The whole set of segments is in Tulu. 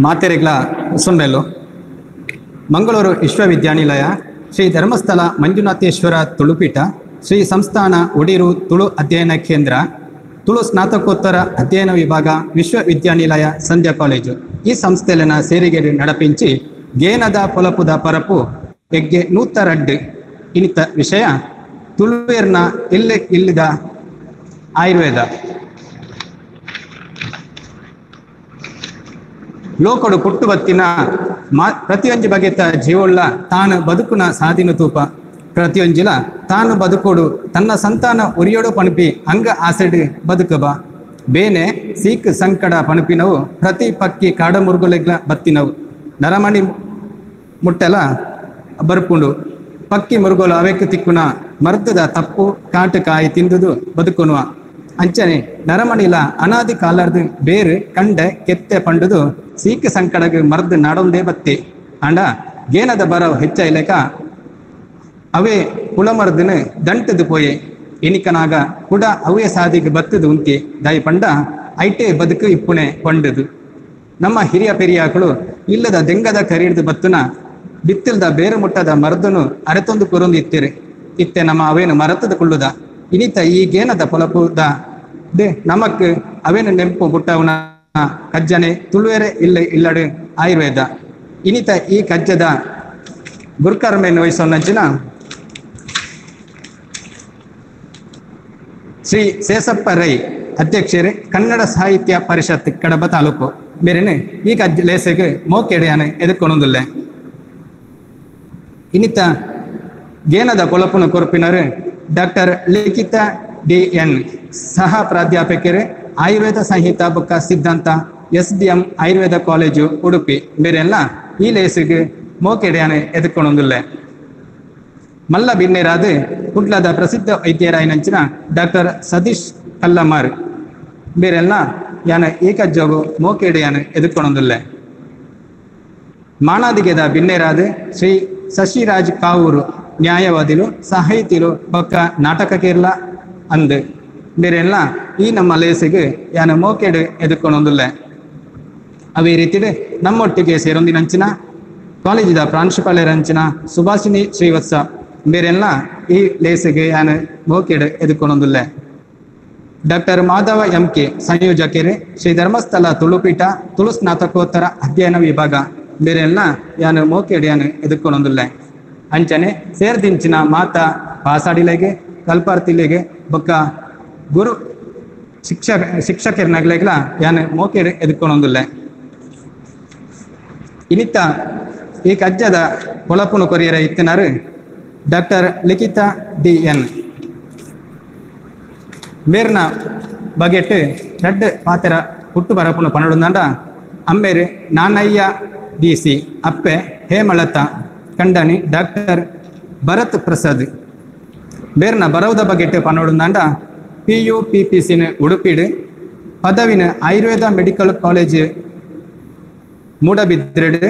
ಮಾತೆರೆಗ್ಲ ಸೊನ್ನೆಲ್ಲು ಮಂಗಳೂರು ವಿಶ್ವವಿದ್ಯಾನಿಲಯ ಶ್ರೀ ಧರ್ಮಸ್ಥಳ ಮಂಜುನಾಥೇಶ್ವರ ತುಳುಪೀಠ ಶ್ರೀ ಸಂಸ್ಥಾನ ಒಡಿರು ತುಳು ಅಧ್ಯಯನ ಕೇಂದ್ರ ತುಳು ಸ್ನಾತಕೋತ್ತರ ಅಧ್ಯಯನ ವಿಭಾಗ ವಿಶ್ವವಿದ್ಯಾನಿಲಯ ಸಂಧ್ಯಾ ಕಾಲೇಜು ಈ ಸಂಸ್ಥೆಯಲ್ಲಿನ ಸೇರಿಗೆ ನಡಪಿಂಚಿ ಗೇನದ ಪೊಲಪುದ ಪರಪು ಎಗ್ಗೆ ನೂತರಡ್ಡು ಇನ್ನಿತ ವಿಷಯ ತುಳುವೇರ್ನ ಇಲ್ಲಿ ಇಲ್ಲಿದ ಆಯುರ್ವೇದ. ಲೋಕಡು ಪುಟ್ಟು ಬತ್ತಿನ ಪ್ರತಿಯೊಂಜಿ ಬಗೆತ ಜೀವೊಳ್ಳ ತಾನು ಬದುಕುನ ಸಾದಿನ ತೂಪ ಪ್ರತಿಯೊಂಜಿಲ ತಾನು ಬದುಕೋಡು ತನ್ನ ಸಂತಾನ ಉರಿಯೋಡು ಪಣಪಿ ಅಂಗ ಆಸೆಡು ಬದುಕಬ ಬೇನೆ ಸೀಕ್ ಸಂಕಡ ಪಣಪಿನವು ಪ್ರತಿ ಪಕ್ಕಿ ಕಾಡಮುರುಗುಲೆಗ್ಲ ಬತ್ತಿನವು ನರಮಣಿ ಮುಟ್ಟಲ ಬರ್ಪುಂಡು ಪಕ್ಕಿ ಮುರುಗೋಲು ಅವೆಕ್ ತಿಕ್ಕುನ ಮರ್ದದ ತಪ್ಪು ಕಾಟು ಕಾಯಿ ತಿಂದುದು ಬದುಕುನುವ ಅಂಚನೆ ನರಮಣಿಲ ಅನಾದಿ ಕಾಲರ್ದು ಬೇರು ಕಂಡೆ ಕೆತ್ತೆ ಪಂಡುದು ಸೀಕ್ ಸಂಕಡಗ ಮರ್ದು ನಾಡೊಂದೇ ಬತ್ತಿ ಅಂಡ ಗೇನದ ಬರವು ಹೆಚ್ಚ ಇಲೆಕ ಅವೇ ಕುಳಮರ್ದನ ದಂಟದು ಪೋಯೆ ಎನಿಕನಾಗ ಕುಡ ಅವೇ ಸಾದಿಗೆ ಬತ್ತದು ಉಂತಿ ದಾಯಿ ಪಂಡ ಐಟೆ ಬದುಕು ಇಪ್ಪುಣೆ ಪಂಡುದು. ನಮ್ಮ ಹಿರಿಯ ಪೆರಿಯಾಕಳು ಇಲ್ಲದ ದೆಂಗದ ಕರಿಡ್ದು ಬತ್ತುನ ಬಿತ್ತಿಲ್ದ ಬೇರು ಮುಟ್ಟದ ಮರದನು ಅರೆತೊಂದು ಕುರೊಂದು ಇತ್ತಿರಿ ಇತ್ತೆ ನಮ್ಮ ಅವೇನು ಮರತದ ಕುಳ್ಳುದ ಇನಿತ ಈ ಗೇನದ ಪೊಲಪುದ ದೆ ನಮಕ್ ಅವೇನು ನೆಂಪು ಬುಟ್ಟವನ ಕಜ್ಜನೆ ತುಳುವೆರೆ ಇಲ್ಲ ಇಲ್ಲಡು ಆಯುರ್ವೇದ ಇನಿತ ಈ ಕಜ್ಜದ ಗುರುಕರ್ಮೆಯನ್ನು ವಹಿಸೋನಂಚಿನ ಶ್ರೀ ಸೇಸಪ್ಪ ರೈ ಅಧ್ಯಕ್ಷರೇ ಕನ್ನಡ ಸಾಹಿತ್ಯ ಪರಿಷತ್ ಕಡಬ ತಾಲೂಕು ಬೇರೆನೆ ಈ ಕಜ್ಜ ಲೇಸೆಗೆ ಮೋಕೆಡೆಯಾನೆ ಎದುರ್ಕೊಂಡೊಂದುಲ್ಲೆ. ಇನ್ನಿತ ಗೇನದ ಕೊಳಪುನ ಕೊರಪಿನರು ಡಾಕ್ಟರ್ ಲಿಖಿತ ಡಿ ಎನ್ ಸಹ ಪ್ರಾಧ್ಯಾಪಕರು ಆಯುರ್ವೇದ ಸಂಹಿತ ಬೊಕ್ಕ ಸಿದ್ಧಾಂತ S D M Ayurveda college Udupi ಬೇರೆಲ್ಲ ಈ ಲೇಸಿಗೆ ಮೋಕೆಡೆಯಾನೆ ಎದುರ್ಕೊಂಡೊಂದುಲ್ಲೆ. ಮಲ್ಲ ಬಿನ್ನೇರಾದ ಕುಡ್ಲದ ಪ್ರಸಿದ್ಧ ವೈದ್ಯರಾಯನಂಚಿನ ಡಾಕ್ಟರ್ ಸತೀಶ್ ಕಲ್ಲಮಾರ್ ಬೇರೆಲ್ಲ ಯಾನ ಏಕಜ್ಜೋಗು ಮೋಕೆಡೆಯಾನ ಎದುರ್ಕೊಂಡೊಂದುಲ್ಲೆ. ಮಾಣಾದಿಗೆದ ಬಿನ್ನೇರಾದ ಶ್ರೀ ಶಶಿರಾಜ್ ಕಾವೂರು ನ್ಯಾಯವಾದಿಲು ಸಾಹಿತಿಲು ಬೊಕ್ಕ ನಾಟಕ ಕೇರಳ ಅಂದು ಬೇರೆಲ್ಲ ಈ ನಮ್ಮ ಲೇಸಿಗೆ ಯಾನ ಮೋಕೆಡು ಎದುರ್ಕೊಂಡೊಂದುಲ್ಲೆ. ಅವೇ ರೀತಿಡು ನಮ್ಮೊಟ್ಟಿಗೆ ಸೇರೊಂದಿನಂಚಿನ ಕಾಲೇಜಿದ ಪ್ರಾಂಶುಪಾಲರಂಚಿನ ಸುಭಾಷಿಣಿ ಶ್ರೀವತ್ಸ ಬೇರೆಲ್ಲ ಈ ಲೇಸಿಗೆ ಯಾನ ಮೋಕೆಡು ಎದುರ್ಕೊಂಡೊಂದುಲ್ಲೆ. Doctor Madhava M K ಸಂಯೋಜಕರು Shri Dharmasthala ತುಳುಪೀಠ Tulu ಸ್ನಾತಕೋತ್ತರ ಅಧ್ಯಯನ ವಿಭಾಗ ಬೇರೆಲ್ಲ ಯಾನು ಮೋಕೆಡು ಯಾನು ಎದುರ್ಕೊಂಡೊಂದುಲ್ಲೆ. ಅಂಚನೆ ಸೇರ್ದಿಂಚಿನ ಮಾತಾ ಪಾಸಾಡಿಲೆಗೆ ಕಲ್ಪಾರ್ತಿಲೆಗೆ ಬೊಕ್ಕ ಗುರು ಶಿಕ್ಷಕರನಾಗ್ಲೆಗ್ಲ ಯಾನು ಮೋಕೆಡು ಎದುರ್ಕೊಂಡೊಂದುಲ್ಲೆ. ಇನ್ನಿತ ಈ ಕಜ್ಜದ ಪೊಲಪುನು ಕೊರಿಯರ ಇತ್ತಿನಾರು doctor Likhita D N ಮೇರ್ನ ಬಗೆಟ್ ರಡ್ಡ್ ಪಾತೆರ ಹುಟ್ಟು ಬರಪುನು ಪನಡುಂದಾಂಡ ಅಮ್ಮೇರು ನಾನಯ್ಯ ಡಿ ಸಿ ಅಪ್ಪೆ ಹೇಮಲತಾ ಕಂಡನಿ ಡಾಕ್ಟರ್ ಭರತ್ ಪ್ರಸಾದ್ ಬೇರ್ನ ಬರವುದ ಬಗೆಟ್ ಪನಡುಂದಾಂಡ P U P P ಸಿನ ಉಡುಪಿಡು ಪದವಿನ ಆಯುರ್ವೇದ ಮೆಡಿಕಲ್ ಕಾಲೇಜ್ ಮೂಡಬಿದ್ರೆಡ್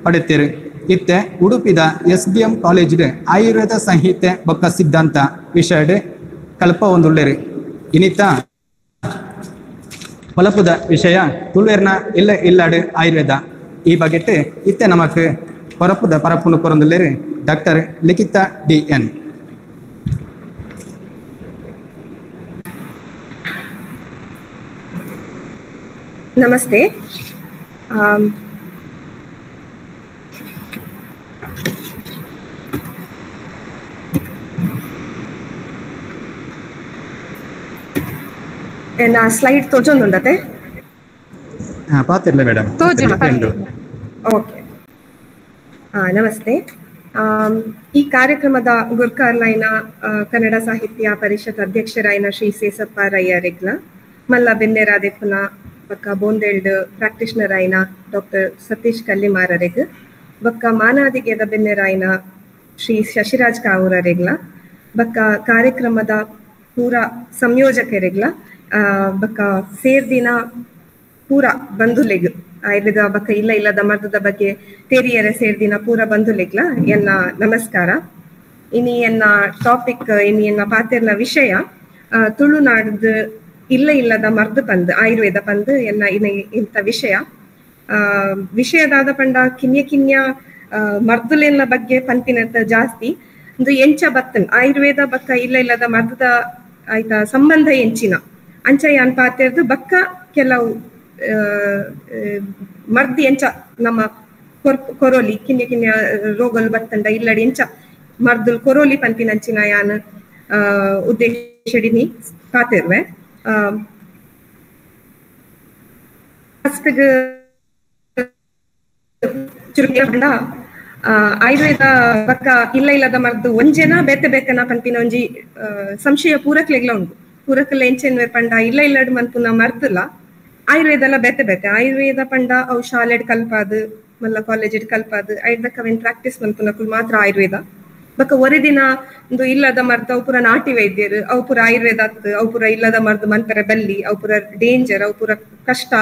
ಪಡೆತೇರು. ಇತ್ತೆ ಉಡುಪಿದ S D M ಕಾಲೇಜಿಡ್ ಆಯುರ್ವೇದ ಸಂಹಿತೆ ಬೊಕ್ಕ ಸಿದ್ಧಾಂತ ವಿಷಯಡ್ ಕಲ್ಪ ಒಂದುಳ್ಳೇರು. ಇನ್ನಿತ ಫಲಪುದ ವಿಷಯ ತುಳುವೇರ್ನ ಇಲ್ಲ ಇಲ್ಲಾಡು ಆಯುರ್ವೇದ ಈ ಬಗೆಟ್ ಇತ್ತೆ ನಮಕ್ ಪರಪುದ ಪರಪುನು ಕೊರೊಂದುಲ್ಲೇರು doctor Likhita D N. Namaste. ನಾ ಸ್ಲೈಡ್ ತೋಜೊಂದುಂಡತೆ ಪಾತಿರ್ಲ ಮೇಡಮ್ ಓಕೆ. ನಮಸ್ತೆ. ಈ ಕಾರ್ಯಕ್ರಮದ ಗುರ್ಕಾರ್ಲೈನ ಕನ್ನಡ ಸಾಹಿತ್ಯ ಪರಿಷತ್ ಅಧ್ಯಕ್ಷರಾಯನ ಶ್ರೀ ಸೇಸಪ್ಪ ರೈಯರೆಗ್ಲ ಮಲ್ಲ ಬೆನ್ನೆರಾದೆಪ್ಪುನ ಬಕ್ಕ ಬೋಂದೇಲ್ಡ್ ಪ್ರಾಕ್ಟಿಷನರ್ ಆಯ್ನ ಡಾಕ್ಟರ್ ಸತೀಶ್ ಕಲ್ಲಿಮಾರರೆಗ್ ಬಕ್ಕ ಮಾನಾದಿಗೆದ ಬೆನ್ನೆರಾಯ್ನ ಶ್ರೀ ಶಶಿರಾಜ್ ಕಾವೂರರೆಗ್ಲ ಬಕ್ಕ ಕಾರ್ಯಕ್ರಮದ ಪೂರ ಸಂಯೋಜಕರೆಗ್ಲ ಬಕ್ಕ ಸೇರ್ದಿನ ಪೂರ ಬಂಧುಲೆಗ್ ಆಯುರ್ವೇದ ಬಕ್ಕ ಇಲ್ಲ ಇಲ್ಲದ ಮರ್ದದ ಬಗ್ಗೆ ತೇರಿಯರೆ ಸೇರ್ದಿನ ಪೂರ ಬಂಧುಲೆಗ್ಲ ಎನ್ನ ನಮಸ್ಕಾರ. ಇನಿ ಎನ್ನ ಟಾಪಿಕ್ ಇನಿ ಎನ್ನ ಪಾತೆರ್ನ ವಿಷಯ ತುಳುನಾಡ್ದು ಇಲ್ಲ ಇಲ್ಲದ ಮರ್ದು ಪಂದ್ ಆಯುರ್ವೇದ ಪಂದ್ ಎನ್ನ ಇನ ಇಂಥ ವಿಷಯ. ವಿಷಯದಾದ ಪಂಡ ಕಿನ್ಯ ಕಿನ್ಯ ಮರ್ದುಲೆನ ಬಗ್ಗೆ ಪಂಪಿನಂತ ಜಾಸ್ತಿ ಒಂದು ಎಂಚ ಬತ್ತನ್ ಆಯುರ್ವೇದ ಬಕ್ಕ ಇಲ್ಲ ಇಲ್ಲದ ಮರ್ದದ ಆಯ್ತಾ ಸಂಬಂಧ ಎಂಚಿನ ಅಂಚ ಯಾನ್ ಪಾತೆರ್ದು ಬಕ್ಕ ಕೆಲವು ಮರ್ದು ಎಂಚ ನಮ್ಮ ಕೊರೋಲಿ ಕಿನ್ಯ ಕಿನ್ಯ ರೋಗಲು ಬತ್ತಂಡ ಇಲ್ಲಡಿ ಎಂಚ ಮರ್ದುಲ್ ಕೊರೋಲಿ ಪಂಪಿನಂಚಿನ ಯಾನ್ ಉದ್ದೇಶಡಿನಿ ಪಾತೆರ್ವೆ. ಫಸ್ಟ್ ಆಯುರ್ವೇದ ಬಕ್ಕ ಇಲ್ಲ ಇಲ್ಲದ ಮರ್ದು ಒಂಜೆನ ಬೇತೆ ಬೇಕನ ಪನ್ಪಿನ ಒಂಜಿ ಸಂಶಯ ಪೂರಕ್ಲೆಗ್ಲ ಉಂಡು. ಪೂರಕಲ್ಲ ಎಂಚೆನ್ವೆ ಪಂಡ ಇಲ್ಲ ಇಲ್ಲಡ್ ಮನ್ಪುನ ಮರ್ದುಲ ಆಯುರ್ವೇದ ಎಲ್ಲ ಬೇತೆ ಬೇತೆ. ಆಯುರ್ವೇದ ಪಂಡ ಅವು ಶಾಲೆಡ್ ಕಲ್ಪಾದು ಮಲ್ಲ ಕಾಲೇಜ್ ಕಲ್ಪಾದು ಐದಕ್ಕ ಅವೇನ್ ಪ್ರಾಕ್ಟೀಸ್ ಮನ್ಪುನಕುಲು ಮಾತ್ರ ಆಯುರ್ವೇದ. ಬಕ್ಕ ಒರಿದಿನ ಒಂದು ಇಲ್ಲದ ಮರ್ದು ಅವು ಪೂರ ನಾಟಿ ವೈದ್ಯರು, ಅವು ಪೂರ ಆಯುರ್ವೇದ ಅತ್ತು, ಅವು ಪೂರ ಇಲ್ಲದ ಮರ್ದು ಮನ್ಪರೆ ಬಲ್ಲಿ, ಅವು ಪೂರ ಡೇಂಜರ್, ಅವು ಪೂರ ಕಷ್ಟ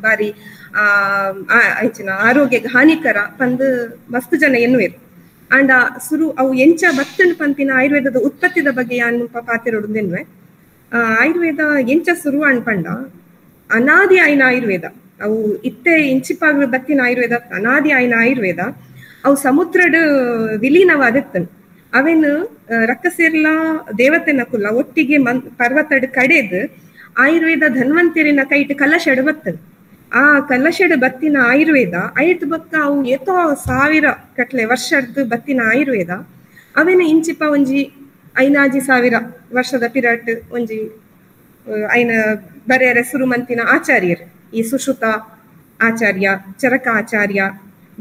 ಬಾರಿ ಆ ಆರೋಗ್ಯಕ್ಕೆ ಹಾನಿಕರ ಪಂದು ಮಸ್ತ್ ಜನ ಎನ್ನುವೇರು. ಅಂಡ ಸುರು ಅವು ಎಂಚ ಬತ್ತನ್ ಪಂಪಿನ ಆಯುರ್ವೇದದ ಉತ್ಪತ್ತಿದ ಬಗ್ಗೆ ಯಾನ್ ಪಾತಿರೋಡು ಎನ್ನುವೆ. ಆಯುರ್ವೇದ ಎಂಚ ಸುರು ಅನ್ಪಂಡ ಅನಾದಿ ಆಯ್ನ ಆಯುರ್ವೇದ ಅವು ಇತ್ತೆ ಇಂಚಿಪಾಗ ಬತ್ತಿನ ಆಯುರ್ವೇದ ಅನಾದಿ ಆಯ್ನ ಆಯುರ್ವೇದ ಅವು ಸಮುದ್ರಡ್ ವಿಲೀನವಾದಿತ್ತನ್. ಅವೇನು ರಕ್ಕಸೇರ್ಲಾ ದೇವತೆನ ಕುಲ್ಲ ಒಟ್ಟಿಗೆ ಪರ್ವತಡ್ ಕಡೆದು ಆಯುರ್ವೇದ ಧನ್ವಂತರಿನ ಕೈಟ್ ಕಲಶಡ್ ಬತ್ತನ್. ಆ ಕಲಶಡ್ ಬತ್ತಿನ ಆಯುರ್ವೇದ ಐದು ಬಕ್ಕ ಅವು ಏತೋ ಸಾವಿರ ಕಟ್ಲೆ ವರ್ಷದ ಬತ್ತಿನ ಆಯುರ್ವೇದ ಅವೇನ ಇಂಚಿಪ ಒಂಜಿ 5,000 ವರ್ಷದ ಪಿರಟ್ ಒಂಜಿ ಐನ ಬರೆಯರೆ ಸುರುಮಂತಿನ ಆಚಾರ್ಯರು ಈ ಸುಶ್ರುತ ಆಚಾರ್ಯ, ಚರಕ ಆಚಾರ್ಯ,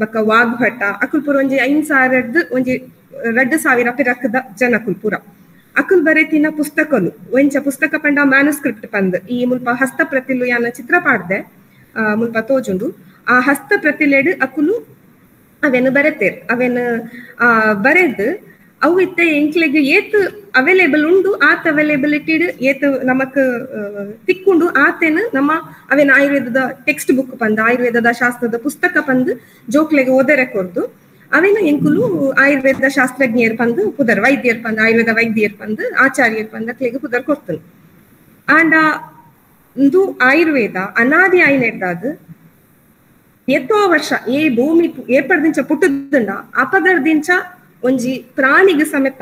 ಬಕ್ಕ ವಾಗ್ಭಟ ಅಕುಲ್ಪುರ ಒಂಜಿ 5,000 ಒಂಜಿ 2,000 ಪಿರಕದ ಜನ ಕುಲ್ಪುರ ಅಕುಲ್ ಬರೆತಿನ ಪುಸ್ತಕಲು ಒಂಚ ಪುಸ್ತಕ ಪಂಡ ಮ್ಯಾನುಸ್ಕ್ರಿಪ್ಟ್ ಪಂದ್ ಈ ಮುಲ್ಪ ಹಸ್ತಪ್ರತಿಲು ಯಾನ ಚಿತ್ರ ಪಾಡ್ದೆ ಮುಲ್ಪ ತೋಜುಂಡು. ಆ ಹಸ್ತಪ್ರತಿಲೆಡ್ ಅಕುಲು ಅವೇನು ಬರೆತೇರ್ ಅವೇನು ಬರೆದು ಅವು ಇತ್ತೆ ಎಂಕ್ಲೆಗ್ ಏತ್ ಅವೈಲೇಬಲ್ ಉಂಡು ಆತ್ ಅವೈಲೇಬಿಲಿಟಿ ಏತ್ ನಮಕ್ ತಿಕ್ಕೊಂಡು ಆತೇನು ನಮ್ಮ ಅವೇನ ಆಯುರ್ವೇದದ ಟೆಕ್ಸ್ಟ್ ಬುಕ್ ಪಂದ್ ಆಯುರ್ವೇದದ ಶಾಸ್ತ್ರದ ಪುಸ್ತಕ ಪಂದ್ ಜೋಕ್ಲೆಗ್ ಓದರೆ ಕೊರ್ದು ಅವೇನ ಎಂಕುಲು ಆಯುರ್ವೇದ ಶಾಸ್ತ್ರಜ್ಞರ್ ಪಂದ್ ಪುದರ್ ವೈದ್ಯರ್ ಪಂದ್ ಆಯುರ್ವೇದ ವೈದ್ಯರ್ ಪಂದ್ ಆಚಾರ್ಯರ್ ಪಂದ್ ಅಕ್ಲೆಗ್ ಪುದರ್ ಕೊರ್ತನು. ಆಂಡ ಇಂದು ಆಯುರ್ವೇದ ಅನಾದಿ ಆಯ್ನೆಡ್ದಾದ್ ಎತ್ತೋ ವರ್ಷ ಏ ಭೂಮಿ ಏಪಡ್ದಿಂಚ ಪುಟ್ಟದಿಂಡ ಅಪಗರ್ದಿಂಚ ಒಂಜಿ ಪ್ರಾಣಿಗೆ ಸಮೇತ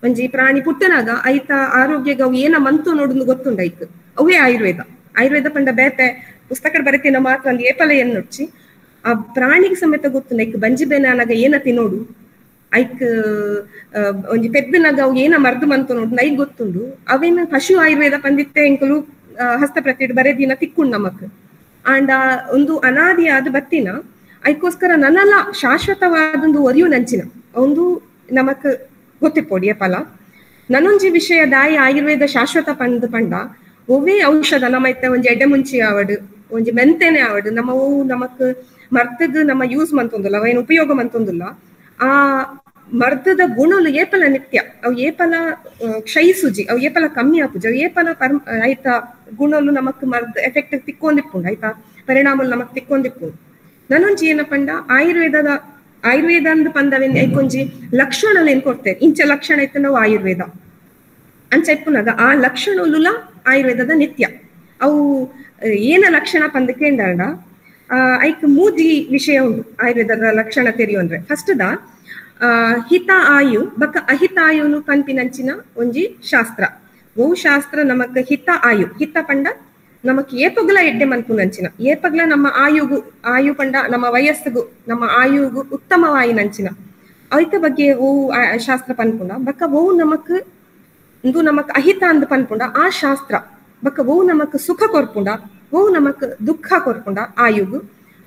ಒಂಜಿ ಪ್ರಾಣಿ ಪುಟ್ಟನಾಗ ಐತ ಆರೋಗ್ಯಗ ಅವು ಏನ ಮಂತು ನೋಡುದು ಗೊತ್ತುಂಡ ಐಕ್ ಅವೇ ಆಯುರ್ವೇದ. ಆಯುರ್ವೇದ ಪಂಡ ಬೇತೆ ಪುಸ್ತಕ ಬರೆತಿನ ಮಾತ್ರ ಅಂದ್ ಏಪಲ ಏನ್ ನೋಡ್ಚಿ ಆ ಪ್ರಾಣಿಗೆ ಸಮೇತ ಗೊತ್ತುಂಡ ಐಕ್ ಬಂಜಿ ಬೇನಾಗ ಏನ ತಿನ್ನೋಡು ಐಕ್ ಒಂಜಿ ಪೆದ್ದನಾಗ ಅವು ಏನ ಮರ್ದು ಮಂತು ನೋಡು ಐಕ್ ಗೊತ್ತುಂಡು. ಅವೇನ ಪಶು ಆಯುರ್ವೇದ ಪಂದಿತ್ತೆ ಎಂಕಲು ಹಸ್ತಪ್ರತಿ ಬರೆದಿನ ತಿಕ್ಕೊಂಡು ನಮಕ್. ಆಂಡ ಒಂದು ಅನಾದಿಯಾದ ಬತ್ತಿನ ಐಕೋಸ್ಕರ ನನ್ನಲ್ಲ ಶಾಶ್ವತವಾದೊಂದು ಒರಿಯು ನಂಚಿನ ಒಂದು ನಮಕ್ ಗೊತ್ತಿಪ್ಪೋಡಿಯ ಫಲ. ನನೊಂಜಿ ವಿಷಯ ದಾಯಿ ಆಯುರ್ವೇದ ಶಾಶ್ವತ ಪಂದ್ ಪಂಡ ಒವ್ವೇ ಔಷಧ ನಮ್ಮ ಇತ್ತ ಒಂಜಿ ಎಡ್ಡೆ ಮುಂಚಿ ಆವಡು ಒಂಜಿ ಮೆಂತೆನೆ ಆವಡು ನಮ್ಮ ಅವು ನಮಕ್ ಮರ್ತಗ್ ನಮ್ಮ ಯೂಸ್ ಮಂತೊಂದುಲ್ಲ ಅವೇನು ಉಪಯೋಗ ಮಂತೊಂದುಲ್ಲ. ಆ ಮರ್ದದ ಗುಣಲು ಏಪಲ ನಿತ್ಯ ಅವು ಏಪಲ ಕ್ಷಯಿಸುಜಿ ಅವು ಏಪಲ ಕಮ್ಮಿ ಆಪುಜಿ ಅವು ಏಪಲ ಆಯ್ತಾ ಗುಣಲು ನಮಕ್ ಮರ್ದ ಎಫೆಕ್ಟ್ ತಿಕ್ಕೊಂದಿಪ್ಪುಂಡು ಆಯ್ತಾ ಪರಿಣಾಮಲು ನಮಕ್ ತಿಕ್ಕೊಂದಿಪ್ಪುಂಡು. ನನೊಂಜಿ ಏನಪಂಡ ಆಯುರ್ವೇದದ ಆಯುರ್ವೇದ ಅಂದ್ ಪಂದವೇನ್ ಐಕೊಂಜಿ ಲಕ್ಷಣలు ಏನ್ ಕೊಡ್ತೇವೆ ಇಂಚ ಲಕ್ಷಣ ಇತ್ತು ನಾವು ಆಯುರ್ವೇದ ಅಂಚ ಇಪ್ಪುನಾಗ ಆ ಲಕ್ಷಣಲುಲ ಆಯುರ್ವೇದದ ನಿತ್ಯ ಅವು ಏನ ಲಕ್ಷಣ ಪಂದಕೇಂಡ ಐಕ್ ಮೂಜಿ ವಿಷಯ ಉಂಡು ಆಯುರ್ವೇದದ ಲಕ್ಷಣ ತೆರಿಯು ಅಂದ್ರೆ ಫಸ್ಟ್ the ಹಿತ ಆಯು ಬಕ್ಕ ಅಹಿತಾಯುನು ಪನ್ಪಿನಂಚಿನ ಒಂಜಿ ಶಾಸ್ತ್ರ. ಓ ಶಾಸ್ತ್ರ ನಮಕ್ ಹಿತ ಆಯು ಹಿತ ಪಂಡ ನಮಕ್ ಏಪಗ್ಲ ಎಡ್ಡೆ ಮನ್ಪುನಂಚಿನ ಏಪಗ್ಲ ನಮ್ಮ ಆಯುಗು ಆಯು ಪಂಡ ನಮ್ಮ ವಯಸ್ಸುಗು ನಮ್ಮ ಆಯುಗು ಉತ್ತಮವಾಯಿನಂಚಿನ ಐತ ಬಗ್ಗೆ ಓ ಶಾಸ್ತ್ರ ಪನ್ಪುಂಡ. ಬಕ್ಕ ಓ ನಮಕ್ ಇಂದು ನಮಕ್ ಅಹಿತ ಅಂದ್ ಪನ್ಪುಂಡ ಆ ಶಾಸ್ತ್ರ ಬಕ್ಕ ಓ ನಮಕ್ ಸುಖ ಕೊರ್ಪುಂಡ ಓ ನಮಕ್ ದುಃಖ ಕೊರ್ಪುಂಡ ಆಯುಗು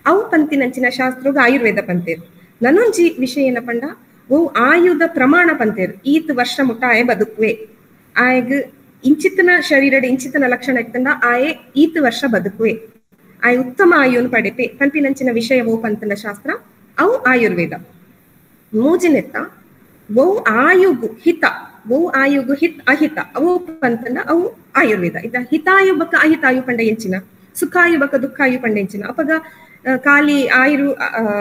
ಅವು ಪಂತಿನಂಚಿನ ಶಾಸ್ತ್ರಗು ಆಯುರ್ವೇದ ಪಂತೇರು. ನನೊಂಜಿ ವಿಷಯ ಏನಪಂಡ ಓ ಆಯುಧ ಪ್ರಮಾಣ ಪಂತೇರು ಈತ್ ವರ್ಷ ಮುಟ್ಟ ಆಯ ಬದುಕುವೆ ಆಯಗ್ ಇಂಚಿತನ ಶರೀರದ ಇಂಚಿತನ ಲಕ್ಷಣ ಇತ್ತಂಡ ಆಯೆ ಈತ್ ವರ್ಷ ಬದುಕುವೆ ಆಯ್ ಉತ್ತಮ ಆಯುನು ಪಡೆಪೆ ಪಂಪಿನಂಚಿನ ವಿಷಯವೋ ಪಂತನ ಶಾಸ್ತ್ರ ಅವು ಆಯುರ್ವೇದ. ಮೂಜಿನೆತ್ತ ಓ ಆಯುಗು ಹಿತ ಓ ಆಯುಗು ಹಿತ್ ಅಹಿತ ಅವು ಪಂತಂಡ ಅವು ಆಯುರ್ವೇದ. ಇದ ಹಿತಾಯು ಬಕ್ಕ ಅಹಿತಾಯು ಪಂಡ ಎಂಚಿನ ಸುಖಾಯು ಬಕ್ಕ ದುಃಖಾಯು ಪಂಡ ಎಂಚಿನ ಅಪಗ ಖಾಲಿ ಆಯುರು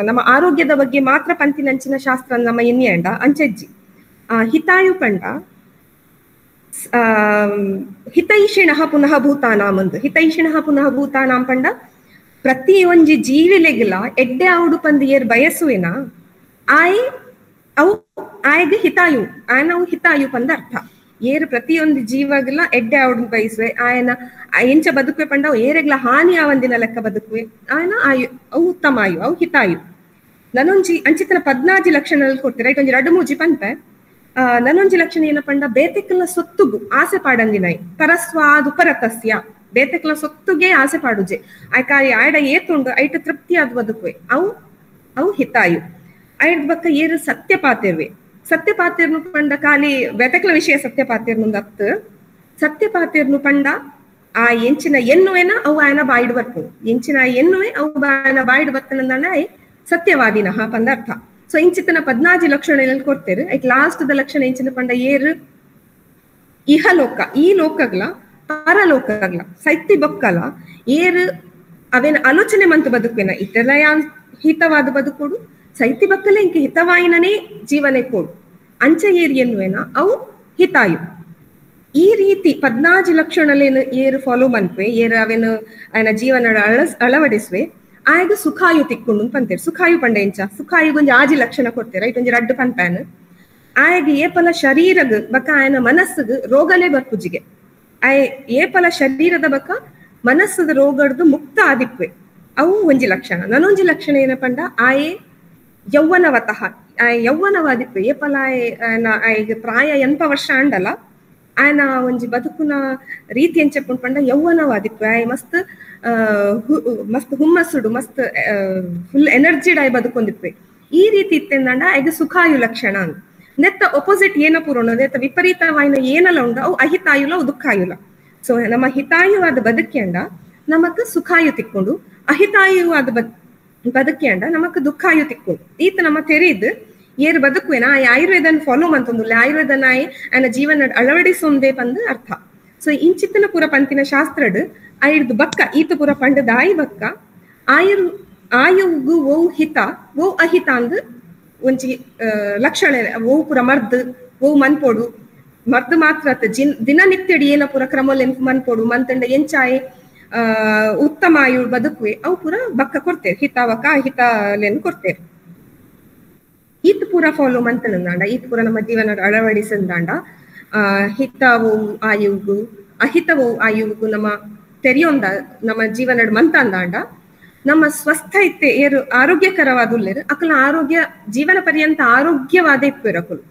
ನಮ್ಮ ಆರೋಗ್ಯದ ಬಗ್ಗೆ ಮಾತ್ರ ಪಂತಿನಂಚಿನ ಶಾಸ್ತ್ರ ನಮ್ಮ ಎನ್ನಿಯಂಡ ಅಂಚೆಜ್ಜಿ. ಹಿತಾಯು ಪಂಡ ಹಿತೈಷಿಣಃ ಪುನಃ ಭೂತಾನಾಂ ಅಂದು ಹಿತೈಷಿಣಃ ಪುನಃ ಭೂತಾನಾಂ ಪಂಡ ಪ್ರತಿ ಒಂಜಿ ಜೀವಿಲೆಗ್ಲ ಎಡ್ಡೆ ಆವುಡು ಪಂದ್ ಏರ್ ಬಯಸುವೆನ ಆಯ್ ಅವು ಆಯ್ಗೆ ಹಿತಾಯು, ಆಯನವು ಹಿತಾಯು ಪಂದ ಅರ್ಥ. ಏರು ಪ್ರತಿಯೊಂದು ಜೀವಗ್ಲ ಎಡ್ಡೆ ಆವುಡು ಬಯಸುವೆ, ಆಯನ ಎಂಚ ಬದುಕುವೆ ಪಂಡ ಅವು ಏರೆಗ್ಲ ಹಾನಿ ಆವಂದಿನ ಲೆಕ್ಕ ಬದುಕುವೆ, ಆಯನ ಆಯು ಅವು ಉತ್ತಮ ಆಯು, ಅವು ಹಿತಾಯು. ನನೊಂಜಿ ಅಂಚಿತನ 14 ಲಕ್ಷಣ ಕೊಡ್ತೀರ, ಒಂಜಿ ರಡು ಮೂಜಿ ಪನ್ಪೆ. ನನೊಂಜಿ ಲಕ್ಷಣ ಏನ ಪಂಡ ಬೇತೆಕ್ಲ ಸೊತ್ತುಗು ಆಸೆ ಪಾಡಂದಿನಾಯಿ, ಪರಸ್ವಾದು ಪರತಸ್ಯ, ಬೇತೆಕ್ಲ ಸೊತ್ತುಗೆ ಆಸೆ ಪಾಡುಜೆ, ಆಯ್ಕಾರಿ ಆಯಡ ಏತುಂಡು ಐಟ ತೃಪ್ತಿ ಆದ್ ಬದುಕುವೆ, ಅವು ಅವು ಹಿತಾಯು. ಐಡ್ ಬಕ್ಕ ಏರು ಸತ್ಯ ಪಾತಿರ್ವೆ, ಸತ್ಯ ಪಾತಿರ್ನು ಪಂಡ ಖಾಲಿ ಬೇತೆಕ್ಲ ವಿಷಯ ಸತ್ಯ ಪಾತಿರ್ನು ಅತ್ತು, ಸತ್ಯ ಪಾತಿರ್ನು ಪಂಡ ಆ ಎಂಚಿನ ಎನ್ನುವೆನ ಅವು ಆಯನ ಬಾಯಿಡ್ ಬರ್ಪು, ಎಂಚಿನ ಎನ್ನುವೆ ಅವು ಆಯನ ಬಾಯಿಡ್ ಬರ್ತನಂದಾಣ ಸತ್ಯವಾದಿನಹ ಪಂದ ಅರ್ಥ. ಸೊ ಇಂಚಿತನ 14 ಲಕ್ಷಣ ಕೊಡ್ತೇರು. ಐಕ್ ಲಾಸ್ಟ್ the ಲಕ್ಷಣ ಎಂಚಿನ ಪಂಡ ಏರು ಇಹಲೋಕ, ಈ ಲೋಕಗ್ಲ ಪರಲೋಕಗ್ಲ ಸೈತಿ ಬೊಕ್ಕಲ ಏರು ಅವೇನ ಆಲೋಚನೆ ಮಂತು ಬದುಕುವೆನ, ಇತರ ಹಿತವಾದ ಬದುಕೋಡು ಸೈತಿ ಬಕ್ಕಲ ಇಂಕ ಹಿತವಾಯಿನೇ ಜೀವನ ಕೋಡು ಅಂಚ ಏರು ಎನ್ನುವೆನ ಅವು ಹಿತಾಯು. ಈ ರೀತಿ 14 ಲಕ್ಷಣಲೇನು ಏರು ಫಾಲೋ ಮನ್ಪೆ, ಏರು ಅವೇನು ಆಯನ ಜೀವನ ಅಳವಡಿಸುವೆ, ಆಯ್ಗ ಸುಖಾಯು ತಿಕ್ಕೊಂಡು ಪಂತೇರು. ಸುಖಾಯು ಪಂಡ ಎಂಚ, ಸುಖಾಯುಗೊಂಜಿ ಆಜಿ ಲಕ್ಷಣ ಕೊಡ್ತೇರ, ಇಟೊಂಜಿ ರಡ್ಡು ಪನ್ಪ್ಯಾನ್. ಆಯಗ ಏಪಲ ಶರೀರಗ್ ಬಕ್ಕ ಆಯನ ಮನಸ್ಸುಗ್ ರೋಗಲೇ ಬರ್ಪುಜಿಗೆ, ಆಯ್ ಏಪಲ ಶರೀರದ ಬಕ್ಕ ಮನಸ್ಸದ ರೋಗಡ್ದು ಮುಕ್ತ ಆದಿಪ್ವೆ, ಅವು ಒಂಜಿ ಲಕ್ಷಣ. ನನೊಂಜಿ ಲಕ್ಷಣ ಏನ ಪಂಡ ಆಯೆ ಯೌವನವತಃ, ಆಯ್ ಯೌವನವಾದಿಪ್ವೆ, ಏಪಲ ಆಯ್ ಪ್ರಾಯ 80 ವರ್ಷ ಆಂಡಲ ಆಯನ ಒಂಜಿ ಬದುಕುನ ರೀತಿ ಎಂಚಪ್ಪುಂಡು ಪಂಡ ಯೌವನವಾದಿಪ್ವೆ, ಆಯ್ ಮಸ್ತ್ ಮಸ್ತ್ ಹುಮ್ಮಸ್ಸುಡು ಮಸ್ತ್ ಫುಲ್ ಎನರ್ಜಿಡ್ ಆಯ್ ಬದುಕೊಂದಿಪ್ವೆ. ಈ ರೀತಿ ಇತ್ತೆಂದಂಡ ಆಯ್ಗ ಸುಖಾಯು ಲಕ್ಷಣ ಅಂದ್. ನೆತ್ತ ಒಪೋಸಿಟ್ ಏನ ಪೂರ್ಣ ನೆತ್ತ ವಿಪರೀತವಾಯಿನ ಏನಲ್ಲ ಉಂಡು ಅವು ಅಹಿತಾಯುಲ, ಅವು ದುಃಖಾಯುಲ. ಸೊ ನಮ್ಮ ಹಿತಾಯುವಾದ ಬದುಕ್ಯಂಡ ನಮಕ್ ಸುಖಾಯು ತಿಕ್ಕೊಂಡು, ಅಹಿತಾಯುವಾದ ಬದುಕ್ಯಂಡ ನಮಕ್ ದುಃಖಾಯು ತಿಕ್ಕೊಂಡು. ಈತ ನಮ್ಮ ತೆರೀದ್ ಏರು ಬದುಕುವೆನ ಆ ಆಯುರ್ವೇದನ್ ಫಾಲೋ ಮಂತೊಂದುಲ್ಲ, ಆಯುರ್ವೇದನ ಆಯನ ಜೀವನ ಅಳವಡಿಸೊಂದೇ ಪಂದ್ ಅರ್ಥ. ಸೊ ಇಂಚಿತ್ತನ ಪೂರ ಪಂತಿನ ಶಾಸ್ತ್ರಡ್ ಆಯುರ್ದು ಬಕ್ಕ ಈತ ಪೂರ ಪಂಡದಾಯಿ ಬಕ್ಕ ಆಯುರ್ ಆಯುಗು ಓ ಹಿತ ಓ ಅಹಿತ ಅಂದ್ ಒಂಜಿ ಲಕ್ಷಣ, ಓ ಪೂರ ಮರ್ದ್ ಓ ಮನ್ಪೋಡು, ಮರ್ದ್ ಮಾತ್ರ ದಿನನಿತ್ಯಡಿ ಏನ ಪೂರ ಕ್ರಮೊಲೆನ್ ಮನ್ಪೋಡು ಮಂತಂಡ ಎಂಚಾಯೆ ಉತ್ತಮ ಆಯು ಬದುಕುವೆ ಅವು ಪೂರ ಬಕ್ಕ ಕೊಡ್ತೇವೆ, ಹಿತವಕ ಅಹಿತಲೇನು ಕೊಡ್ತೇವೆ. ಈತ ಪೂರ ಫಾಲೋ ಮಂತನಂದಾಂಡ, ಈತ ಪೂರ ನಮ್ಮ ಜೀವನ ಅಳವಡಿಸಂದಾಂಡ ಹಿತವು ಆಯುಗು ಅಹಿತವು ಆಯುಗು ನಮ್ಮ ತೆರೆಯೊಂದ ನಮ್ಮ ಜೀವನ ಮಂತಂದಾಂಡ ನಮ್ಮ ಸ್ವಸ್ಥ ಇತ್ತೆ ಏರು ಆರೋಗ್ಯಕರವಾದುಲ್ಲೇರು ಅಕಲ ಆರೋಗ್ಯ ಜೀವನ ಪರ್ಯಂತ ಆರೋಗ್ಯವಾದ ಇಪ್ಪೇರು ಅಕಲು.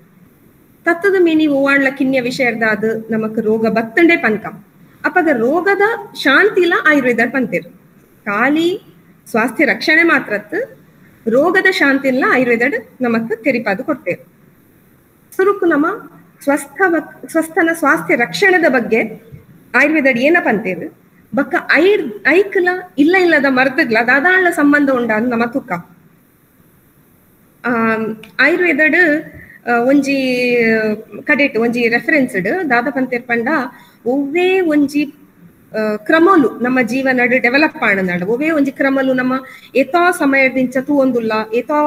ತತ್ತದ ಮೀನಿ ಓವಾಣ್ಲ ಕಿನ್ಯ ವಿಷಯದ ಅದು ನಮಕ್ ರೋಗ ಬತ್ತಂಡೆ ಪನ್ಕ ಅಪಗ ರೋಗದ ಶಾಂತಿಲ ಆಯುರ್ವೇದ ಪಂತೇರು. ಖಾಲಿ ಸ್ವಾಸ್ಥ್ಯ ರಕ್ಷಣೆ ಮಾತ್ರತ್ ರೋಗದ ಶಾಂತಿಲ್ಲ ಆಯುರ್ವೇದ ನಮಕ್ ತೆರಿಪಾದು ಕೊಡ್ತೇವೆ. ಸುರುಕು ನಮ್ಮ ಸ್ವಸ್ಥನ ಸ್ವಾಸ್ಥ್ಯ ರಕ್ಷಣದ ಬಗ್ಗೆ ಆಯುರ್ವೇದ ಏನ ಪಂತೇರು ಬಕ್ಕ ಐಕ್ಲ ಇಲ್ಲ ಇಲ್ಲದ ಮರ್ದಗ್ಲ ದಾದಾಳ್ನ ಸಂಬಂಧ ಉಂಡ ನಮ್ಮ ತುಕ್ಕ. ಆಯುರ್ವೇದಡ್ ಒಂಜಿ ಕಡೆಟ್ ಒಂಜಿ ರೆಫರೆನ್ಸ್ ದಾದ ಪಂತೇರ್ ಪಂಡ ಒವ್ವೇ ಒಂಜಿ ಕ್ರಮಲು ನಮ್ಮ ಜೀವನ ಡೆವಲಪ್ ಆಣನಾಡ, ಒವ್ವೇ ಒಂಜಿ ಕ್ರಮಲು ನಮ್ಮ ಏತಾ ಸಮಯದಿಂಚ ತೂವೊಂದುಲ್ಲ, ಏತಾ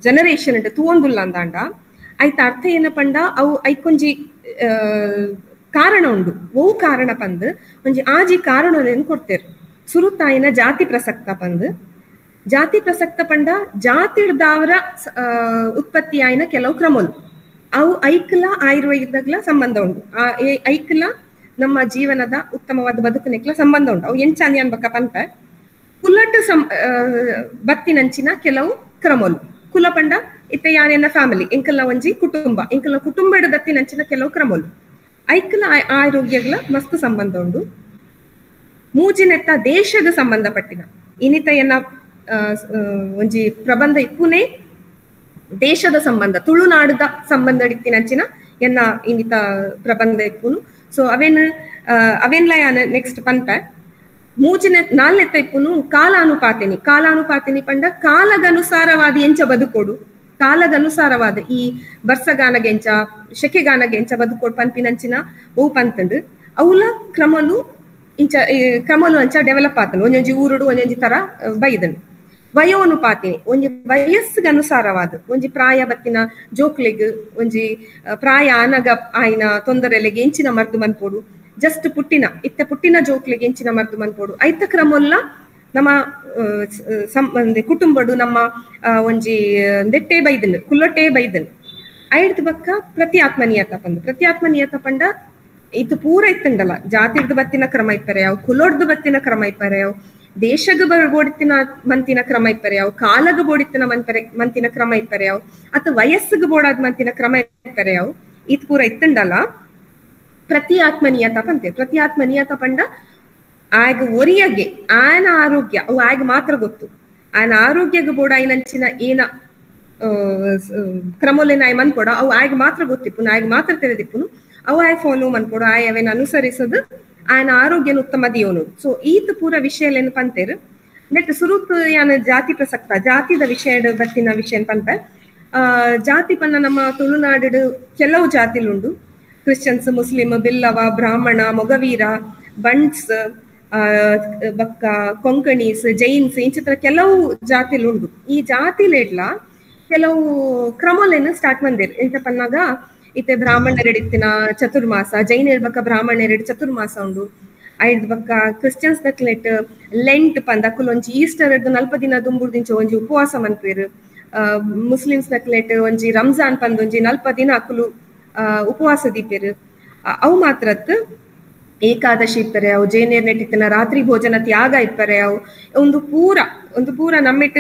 ಜನರೇಷನ್ ತೂವೊಂದುಲ್ಲ ಅಂದಾಂಡ ಐತ ಅರ್ಥ ಏನ ಪಂಡ ಅವು ಐಕೊಂಜಿ ಕಾರಣ ಉಂಡು. ಓ ಕಾರಣ ಪಂದ್ ಒಂಜಿ ಆಜಿ ಕಾರಣ ಕೊಡ್ತೇರು. ಸುರುತಾಯಿನ ಜಾತಿ ಪ್ರಸಕ್ತ ಪಂದ್, ಜಾತಿ ಪ್ರಸಕ್ತ ಪಂಡ ಜಾತಿಡ್ದಾವರ ಉತ್ಪತ್ತಿ ಆಯಿನ ಕೆಲವು ಕ್ರಮಲು ಅವು ಐಕ್ಲ ಆಯುರ್ವೇದಗ್ಲ ಸಂಬಂಧ ಉಂಡು, ಆ ಐಕ್ಲ ನಮ್ಮ ಜೀವನದ ಉತ್ತಮವಾದ ಬದುಕನೆಕ್ಲ ಸಂಬಂಧ ಉಂಟು. ಅವು ಎಂಚಾನಿ ಅನ್ಬಕ್ಕ ಪಂಪ ಕುಲಟ್ ಬತ್ತಿನಂಚಿನ ಕೆಲವು ಕ್ರಮಲು. ಕುಲ ಪಂಡ ಇತ್ತೆ ಯಾನೆನ್ನ ಫ್ಯಾಮಿಲಿ ಎಂಕಲ್ನ ಒಂಜಿ ಕುಟುಂಬ, ಎಂಕಲ್ನ ಕುಟುಂಬದ ದತ್ತಿನಂಚಿನ ಕೆಲವು ಕ್ರಮಲು ಐಕ್ಲ ಆರೋಗ್ಯಗಳ ಮಸ್ತ್ ಸಂಬಂಧ ಉಂಡು. ಮೂಜಿನೆತ್ತ ದೇಶದ ಸಂಬಂಧಪಟ್ಟಿನ ಇನಿತ ಎನ್ನ ಒಂಜಿ ಪ್ರಬಂಧ ಇಪ್ಪುನೆ ದೇಶದ ಸಂಬಂಧ ತುಳುನಾಡದ ಸಂಬಂಧ ಇತ್ತಿನಂಚಿನ ಎನ್ನ ಇನ್ನಿತ ಪ್ರಬಂಧ ಇಪ್ಪುನು. ಸೊ ಅವೇನ್ ಅವೇನ್ಲ ಯಾನ್ ನೆಕ್ಸ್ಟ್ ಪನ್ಪ. ಮೂಜಿನ ನಾಲ್ನೆತ್ತ ಇಪ್ಪುನು ಕಾಲಾನುಪಾತಿನಿ. ಕಾಲಾನುಪಾತಿನಿ ಪಂಡ ಕಾಲಗನುಸಾರವಾದ ಎಂಚ ಬದುಕೋಡು, ಕಾಲಗನುಸಾರವಾದ ಈ ಬರ್ಸಗಾನಗೆಂಚ ಶೆಕೆಗಾನಗೆಂಚ ಬದುಕೋಡು ಪನ್ಪಿನಂಚಿನ ಓ ಪಂತಂಡು ಅವುಲ ಕ್ರಮಲು ಇಂಚ ಕ್ರಮಲು ಅಂಚ ಡೆವಲಪ್ ಆತನು. ಒಂಜೊಂಜಿ ಊರುಡು ಒಂಜೊಂಜಿ ತರ ಬೈದನು. ವಯೋನುಪಾತಿನಿ ಒಂಜಿ ವಯಸ್ಸಿಗೆ ಅನುಸಾರವಾದ ಒಂಜಿ ಪ್ರಾಯ ಬತ್ತಿನ ಜೋಕ್ಲೆಗ್ ಒಂಜಿ ಪ್ರಾಯ ಅನಗ ಆಯ್ನ ತೊಂದರೆಲೆಗ್ ಎಂಚಿನ ಮರ್ದು ಮನ್ಪೋಡು, Just ಪುಟ್ಟಿನ ಇತ್ತೆ ಪುಟ್ಟಿನ ಜೋಕ್ಲಿಗೆ ಎಂಚಿನ ಮರ್ದು ಮನ್ಪೋಡು ಐತ ಕ್ರಮೊಲ್ಲ ನಮ್ಮ ಕುಟುಂಬಡು ನಮ್ಮ ಒಂಜಿ ದೆಟ್ಟೆ ಬೈದನ್ ಕುಲ್ಲೊಟ್ಟೆ ಬೈದನ್. ಐಡ್ದು ಬಕ್ಕ ಪ್ರತಿ ಆತ್ಮನಿಯತ ಪಂದು ಪ್ರತಿ ಆತ್ಮನಿಯತ ಪಂಡ ಇದು ಪೂರ ಇತ್ತಂಡಲ್ಲ ಜಾತಿರ್ದು ಬತ್ತಿನ ಕ್ರಮ ಇಪ್ಪರೆ ಯಾವ, ಕುಲೊಡ್ದು ಬತ್ತಿನ ಕ್ರಮ ಇಪ್ಪರೆ ಯಾವ, ದೇಶಗ ಬೋಡಿತ್ತಿನ ಮಂತಿನ ಕ್ರಮ ಇಪ್ಪರೆ ಯಾವ, ಕಾಲಗ ಬೋಡಿತ್ತಿನ ಮಂತಿನ ಕ್ರಮ ಇಪ್ಪರೆ ಯಾವ, ಅಥವಾ ವಯಸ್ಸಿಗೆ ಬೋಡಾದ ಮಂತಿನ ಕ್ರಮ ಇಪ್ಪರೆ ಯಾವ, ಇದು ಪೂರ ಇತ್ತಂಡಲ್ಲ ಪ್ರತಿ ಆತ್ಮನಿಯತ ಪಂತೆ. ಪ್ರತಿ ಆತ್ಮನಿಯತ ಪಂಡ ಆಗ ಒರಿಯಗೆ ಆಯನ ಆರೋಗ್ಯ ಅವು ಆಗ ಮಾತ್ರ ಗೊತ್ತು, ಆಯನ ಆರೋಗ್ಯಗ ಬೋಡಾಯಿನಂಚಿನ ಏನ ಕ್ರಮೊಲೆನ ಆಯ್ ಮನ್ಕೊಡ ಅವು ಆಗ ಮಾತ್ರ ಗೊತ್ತಿಪ್ಪುನು, ಆಗ ಮಾತ್ರ ತೆರೆದಿಪ್ಪುನು, ಅವು ಆಯ್ ಫಾಲೋ ಮನ್ಕೊಡು ಆಯ್ ಅವೇನ ಅನುಸರಿಸೋದು ಆಯನ ಆರೋಗ್ಯನ ಉತ್ತಮ ದಿಯೋನು. ಸೊ ಈತ ಪೂರ ವಿಷಯಲೇನು ಪಂತೇರು ನೆಟ್ ಸುರೂಪ್ ಯಾನ ಜಾತಿ ಪ್ರಸಕ್ತ ಜಾತಿದ ವಿಷಯ ಬತ್ತಿನ ವಿಷಯ ಪಂಪೆ. ಜಾತಿ ಪನ್ನ ನಮ್ಮ ತುಳುನಾಡು ಕೆಲವು ಜಾತಿಲುಂಡು, ಕ್ರಿಶ್ಚಿಯನ್ಸ್, ಮುಸ್ಲಿಂ, ಬಿಲ್ಲವ, ಬ್ರಾಹ್ಮಣ, ಮೊಗವೀರ, ಬಂಟ್ಸ್, ಬಕ್ಕ, ಕೊಂಕಣೀಸ್, ಜೈನ್ಸ್ ಇಂಚಿತರ ಕೆಲವು ಜಾತಿಲುಂಡು. ಈ ಜಾತಿಲೇಡ್ಲ ಕೆಲವು ಕ್ರಮಲೇನು ಸ್ಟಾರ್ಟ್ ಬಂದಿರ್ ಎಂತ ಪನ್ನಾಗ ಇತ್ತೆ ಬ್ರಾಹ್ಮಣರೆಡಿತ್ತಿನ ಚತುರ್ಮಾಸ, ಜೈನರ್ ಬಕ್ಕ ಬ್ರಾಹ್ಮಣರೆಡ್ ಚತುರ್ಮಾಸ ಉಂಡು, ಐದ್ ಬಕ್ಕ ಕ್ರಿಶ್ಚಿಯನ್ಸ್ ದಕ್ಲೆಟ್ ಲೆಂಟ್ ಪಂದ ಅಕುಲು ಒಂಜಿ ಈಸ್ಟರ್ 40 ದಿನ ದುಂಬುಡ್ದಿಂಚ ಒಂಜಿ ಉಪವಾಸ ಮನ್ಪೇರು, ಮುಸ್ಲಿಮ್ಸ್ ದಕ್ಲೆಟ್ ಒಂಜಿ ರಂಜಾನ್ ಪಂದ ಒಂಜಿ 40 ದಿನ ಅಕುಲು ಉಪವಾಸ ದೀಪೇರು. ಅವು ಮಾತ್ರತ್ ಏಕಾದಶಿ ಇಪ್ಪರೆ ಅವು, ಜೈನರ್ ನೆಟ್ಟಿತ್ತಿನ ರಾತ್ರಿ ಭೋಜನ ತ್ಯಾಗ ಇಪ್ಪರೆ ಅವು, ಒಂದು ಪೂರ ಒಂದು ಪೂರ ನಮ್ಮಿಟ್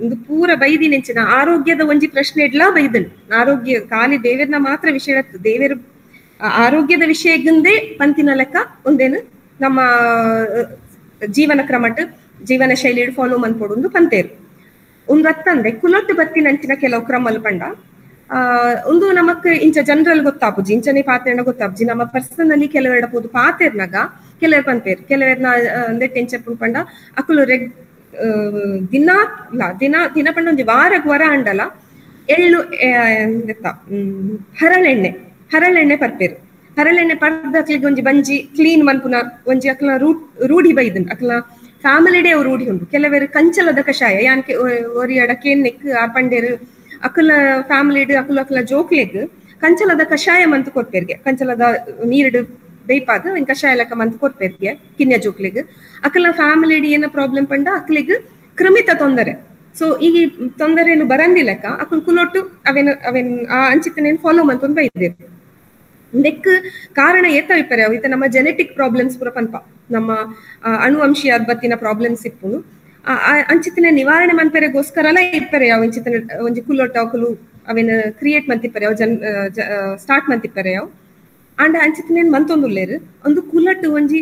ಒಂದು ಪೂರ ಬೈದಿನೆಂಚಿನ ಆರೋಗ್ಯದ ಒಂಜಿ ಪ್ರಶ್ನೆ ಇಡ್ಲಾ ಬೈದನ್. ಆರೋಗ್ಯ ಖಾಲಿ ದೇವರ್ನ ಮಾತ್ರ ವಿಷಯ, ದೇವರ ಆರೋಗ್ಯದ ವಿಷಯಗಂದೇ ಪಂತಿನ ಲೆಕ್ಕ ಒಂದೇನು ನಮ್ಮ ಜೀವನ ಕ್ರಮಟ್ ಜೀವನ ಶೈಲಿ ಫಾಲೋ ಮನ್ಪೊಡು ಪಂತೇರು. ಒಂದು ಅತ್ತಂದೆ ಕುಲೊಟ್ಟು ಬತ್ತಿನಂಚಿನ ಕೆಲವು ಕ್ರಮಲು ಪಂಡ ಒಂದು ನಮಕ್ ಇಂಚ ಜನರಲ್ ಗೊತ್ತಾಪುಜಿ, ಇಂಚನೆ ಪಾತೆರ್ನ ಗೊತ್ತಾಪುಜಿ, ನಮ್ಮ ಪರ್ಸನಲಿ ಕೆಲವೆರಡ ಪೋದು ಪಾತೆರ್ನಾಗ ಕೆಲವರು ಪಂಪೇರು ಕೆಲವೆರ್ನ ಅಂದೆಟ್ ಎಂಚ ಪಂಡ ಅಕುಲು ರೆಗ್ ದಿನ ದಿನ ದಿನ ಪಂಡ ಒಂಜಿ ವಾರಗ್ ವರ ಅಂಡಲ ಎಳ್ಳು ಹರಳೆಣ್ಣೆ ಹರಳೆಣ್ಣೆ ಪರ್ಪೇರು. ಹರಳೆಣ್ಣೆ ಪರ್ದ ಅಕ್ಲಿಗೆ ಒಂಜಿ ಬಂಜಿ ಕ್ಲೀನ್ ಮನ್ಪುನ ಒಂಜಿ ಅಕ್ಲ ರೂಢಿ ಬೈದನ್, ಅಕ್ಲ ಫ್ಯಾಮಿಲಿ ಡೇ ಅವ್ರು ರೂಢಿ ಉಂಟು. ಕೆಲವರು ಕಂಚಲದ ಕಷಾಯ ಯಾನ್ಕೆ ಒರಿಯಡ ಕೇನ್ನೆಕ್ ಆ ಪಂಡೇರು ಅಕುಲ ಫ್ಯಾಮಿಲಿ ಅಕುಲ ಅಕುಲ ಜೋಕ್ಲೆಗ್ ಕಂಚಲದ ಕಷಾಯ ಮಂತು ಕೊರ್ಪೇರ್ಗೆ, ಕಂಚಲದ ನೀರುಡು ಬೇಪಾದ ಕಷಾಯ ಲೆಕ್ಕ ಮಂತು ಕೊರ್ಪೇರ್ಗೆ ಕಿನ್ಯ ಜೋಕ್ಲೆಗ್. ಅಕಲ ಫ್ಯಾಮಿಲಿ ಏನ ಪ್ರಾಬ್ಲಮ್ ಪಂಡ ಅಕ್ಲಿಗ್ ಕ್ರಿಮಿತ ತೊಂದರೆ, ಸೊ ಈಗ ತೊಂದರೆನು ಬರಂದಿಲೆಕ್ಕ ಅಕುಲ್ ಕುಲೊಟ್ಟು ಅವೇನು ಅವೇನ್ ಆ ಅಂಚಿತನೇನು ಫಾಲೋ ಮಂತೊಂದು ಬೈದೇರು. ನೆಕ್ ಕಾರಣ ಏತ ಇಪ್ಪರೆ ಅವು ಇತ್ತ ನಮ್ಮ ಜೆನೆಟಿಕ್ ಪ್ರಾಬ್ಲಮ್ಸ್ ಪೂರ ಪನ್ಪ ನಮ್ಮ ಅಣುವಂಶೀಯ ಬತ್ತಿನ ಪ್ರಾಬ್ಲಮ್ಸ್ ಇಪ್ಪುನು ಅಂಚಿತನ ನಿವಾರಣೆ ಮನ್ಪೆರೆಗೋಸ್ಕರಲ ಇಪ್ಪರೆ ಯಾವ ಇಂಚಿತನ ಒಂಜಿ ಕುಲೊಟ್ಟ ಅಕುಲು ಅವೇನು ಕ್ರಿಯೇಟ್ ಮಂತಿಪ್ಪರೆ ಅವು ಜನ್ ಸ್ಟಾರ್ಟ್ ಮಂತಿಪ್ಪರೆ ಯಾವ ಅಂಡ್ ಅಂಚಿತನೇನು ಮಂತೊಂದುಲ್ಲೇರು ಒಂದು ಕುಲಟ್ಟು ಒಂಜಿ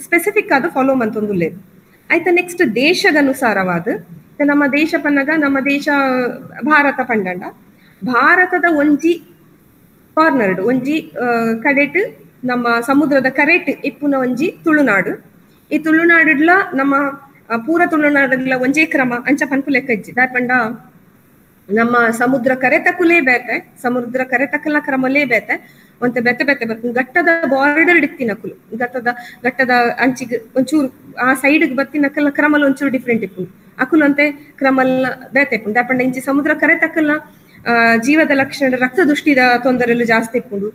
ಸ್ಪೆಸಿಫಿಕ್ ಆದ ಫಾಲೋ ಮಂತೊಂದುಲ್ಲೇರು. ಆಯ್ತಾ ನೆಕ್ಸ್ಟ್ ದೇಶಗನುಸಾರವಾದ ನಮ್ಮ ದೇಶ ಪನ್ನಗ ನಮ್ಮ ದೇಶ ಭಾರತ ಪಂಡಂಡ ಭಾರತದ ಒಂಜಿ ಕಾರ್ನರ್ಡ್ ಒಂಜಿ ಕಡೆಟ್ ನಮ್ಮ ಸಮುದ್ರದ ಕರೆಟ್ ಇಪ್ಪುನ ಒಂಜಿ ತುಳುನಾಡು. ಈ ತುಳುನಾಡುಡ್ಲ ನಮ್ಮ ಪೂರ ತುಳುನಾಡುಡ್ಲ ಒಂಜೇ ಕ್ರಮ ಅಂಚ ಪನ್ಪು ಲೆಕ್ಕ ಇಜ್ಜಿ ದಾಯ್ ಪಂಡ ನಮ್ಮ ಸಮುದ್ರ ಕರೆತಕುಲೇ ಬೇತೆ, ಸಮುದ್ರ ಕರೆತಕಲ ಕ್ರಮಲೇ ಬೇತೆ, ಒಂತೆ ಬೆತ್ತೆ ಬೆತ್ತೆ ಬರ್ತೀನಿ ಘಟ್ಟದ ಬಾರ್ಡರ್ ಇತ್ತಿನಕುಲು ಘಟ್ಟದ ಘಟ್ಟದ ಅಂಚಿಗೆ ಒಂಚೂರು ಆ ಸೈಡ್ ಬತ್ತಿನಕಲ್ಲ ಕ್ರಮಲ ಒಂಚೂರು ಡಿಫ್ರೆಂಟ್ ಇಪ್ಪುನು ಅಕುಲು ಅಂತೆ ಕ್ರಮಲ್ಲ ಬೇತೆ ಇಪ್ಪುನು ದಾಯ್ ಪಂಡ ಇಂಚಿ ಸಮುದ್ರ ಕರೆತಕಲ್ಲ ಜೀವದ ಲಕ್ಷಣ ರಕ್ತ ದೃಷ್ಟಿದ ತೊಂದರೆಲು ಜಾಸ್ತಿ ಇಪ್ಪುಂಡು.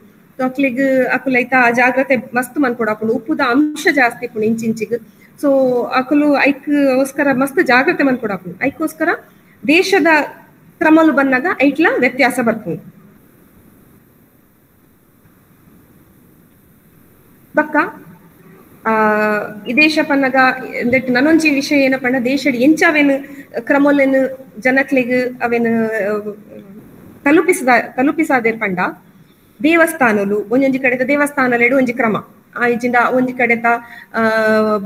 ಅಕ್ಲಿಗ್ ಅಕುಲು ಐತ ಜಾಗ್ರತೆ ಮಸ್ತ್ ಮನ್ಕೊಡಾಪುಂಡು, ಉಪ್ಪುದ ಅಂಶ ಜಾಸ್ತಿ ಇಪ್ಪುಂಡು ಇಂಚಿಂಚಿಗ್, ಸೊ ಅಕುಲು ಐಕ್ಗೋಸ್ಕರ ಮಸ್ತ್ ಜಾಗ್ರತೆ ಮನ್ಕೊಡಾಪುಂಡು. ಐಕ್ಕೋಸ್ಕರ ದೇಶದ ಕ್ರಮಲು ಬಂದಾಗ ಐಟ್ಲ ವ್ಯತ್ಯಾಸ ಬರ್ಪುಂಡು. ಬಕ್ಕ ಈ ದೇಶ ಪನ್ನಗ ನನೊಂಜಿ ವಿಷಯ ಏನಪ್ಪಂಡ ದೇಶಡ್ ಎಂಚ ಅವೇನು ಕ್ರಮೊಲೆನು ಜನಕ್ಲೆಗ್ ಅವೇನು ತಲುಪಿಸಾದೇರ್ ಪಂಡ ದೇವಸ್ಥಾನಲು ಒಂಜೊಂಜಿ ಕಡೆತ ದೇವಸ್ಥಾನಲೆಡು ಒಂಜಿ ಕ್ರಮ, ಆ ಇಜಿಂದ ಒಂಜಿ ಕಡೆತ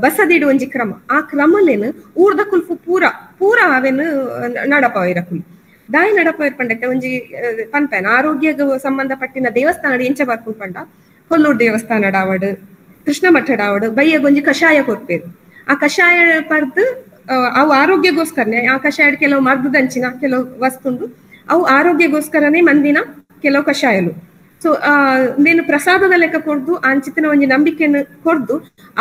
ಬಸದಿಡು ಒಂಜಿ ಕ್ರಮ, ಆ ಕ್ರಮಲೇನು ಊರ್ದ ಕುಲ್ಫು ಪೂರ ಪೂರ ಅವೇನು ನಡಪವಿರಕುಲು ದಾಯಿ ನಡಪವಿರ್ ಪಂಡಕ್ಕೆ ಒಂಜಿ ಪನ್ಪೇನ ಆರೋಗ್ಯಕ್ಕೆ ಸಂಬಂಧಪಟ್ಟಿನ ದೇವಸ್ಥಾನ ಎಂಚ ಬರ್ಪುಂಡು ಪಂಡ ಕೊಲ್ಲೂರು ದೇವಸ್ಥಾನ ಡಾವಡು, ಕೃಷ್ಣ ಮಠ ಡಾವಡು ಬಯ್ಯಗೊಂಜಿ ಕಷಾಯ ಕೊರ್ಪೇರು. ಆ ಕಷಾಯ ಪರ್ದು ಅವು ಆರೋಗ್ಯಗೋಸ್ಕರನೇ ಆ ಕಷಾಯ ಕೆಲವು ಮರ್ದದಂಚಿನ ಕೆಲವು ವಸ್ತುಂಡು ಅವು ಆರೋಗ್ಯಗೋಸ್ಕರನೇ ಮಂದಿನ ಕೆಲವು ಕಷಾಯಲು. ಸೊ ನೇನು ಪ್ರಸಾದದ ಲೆಕ್ಕ ಕೊಡ್ದು ಅಂಚಿತನ ಒಂಜಿ ನಂಬಿಕೆಯನ್ನು ಕೊಡ್ದು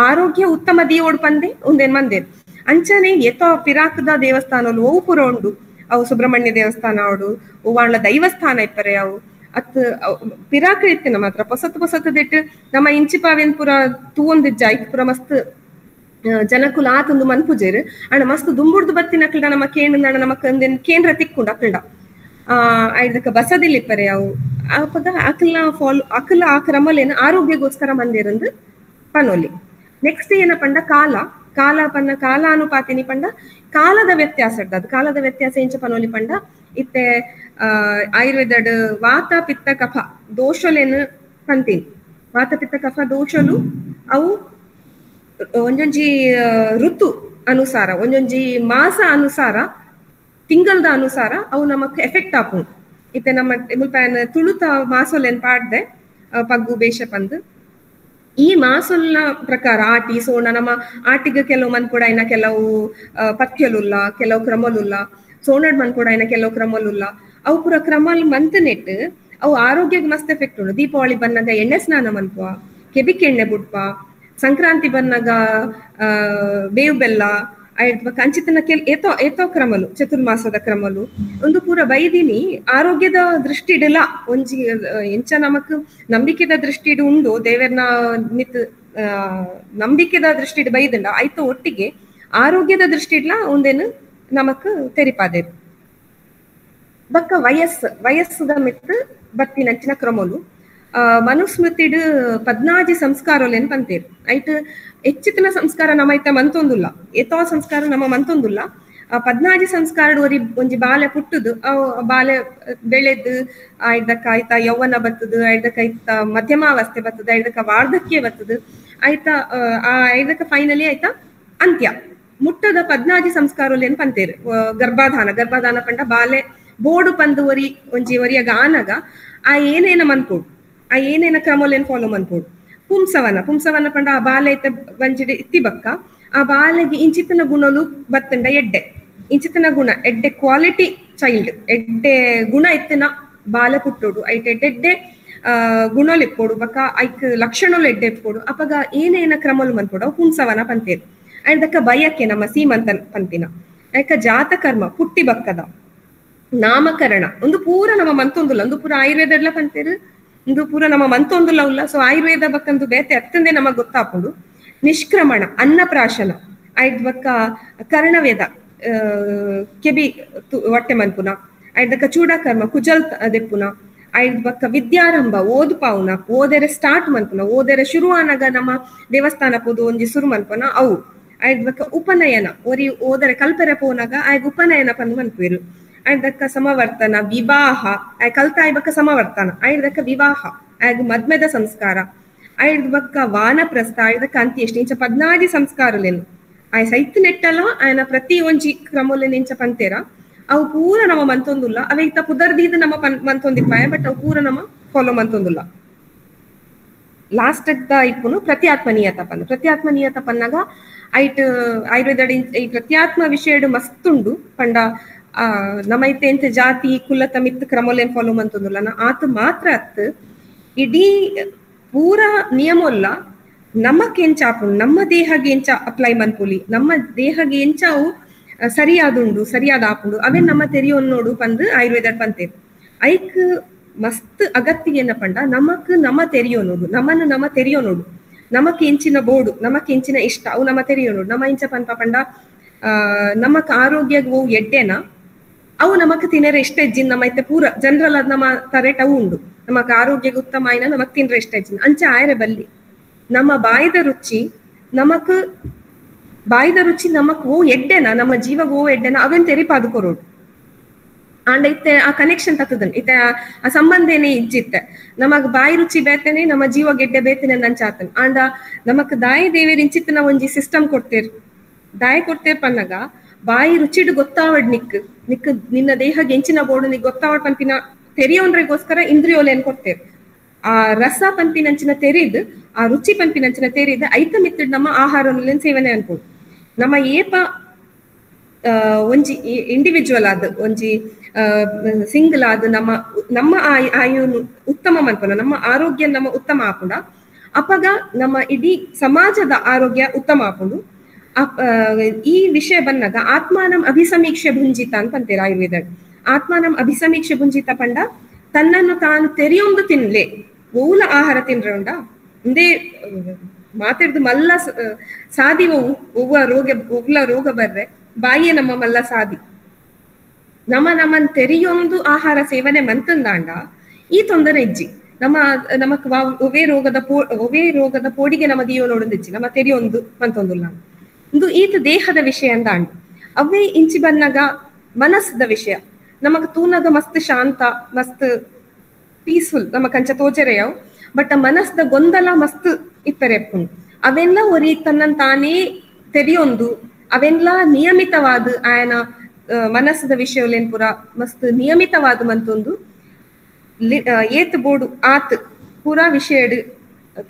ಆರೋಗ್ಯ ಉತ್ತಮ ದಿಯೋಡ್ ಪಂದೆ ಒಂದೇನ್ ಮಂದೇರ್. ಅಂಚನೆ ಎತೋ ಪಿರಾಕದ ದೇವಸ್ಥಾನಲು ಅವು ಪೂರ ಉಂಡು, ಅವು ಸುಬ್ರಹ್ಮಣ್ಯ ದೇವಸ್ಥಾನ ಅವಡು, ಹೂವಾಣ್ಲ ದೈವಸ್ಥಾನ ಇಪ್ಪರೆ ಅವು, ಅತ್ ಪಿರಾಕ ಇತ್ತಿನ ಮಾತ್ರ ಪೊಸತ್ ಪೊಸತ್ ನಮ್ಮ ಇಂಚಿಪಾವೇನ್ ಪೂರ ತೂವೊಂದಿಜ್ಜ ಐಕ್ ಪೂರ ಮಸ್ತ್ ಜನಕುಲ ಆತೊಂದು ಮನ್ಪುಜೇರು ಅಣ್ಣ ಮಸ್ತ್ ದುಂಬುಡ್ದು ಬತ್ತಿನ ಅಕ್ಲ್ಡ ನಮ್ಮ ಕೇಂದ್ರ ನಮ್ಮ ಕೇಂದ್ರ ತಿಕ್ಕೊಂಡು ಅಕ್ಲ್ಡ ಐದಕ್ಕ ಬಸದಿಲ್ಲ ಇಪ್ಪರೆ ಅವು ಅಪಗ ಅಕ್ಲ ಫಾಲೋ ಅಕ್ಲ ಆ ಕ್ರಮಲೇನ ಆರೋಗ್ಯಗೋಸ್ಕರ ಮಂದಿರಂದು ಪನೋಲಿ. ನೆಕ್ಸ್ಟ್ ಏನ ಪಂಡ ಕಾಲ ಕಾಲ ಪನ್ನ ಕಾಲಾನುಪಾತಿನಿ ಪಂಡ ಕಾಲದ ವ್ಯತ್ಯಾಸ ಇರ್ತದ. ಕಾಲದ ವ್ಯತ್ಯಾಸ ಎಂಚ ಪನೋಲಿ ಪಂಡ ಇತ್ತೆ ಆಯುರ್ವೇದಡ್ ವಾತ ಪಿತ್ತ ಕಫ ದೋಷಲೇನು ಪಂತೀನಿ. ವಾತ ಪಿತ್ತ ಕಫ ದೋಷಲು ಅವು ಒಂಜೊಂಜಿ ಋತು ಅನುಸಾರ ಒಂಜೊಂಜಿ ಮಾಸ ಅನುಸಾರ ತಿಂಗಳದ ಅನುಸಾರ ಅವು ನಮಕ್ ಎಫೆಕ್ಟ್ ಆಪುಂಡು. ಇತ್ತೆ ನಮ್ಮ ಮುಲ್ಪ ತುಳುತ ಮಾಸೊಲೆನ್ ಪಾಡ್ದೆ ಪಗ್ಗು ಬೇಷ ಪಂದ್ ಈ ಮಾಸೊಲ್ನ ಪ್ರಕಾರ ಆಟಿ ಸೋಣ ನಮ್ಮ ಆಟಿಗೆ ಕೆಲವು ಮನ್ಪುಡಾಯಿನ ಕೆಲವು ಪಥ್ಯಲುಲ್ಲ ಕೆಲವು ಕ್ರಮಲುಲ್ಲ ಸೋಣಡ್ ಮನ್ಪುಡಾಯಿನ ಕೆಲವು ಕ್ರಮಲುಲ್ಲ ಅವು ಪೂರ ಕ್ರಮಲ್ ಮಂತ್ ನೆಟ್ ಅವು ಆರೋಗ್ಯಕ್ಕೆ ಮಸ್ತ್ ಎಫೆಕ್ಟ್ ಉಂಡು. ದೀಪಾವಳಿ ಬನ್ನಾಗ ಎಣ್ಣೆ ಸ್ನಾನ ಮನ್ಪುವ, ಕೆಬಿಕ್ ಎಣ್ಣೆ ಬುಡ್ಪ, ಸಂಕ್ರಾಂತಿ ಬನ್ನಾಗ ಬೇವು ಬೆಲ್ಲ ಕಂಚಿತನ ಕೆಲ ಏತೋ ಏತೋ ಕ್ರಮಲು ಚತುರ್ಮಾಸದ ಕ್ರಮಲು ಒಂದು ಪೂರ ಬೈದಿನಿ ಆರೋಗ್ಯದ ದೃಷ್ಟಿಡಿಲ್ಲ ಒಂಜಿ ಎಂಚ ನಮಕ್ ನಂಬಿಕೆದ ದೃಷ್ಟಿಡು ಉಂಡು ದೇವರ್ನ ಮಿತ್ ನಂಬಿಕೆದ ದೃಷ್ಟಿಡ್ ಬೈದಂಡ ಆಯ್ತು ಒಟ್ಟಿಗೆ ಆರೋಗ್ಯದ ದೃಷ್ಟಿಡ್ಲ ಒಂದೇನು ನಮಕ್ ತೆರಿಪಾದೆ. ಬಕ್ಕ ವಯಸ್ಸು ವಯಸ್ಸುದ ಮಿತ್ ಬತ್ತಿನಂಚಿನ ಕ್ರಮಲು ಮನುಸ್ಮೃತಿಡ್ 14 ಸಂಸ್ಕಾರಲೇನು ಪಂತೇರು. ಐಟ್ ಹೆಚ್ಚಿತನ ಸಂಸ್ಕಾರ ನಮ್ಮ ಐತ ಮಂತೊಂದುಲ್ಲ ಏತೋ ಸಂಸ್ಕಾರ ನಮ್ಮ ಮಂತೊಂದುಲ್ಲ. 14 ಸಂಸ್ಕಾರ ಒರಿ ಒಂಜಿ ಬಾಲೆ ಪುಟ್ಟುದು ಬಾಲೆ ಬೆಳೆದು ಐದಕ್ಕ ಆಯ್ತಾ ಯೌವನ ಬತ್ತದು ಐದಕ್ಕ ಐತ ಮಧ್ಯಮಾವಸ್ಥೆ ಬತ್ತದ ಐದಕ್ಕ ವಾರ್ಧಕ್ಯ ಬತ್ತದು ಆಯ್ತಾ ಆ ಐದಕ್ಕ ಫೈನಲಿ ಆಯ್ತಾ ಅಂತ್ಯ ಮುಟ್ಟದ 14 ಸಂಸ್ಕಾರಲೇನು ಪಂತೇರು. ಗರ್ಭಾಧಾನ ಗರ್ಭಾಧಾನ ಪಂಡ ಬಾಲೆ ಬೋಡು ಪಂದು ಒರಿ ಒಂಜಿ ಒರಿಯಾಗ ಆನಗ ಆ ಏನೇನ ಮನ್ಪೋಡು ಆ ಏನೇನ ಕ್ರಮಲೇನು ಫಾಲೋ ಮನ್ಪೋಡು. ಪುಂಸವನ ಪುಂಸವನ ಪಂಡ ಆ ಬಾಲೆ ಐತ ಬಂಜಿಡಿ ಇತ್ತಿ ಬಕ್ಕ ಆ ಬಾಲೆಗೆ ಇಂಚಿತನ ಗುಣಲು ಬತ್ತಂಡ ಎಡ್ಡೆ ಇಂಚಿತನ ಗುಣ ಎಡ್ಡೆ ಕ್ವಾಲಿಟಿ ಚೈಲ್ಡ್ ಎಡ್ಡೆ ಗುಣ ಇತ್ತಿನ ಬಾಲೆ ಪುಟ್ಟೋಡು ಐಟ್ ಎಡ್ಡೆಡ್ಡೆ ಗುಣಲು ಇಪ್ಪೋಡು ಬಕ್ಕ ಐಕ್ ಲಕ್ಷಣಲು ಎಡ್ಡೆ ಇಪ್ಪೋಡು ಅಪಗ ಏನೇನ ಕ್ರಮಲು ಮನ್ಪೋಡು ಅವು ಪುಂಸವನ ಪಂತೇರು. ಅಂಡ್ ಬಯಕೆ ನಮ್ಮ ಸೀಮಂತ ಪಂತಿನ ಯಾಕ ಜಾತಕರ್ಮ ಪುಟ್ಟಿ ಬಕ್ಕದ ನಾಮಕರಣ ಒಂದು ಪೂರ ನಮ್ಮ ಮಂತೊಂದುಲ್ಲ ಒಂದು ಪೂರ ಆಯುರ್ವೇದ ಪಂತೇರು ಒಂದು ಪೂರ ನಮ್ಮ ಮಂತೊಂದುಲ್ಲ ಉಲ್ಲ. ಸೊ ಆಯುರ್ವೇದ ಬಕ್ಕಂದು ಬೇತೆ ಅತ್ತಂದೆ ನಮಗ್ ಗೊತ್ತಾಪುಂಡು. ನಿಷ್ಕ್ರಮಣ ಅನ್ನಪ್ರಾಶನ ಐದ್ ಬಕ್ಕ ಕರ್ಣವೇದ ಕೆಬಿ ಹೊಟ್ಟೆ ಮನ್ಪುನ ಐದಕ್ಕ ಚೂಡಕರ್ಮ ಕುಜಲ್ ದೆಪ್ಪುನ ಐದ್ ಬಕ್ಕ ವಿದ್ಯಾರಂಭ ಓದುಪಾವುನ ಓದೆರೆ ಸ್ಟಾರ್ಟ್ ಮನ್ಪುನ ಓದೆರೆ ಶುರು ಆನಾಗ ನಮ್ಮ ದೇವಸ್ಥಾನ ಪೋದು ಒಂಜಿ ಸುರು ಮನ್ಪುನ ಅವು ಐದ್ ಬಕ್ಕ ಉಪನಯನ ಒರಿ ಓದರೆ ಕಲ್ಪೆರೆ ಪೋನಾಗ ಆಯ್ಗ ಉಪನಯನ ಪಂದು ಮನ್ಪುವೆರು. ಐದಕ್ಕ ಸಮವರ್ತನ ವಿವಾಹ ಆಯ್ ಕಲ್ತ ಬಕ್ಕ ಸಮವರ್ತನ ಐದಕ್ಕ ವಿವಾಹ ಆಯ್ಗ ಮದ್ಮೆದ ಸಂಸ್ಕಾರ ಐದ್ ಬಕ್ಕ ವಾನಪ್ರಸ್ಥ ಐದಕ್ಕ ಅಂತ್ಯೇಷ್ಟಿ ಇಂಚ 14 ಸಂಸ್ಕಾರಲೇನು ಆಯ್ ಸೈತ್ ನೆಟ್ಟಲ ಆಯನ ಪ್ರತಿ ಒಂಜಿ ಕ್ರಮಲೇನು ಇಂಚ ಪಂತೇರ ಅವು ಪೂರ ನಮ್ಮ ಮಂತೊಂದುಲ್ಲ ಅವೆ ಇತ್ತ ಪುದರ್ದೀದ್ ನಮ್ಮ ಮಂತೊಂದಿಪ್ಪಾಯ ಬಟ್ ಅವು ಪೂರ ನಮ್ಮ ಫಾಲೋ ಮಂತೊಂದುಲ್ಲ. ಲಾಸ್ಟ್ the ಇಪ್ಪುನು ಪ್ರತ್ಯಾತ್ಮ ನಿಯತ ಪಂದು. ಪ್ರತ್ಯಾತ್ಮ ನಿಯತ ಪನ್ನಾಗ ಐಟ್ ಆಯುರ್ವೇದ ಈ ಪ್ರತ್ಯಾತ್ಮ ವಿಷಯಡು ಮಸ್ತುಂಡು ಪಂಡ ನಮೈತೆ ಎಂತ ಜಾತಿ ಕುಲತ ಮಿತ್ ಕ್ರಮಲೇನ್ ಫಾಲೋ ಮಂತೊಂದುಲ್ಲ ಆತ ಮಾತ್ರ ಅತ್ ಇಡೀ ಪೂರ ನಿಯಮಲ್ಲ ನಮಕ್ ಎಂಚ ಆಪುಂಡು ನಮ್ಮ ದೇಹಗೆ ಎಂಚ ಅಪ್ಲೈ ಮನ್ಪುಲಿ ನಮ್ಮ ದೇಹಗೆ ಎಂಚ ಅವು ಸರಿಯಾದುಂಡು ಸರಿಯಾದ ಆಪುಂಡು ಅವೇ ನಮ್ಮ ತೆರಿಯೋನ್ ನೋಡು ಪಂದು ಆಯುರ್ವೇದ ಪಂತೇರು. ಐಕ್ ಮಸ್ತ್ ಅಗತ್ಯ ಏನ ಪಂಡ ನಮಕ್ ನಮ ತೆರಿಯೋ ನೋಡು ನಮ್ಮನ್ನು ನಮ ತೆರಿಯೋ ನೋಡು ನಮಕ್ ಎಂಚಿನ ಬೋಡು ನಮಕ್ ಎಂಚಿನ ಇಷ್ಟ ಅವು ನಮ ತೆರಿಯೋ ನೋಡು. ನಮ್ಮ ಇಂಚ ಪನ್ಪ ಪಂಡ ನಮಕ್ ಆರೋಗ್ಯ ಓ ಎಡ್ಡೆನ ಅವು ನಮಕ್ ತಿನ್ನರೆ ಇಷ್ಟ ಇಜ್ಜಿನ್ ನಮ್ಮ ಐತೆ ಪೂರ ಜನರಲ್ ಅದ್ ನಮ್ಮ ತರೇಟ್ ಅವು ಉಂಡು ನಮಕ್ ಆರೋಗ್ಯಕ್ಕೆ ಉತ್ತಮ ಆಯ್ನ ನಮಕ್ ತಿನ್ರೆ ಇಷ್ಟ ಇಜ್ಜಿನ್ ಅಂಚ ಆಯರೆ ಬಲ್ಲಿ ನಮ್ಮ ಬಾಯಿದ ರುಚಿ ನಮಕ್ ಬಾಯಿದ ರುಚಿ ನಮಕ್ ಓ ಎಡ್ಡೆನ ನಮ್ಮ ಜೀವಗ್ ಓ ಎಡ್ಡೆನ ಅವೇನ್ ತೆರಿಪಾದು ಕೊರೋಡು ಆಂಡ ಇತ್ತೆ ಆ ಕನೆಕ್ಷನ್ ತತ್ತದನ್ ಇತ್ತೆ ಆ ಸಂಬಂಧೇನೆ ಇಜ್ಜಿತ್ತೆ ನಮಗ್ ಬಾಯಿ ರುಚಿ ಬೇತೇನೆ ನಮ್ಮ ಜೀವ ಗೆಡ್ಡೆ ಬೇತೇನೆ ನಂಚಾತನ್ ಆಂಡ ನಮಕ್ ದಾಯಿ ದೇವೇರ್ ಇಂಚಿತ್ತನ ಒಂಜಿ ಸಿಸ್ಟಮ್ ಕೊಡ್ತೇರ್ ದಾಯಿ ಕೊಡ್ತೇರ್ ಪನ್ನಗ ಬಾಯಿ ರುಚಿಡು ಗೊತ್ತಾವಡ್ ನಿಕ್ ನಿಕ್ ನಿನ್ನ ದೇಹಗೆ ಎಂಚಿನ ಬೋಡು ನಿಕ್ ಗೊತ್ತಾವಡ್ ಪನ್ಪಿನ ತೆರಿಯೋನ್ರಿಗೋಸ್ಕರ ಇಂದ್ರಿಯೋಲೇನ್ ಕೊಡ್ತೇರ್ ಆ ರಸ ಪನ್ಪಿನಂಚಿನ ತೆರಿದ್ ಆ ರುಚಿ ಪನ್ಪಿನಂಚಿನ ತೆರಿದ್ ಐತ ಮಿತ್ತಡ್ ನಮ್ಮ ಆಹಾರ ಸೇವನೆ ಅನ್ಬೋದು. ನಮ್ಮ ಏಪ ಒಂಜಿ ಇಂಡಿವಿಜುವಲ್ ಆದ ಒಂಜಿ ಸಿಂಗಲ್ ಆದ ನಮ್ಮ ನಮ್ಮ ಆಯುನು ಉತ್ತಮ ಮನ್ಪುನ ನಮ್ಮ ಆರೋಗ್ಯ ನಮ್ಮ ಉತ್ತಮ ಆಪುಂಡ ಅಪಗ ನಮ್ಮ ಇಡೀ ಸಮಾಜದ ಆರೋಗ್ಯ ಉತ್ತಮ ಆಪುಂಡು. ಈ ವಿಷಯ ಬಂದಾಗ ಆತ್ಮಾನಂ ಅಭಿಸಮೀಕ್ಷೆ ಭುಂಜಿತ ಅಂತ ಅಂತೀರ ಆಯುರ್ವೇದ. ಆತ್ಮಾನಂ ಅಭಿಸಮೀಕ್ಷೆ ಭುಂಜಿತ ಪಂಡ ತನ್ನನ್ನು ತಾನು ತೆರೆಯೊಂದು ತಿನ್ಲೆ ಓಲ ಆಹಾರ ತಿನ್ರೆ ಉಂಡ ಇಂದೇ ಮಾತಾಡ್ದು ಮಲ್ಲ ಸಾದಿ ಒವ್ವ ರೋಗ ಒಗ್ಲ ರೋಗ ಬರ್ರೆ ಬಾಯಿಯೇ ನಮ್ಮ ಮಲ್ಲ ಸಾದಿ. ನಮ್ಮ ನಮ್ಮನ್ ತೆರೆಯೊಂದು ಆಹಾರ ಸೇವನೆ ಮಂತಂದಾಂಡ ಈ ತೊಂದರೆ ಇಜ್ಜಿ. ನಮ್ಮ ನಮಕ್ ಒವೇ ರೋಗದ ಒವೇ ರೋಗದ ಪೋಡಿಗೆ ನಮ್ಮ ದಿಯೋ ನೋಡೊಂದಿಜ್ಜಿ ನಮ್ಮ ತೆರೆಯೊಂದು ಮಂತೊಂದುಲ್ಲ. ಇಂದು ಈತ ದೇಹದ ವಿಷಯ ಅಂದಾಂಡ. ಅವೇ ಇಂಚಿ ಬನ್ನಾಗ ಮನಸ್ಸದ ವಿಷಯ ನಮಗ್ ತೂನಾಗ ಮಸ್ತ್ ಶಾಂತ ಮಸ್ತ್ ಪೀಸ್ಫುಲ್ ನಮ್ಮ ಕಂಚ ತೋಚರೆಯವು, ಬಟ್ ಮನಸ್ಸದ ಗೊಂದಲ ಮಸ್ತ್ ಇಪ್ಪರೆಪ್ಪುಂಡು. ಅವೆಲ್ಲ ಒರಿ ತನ್ನನ್ ತಾನೇ ತೆರೆಯೊಂದು ಅವೆಲ್ಲ ನಿಯಮಿತವಾದ ಆಯನ ಮನಸ್ಸದ ವಿಷಯಲೇನ್ ಪೂರ ಮಸ್ತ್ ನಿಯಮಿತವಾದ ಮಂತೊಂದು ಏತ್ ಬೋಡು ಆತ್ ಪೂರಾ ವಿಷಯಡ್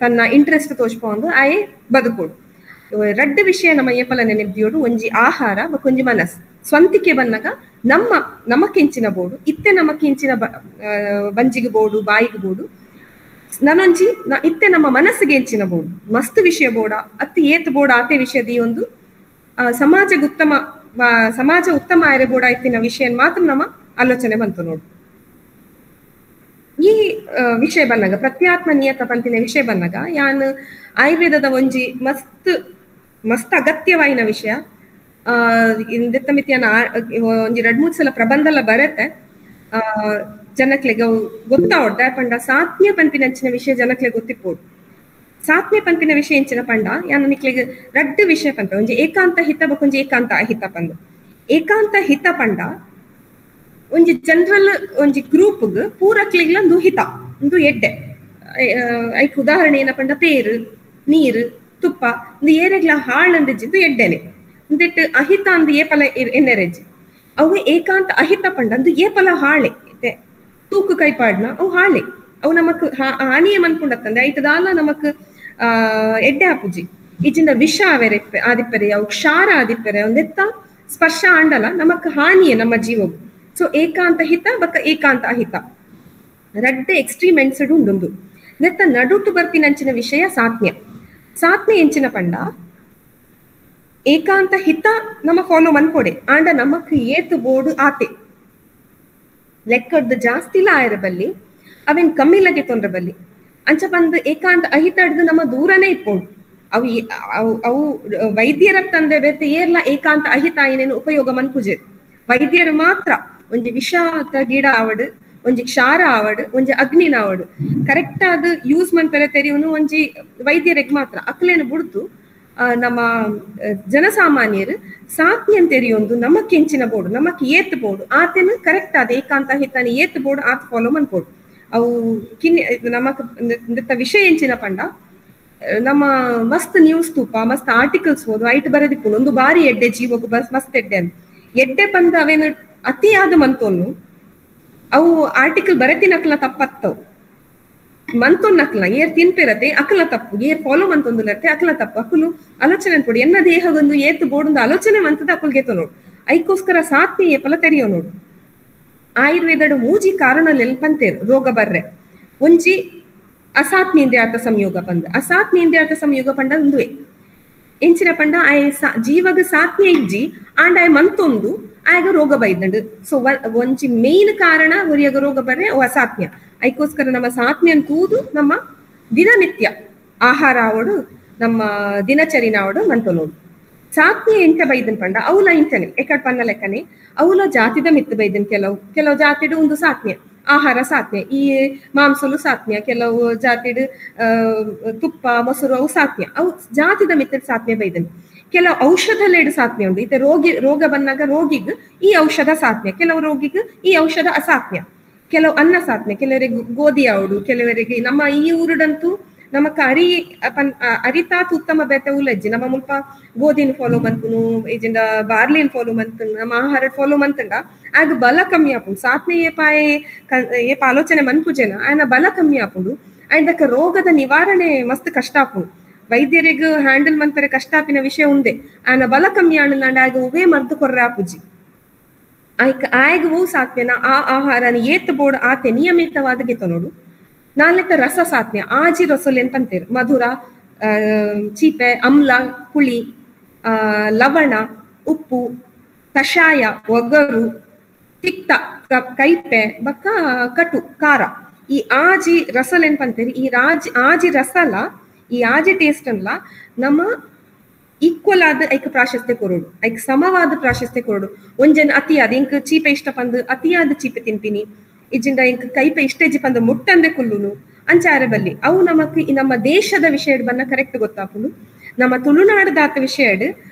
ತನ್ನ ಇಂಟ್ರೆಸ್ಟ್ ತೋಚ್ಪೊಂದು ಆಯೆ ಬದುಕೋಡು. ರಡ್ಡು ವಿಷಯ ನಮ್ಮ ಏಪಲ ನೆನಪಿಯೋಡು, ಒಂಜಿ ಆಹಾರ ಬೊಕೊಂಜಿ ಮನಸ್ಸು. ಸ್ವಂತಿಕೆ ಬಂದಾಗ ನಮ್ಮ ನಮಕ್ಕೆಂಚಿನ ಬೋಡು ಇತ್ತೆ ನಮಕ್ಕೆಂಚಿನ ಬಂಜಿಗೆ ಬೋಡು ಬಾಯಿಗೆ ಬೋಡು ನಾನೊಂಜಿ ಇತ್ತೆ ನಮ್ಮ ಮನಸ್ಸಿಗೆ ಎಂಚಿನ ಬೋಡು ಮಸ್ತ್ ವಿಷಯ ಬೋಡ ಅತ್ತಿ ಏತ್ ಬೋಡ ಆತೆ ವಿಷಯದ ಈ ಒಂದು ಸಮಾಜಕ್ಕೆ ಉತ್ತಮ ಸಮಾಜ ಉತ್ತಮ ಆಯರೆ ಬೋಡ ಇತ್ತಿನ ವಿಷಯ ಮಾತ್ರ ನಮ್ಮ ಆಲೋಚನೆ ಬಂತು ನೋಡು. ಈ ವಿಷಯ ಬಂದಾಗ ಪ್ರತ್ಯಾತ್ಮ ನಿಯತ ಪಂತಿನ ವಿಷಯ ಬಂದಾಗ ಯಾನ್ ಆಯುರ್ವೇದದ ಒಂಜಿ ಮಸ್ತ್ ಮಸ್ತ್ ಅಗತ್ಯವಾಯಿನ ವಿಷಯ. ಮಿತಿಯನ್ನ ಒಂಜಿ ರಡ್ ಮೂರು ಸಲ ಪ್ರಬಂಧ ಬರತ್ತೆ ಜನಕ್ಲೆಗ ಗೊತ್ತಾವಡ್ದ ಪಂಡ ಸಾತ್ಮ್ಯ ಪಂಪಿನಂಚಿನ ವಿಷಯ ಜನಕ್ಲೆ ಗೊತ್ತಿಪ್ಪೋಡು. ಸಾತ್ಮ್ಯ ಪಂಪಿನ ವಿಷಯ ಎಂಚಿನ ಪಂಡ ಯಾನ್ ನಿಕ್ಲೆಗ್ ರಡ್ಡು ವಿಷಯ ಪಂಪ, ಒಂಜಿ ಏಕಾಂತ ಹಿತ ಬೊಕೊಂಜಿ ಏಕಾಂತ ಅಹಿತ ಪಂದು. ಏಕಾಂತ ಹಿತ ಪಂಡ ಒಂಜಿ ಜನರಲ್ ಒಂಜಿ ಗ್ರೂಪ್ ಪೂರಕ್ಲೆಗ್ಲ ಒಂದು ಹಿತ ಒಂದು ಎಡ್ಡೆ. ಐಕ್ ಉದಾಹರಣೆ ಏನಪಂಡ ಪೇರು ನೀರು ತುಪ್ಪ ಒಂದು ಏರೆಗ್ಲ ಹಾಳಂದಿದ್ದು ಎಡ್ಡೆನೆ. ಒಂದಿಟ್ಟು ಅಹಿತ ಅಂದ್ ಏಪಲ ಎನ್ನೆರೆಜ್ಜಿ ಅವು ಏಕಾಂತ ಅಹಿತ ಪಂಡ ಅಂದು ಏಪಲ ಹಾಳೆ ತೂಕು ಕೈಪಾಡ್ನ ಅವು ಹಾಳೆ ಅವು ನಮಕ್ ಹಾನಿಯೇ ಮನ್ಪುಂಡತ್ತಂದೆ ಐತದಾಲ ನಮಕ್ ಎಡ್ಡೆ ಆಪುಜಿ. ಇಜಿಂದ ವಿಷ ಆವೆರೆ ಆದಿಪ್ಪರೆ ಅವು ಕ್ಷಾರ ಆದಿಪ್ಪರೆ ಒಂದೆತ್ತ ಸ್ಪರ್ಶ ಆಂಡಲ ನಮಕ್ ಹಾನಿಯೇ ನಮ್ಮ ಜೀವವು. ಸೊ ಏಕಾಂತ ಹಿತ ಬಕ್ಕ ಏಕಾಂತ ಅಹಿತ ರಡ್ಡೆ ಎಕ್ಸ್ಟ್ರೀಮ್ ಎಂಡ್ಸ್ ಉಂಡುಂದು. ನೆತ್ತ ನಡುಟು ಬರ್ಪಿನಂಚಿನ ವಿಷಯ ಸಾತ್ಮ್ಯ. ಸಾತ್ಮ್ಯ ಎಂಚಿನ ಪಂಡ ಏಕಾಂತ ಹಿತ ನಮ್ಮ ಫಾಲೋ ಮನ್ಪೊಡೆ ಆಂಡ ನಮಕ್ ಏತು ಬೋಡು ಆತೆ ಲೆಕ್ಕಡ್ದು ಜಾಸ್ತಿಲ ಆಯಿರಬಲ್ಲಿ ಅವೇನ್ ಕಮ್ಮಿಲಗೆ ತೊಂದ್ರೆ ಬಲ್ಲಿ ಅಂಚ ಬಂದು ಏಕಾಂತ ಅಹಿತ ಹಿಡ್ದು ನಮ್ಮ ದೂರನೇ ಇಪ್ಪೋಡು. ಅವು ಅವು ಅವು ವೈದ್ಯರ ತಂದೆ ಬೇತೆ ಏರ್ಲ ಏಕಾಂತ ಅಹಿತ ಏನೇನು ಉಪಯೋಗ ಮನ್ಪುಜೆ. ವೈದ್ಯರು ಮಾತ್ರ ಒಂಜಿ ವಿಷ ಗಿಡ ಆವಡು ಒಂಜಿ ಕ್ಷಾರ ಆವಡು ಒಂಜಿ ಅಗ್ನಿನ ಆವಡು ಕರೆಕ್ಟ್ ಆದ ಯೂಸ್ ಮನ್ಪರೆ ತೆರಿಯುನು ಒಂಜಿ ವೈದ್ಯರಿಗೆ ಮಾತ್ರ. ಅಕ್ಲೇನು ಬುಡ್ದು ನಮ್ಮ ಜನಸಾಮಾನ್ಯರು ಸಾತ್ಮ್ಯನ್ ತೆರಿಯೊಂದು ನಮಕ್ ಎಂಚಿನ ಬೋಡು ನಮಕ್ ಏತ್ ಬೋಡು ಆತೇನು ಕರೆಕ್ಟ್ ಆದ ಏಕಾಂತ ಹಿತಾನೆ ಏತ್ ಬೋಡು ಆತ ಫಾಲೋ ಮನ್ಪೋಡು. ಅವು ಕಿನ್ನಿ ನಮಕ್ ವಿಷಯ ಎಂಚಿನ ಪಂಡ ನಮ್ಮ ಮಸ್ತ್ ನ್ಯೂಸ್ ತೂಪ ಮಸ್ತ್ ಆರ್ಟಿಕಲ್ಸ್ ಓದು ಐಟ್ ಬರೆದಿಪ್ಪುಂಡು ಒಂದು ಬಾರಿ ಎಡ್ಡೆ ಜೀವಕ್ಕೆ ಬಸ್ ಮಸ್ತ್ ಎಡ್ಡೆ ಅಂತ ಎಡ್ಡೆ ಬಂದ ಅವೇನು ಅತಿಯಾದ ಮಂತೊನ್ನು ಅವು ಆರ್ಟಿಕಲ್ ಬರೆತಿನಕ್ಲ ತಪ್ಪತ್ತವು ಮಂತೊನ್ನಕ್ಲ ಏರ್ ತಿನ್ಪಿರತ್ತೆ ಅಕ್ಲ ತಪ್ಪು ಏರ್ ಫಾಲೋ ಮಂತೊಂದುಲತ್ತೆ ಅಕ್ಲ ತಪ್ಪು ಅಕುಲು ಆಲೋಚನೆ ಅನ್ಕೊಡಿ ಎನ್ನ ದೇಹಗೊಂದು ಏತು ಬೋಡೊಂದು ಆಲೋಚನೆ ಮಂತದ ಅಕುಲ್ಗೆ ನೋಡು. ಐಕೋಸ್ಕರ ಸಾತ್ಮೆ ಏಪಲ ತೆರೆಯೋ ನೋಡು. ಆಯುರ್ವೇದಡು ಮೂಜಿ ಕಾರಣಲೆಲ್ ಪಂತೇರು ರೋಗ ಬರ್ರೆ. ಒಂಜಿ ಅಸಾತ್ಮೀಂದ್ರಿಯಾರ್ಥ ಸಂಯೋಗ ಪಂದ ಅಸಾತ್ಮೀಂದ್ರಿಯಾರ್ಥ ಸಂಯೋಗ ಪಂಡ ಒಂದುವೆ ಎಂಚಿನ ಪಂಡ ಆಯ ಜೀವಗ ಸಾತ್ಮ್ಯ ಇಜ್ಜಿ ಆಂಡ ಆಯ ಮಂತೊಂದು ಆಗ ರೋಗ ಬೈದಂಡು. ಸೊ ಒಂಜಿ ಮೇನ್ ಕಾರಣ ಒರಿಯಾಗ ರೋಗ ಬರ್ರೆ ಅವು ಅಸಾತ್ಮ್ಯ. ಐಕೋಸ್ಕರ ನಮ್ಮ ಸಾತ್ಮ್ಯನ್ ತೂದು ನಮ್ಮ ದಿನನಿತ್ಯ ಆಹಾರ ಆವಡು ನಮ್ಮ ದಿನಚರಿನ ಆವಡು ಮಂತೊನೋಡು. ಸಾತ್ಮ್ಯ ಎಂಚ ಬೈದನ್ ಪಂಡ ಅವಲ ಇಂಚನೆ ಎಕಡ್ ಪನ್ನ ಲೆಕ್ಕನೆ ಅವಲ ಜಾತಿದ ಮಿತ್ತು ಬೈದನ್. ಕೆಲವು ಕೆಲವು ಜಾತಿಡು ಒಂದು ಸಾತ್ಮ್ಯ ಆಹಾರ ಸಾತ್ಮ್ಯ ಈ ಮಾಂಸಲು ಸಾತ್ಮ್ಯ ಕೆಲವು ಜಾತಿಡು ತುಪ್ಪ ಮೊಸರು ಅವು ಸಾತ್ಮ್ಯ ಅವು ಜಾತಿದ ಮಿತ್ತದ ಸಾತ್ಮ್ಯ ಬೈದನ್. ಕೆಲವು ಔಷಧಲೇಡು ಸಾತ್ಮ್ಯ ಉಂಟು. ಇತ್ತೆ ರೋಗಿ ರೋಗ ಬಂದಾಗ ರೋಗಿಗ್ ಈ ಔಷಧ ಸಾತ್ಮ್ಯ, ಕೆಲವು ರೋಗಿಗ್ ಈ ಔಷಧ ಅಸಾತ್ಮ್ಯ, ಕೆಲವು ಅನ್ನ ಸಾತ್ಮ್ಯ, ಕೆಲವರಿಗೆ ಗೋಧಿ ಆವಡು, ಕೆಲವರಿಗೆ ನಮ್ಮ ಈ ಊರುಡಂತೂ ನಮಕ್ ಅರಿ ಅರಿತಾತ್ ಉತ್ತಮ ಬೇತೆ ಉಲಜ್ಜಿ ನಮ್ಮ ಮುಲ್ಪ ಗೋಧಿನ ಫಾಲೋ ಮಂತುನು ಇಜಿಂದ ಬಾರ್ಲಿನ ಫಾಲೋ ಮಂತುನು ನಮ್ಮ ಆಹಾರ ಫಾಲೋ ಮಂತಂಡ ಆಗ ಬಲ ಕಮ್ಮಿ ಆಪುಂಡು. ಸಾತ್ಮೆ ಏಪಾಯೆ ಏಪ ಆಲೋಚನೆ ಮನ್ಪುಜೆನ ಆಯನ ಬಲ ಕಮ್ಮಿ ಆಪುಂಡು. ಆಯ್ದಕ್ಕ ರೋಗದ ನಿವಾರಣೆ ಮಸ್ತ್ ಕಷ್ಟ ಆಪುಂಡು. ವೈದ್ಯರಿಗೆ ಹ್ಯಾಂಡಲ್ ಮನ್ಪರೆ ಕಷ್ಟ ಆಪಿನ ವಿಷಯ ಉಂದೆ ಆಯನ ಬಲ ಕಮ್ಮಿ ಆಂಡ ಆಗ ಉವೇ ಮದ್ದು ಕೊರ್ರೆ ಆಪುಜಿ. ಆಯ್ಕ ಆಯಗವು ಸಾತ್ಮ್ಯನ ಆ ಆಹಾರನ ಏತ್ ಬೋರ್ಡ್ ಆತೆ ನಿಯಮಿತವಾದ ಗೆತ ನೋಡು. ನಾಲ್ಕ ರಸ ಸಾತ್ಮ್ಯ ಆಜಿ ರಸೊಲೆ ಅಂತೀರ್ ಮಧುರ ಚೀಪೆ ಅಮ್ಲ ಹುಳಿ ಲವಣ ಉಪ್ಪು ಕಷಾಯ ಒಗರು ತಿಕ್ತ ಕೈಪೆ ಬಕ್ಕ ಕಟು ಖಾರ ಈ ಆಜಿ ರಸಲ್ ಏನ್ ಪಂತೇರಿ ಈ ರಾಜ್ ಆಜಿ ರಸಲ ಈ ಆಜಿ ಟೇಸ್ಟ್ ಅನ್ಲ ನಮ್ಮ ಈಕ್ವಲ್ ಆದ ಐಕ್ ಪ್ರಾಶಸ್ತ್ಯ ಕೊರೋಡು ಐಕ್ ಸಮವಾದ ಪ್ರಾಶಸ್ತ್ಯ ಕೊರೋಡು. ಒಂಜನ್ ಅತಿಯಾದ ಇಂಕ್ ಚೀಪೆ ಇಷ್ಟ ಪಂದು ಅತಿಯಾದ ಚೀಪೆ ತಿನ್ಪಿನಿ ಇಜ್ಜಿಂದ ಇಂಕ್ ಕೈಪೆ ಇಷ್ಟೇಜಿ ಪಂದು ಮುಟ್ಟಂದೆ ಕುಲ್ಲುನು ಅಂಚಾರ ಬಲ್ಲಿ ಅವು ನಮಕ್ ನಮ್ಮ ದೇಶದ ವಿಷಯಡ್ ಬನ್ನ ಕರೆಕ್ಟ್ ಗೊತ್ತಾಪುನು. ನಮ್ಮ ತುಳುನಾಡದಾತ ವಿಷಯಡ್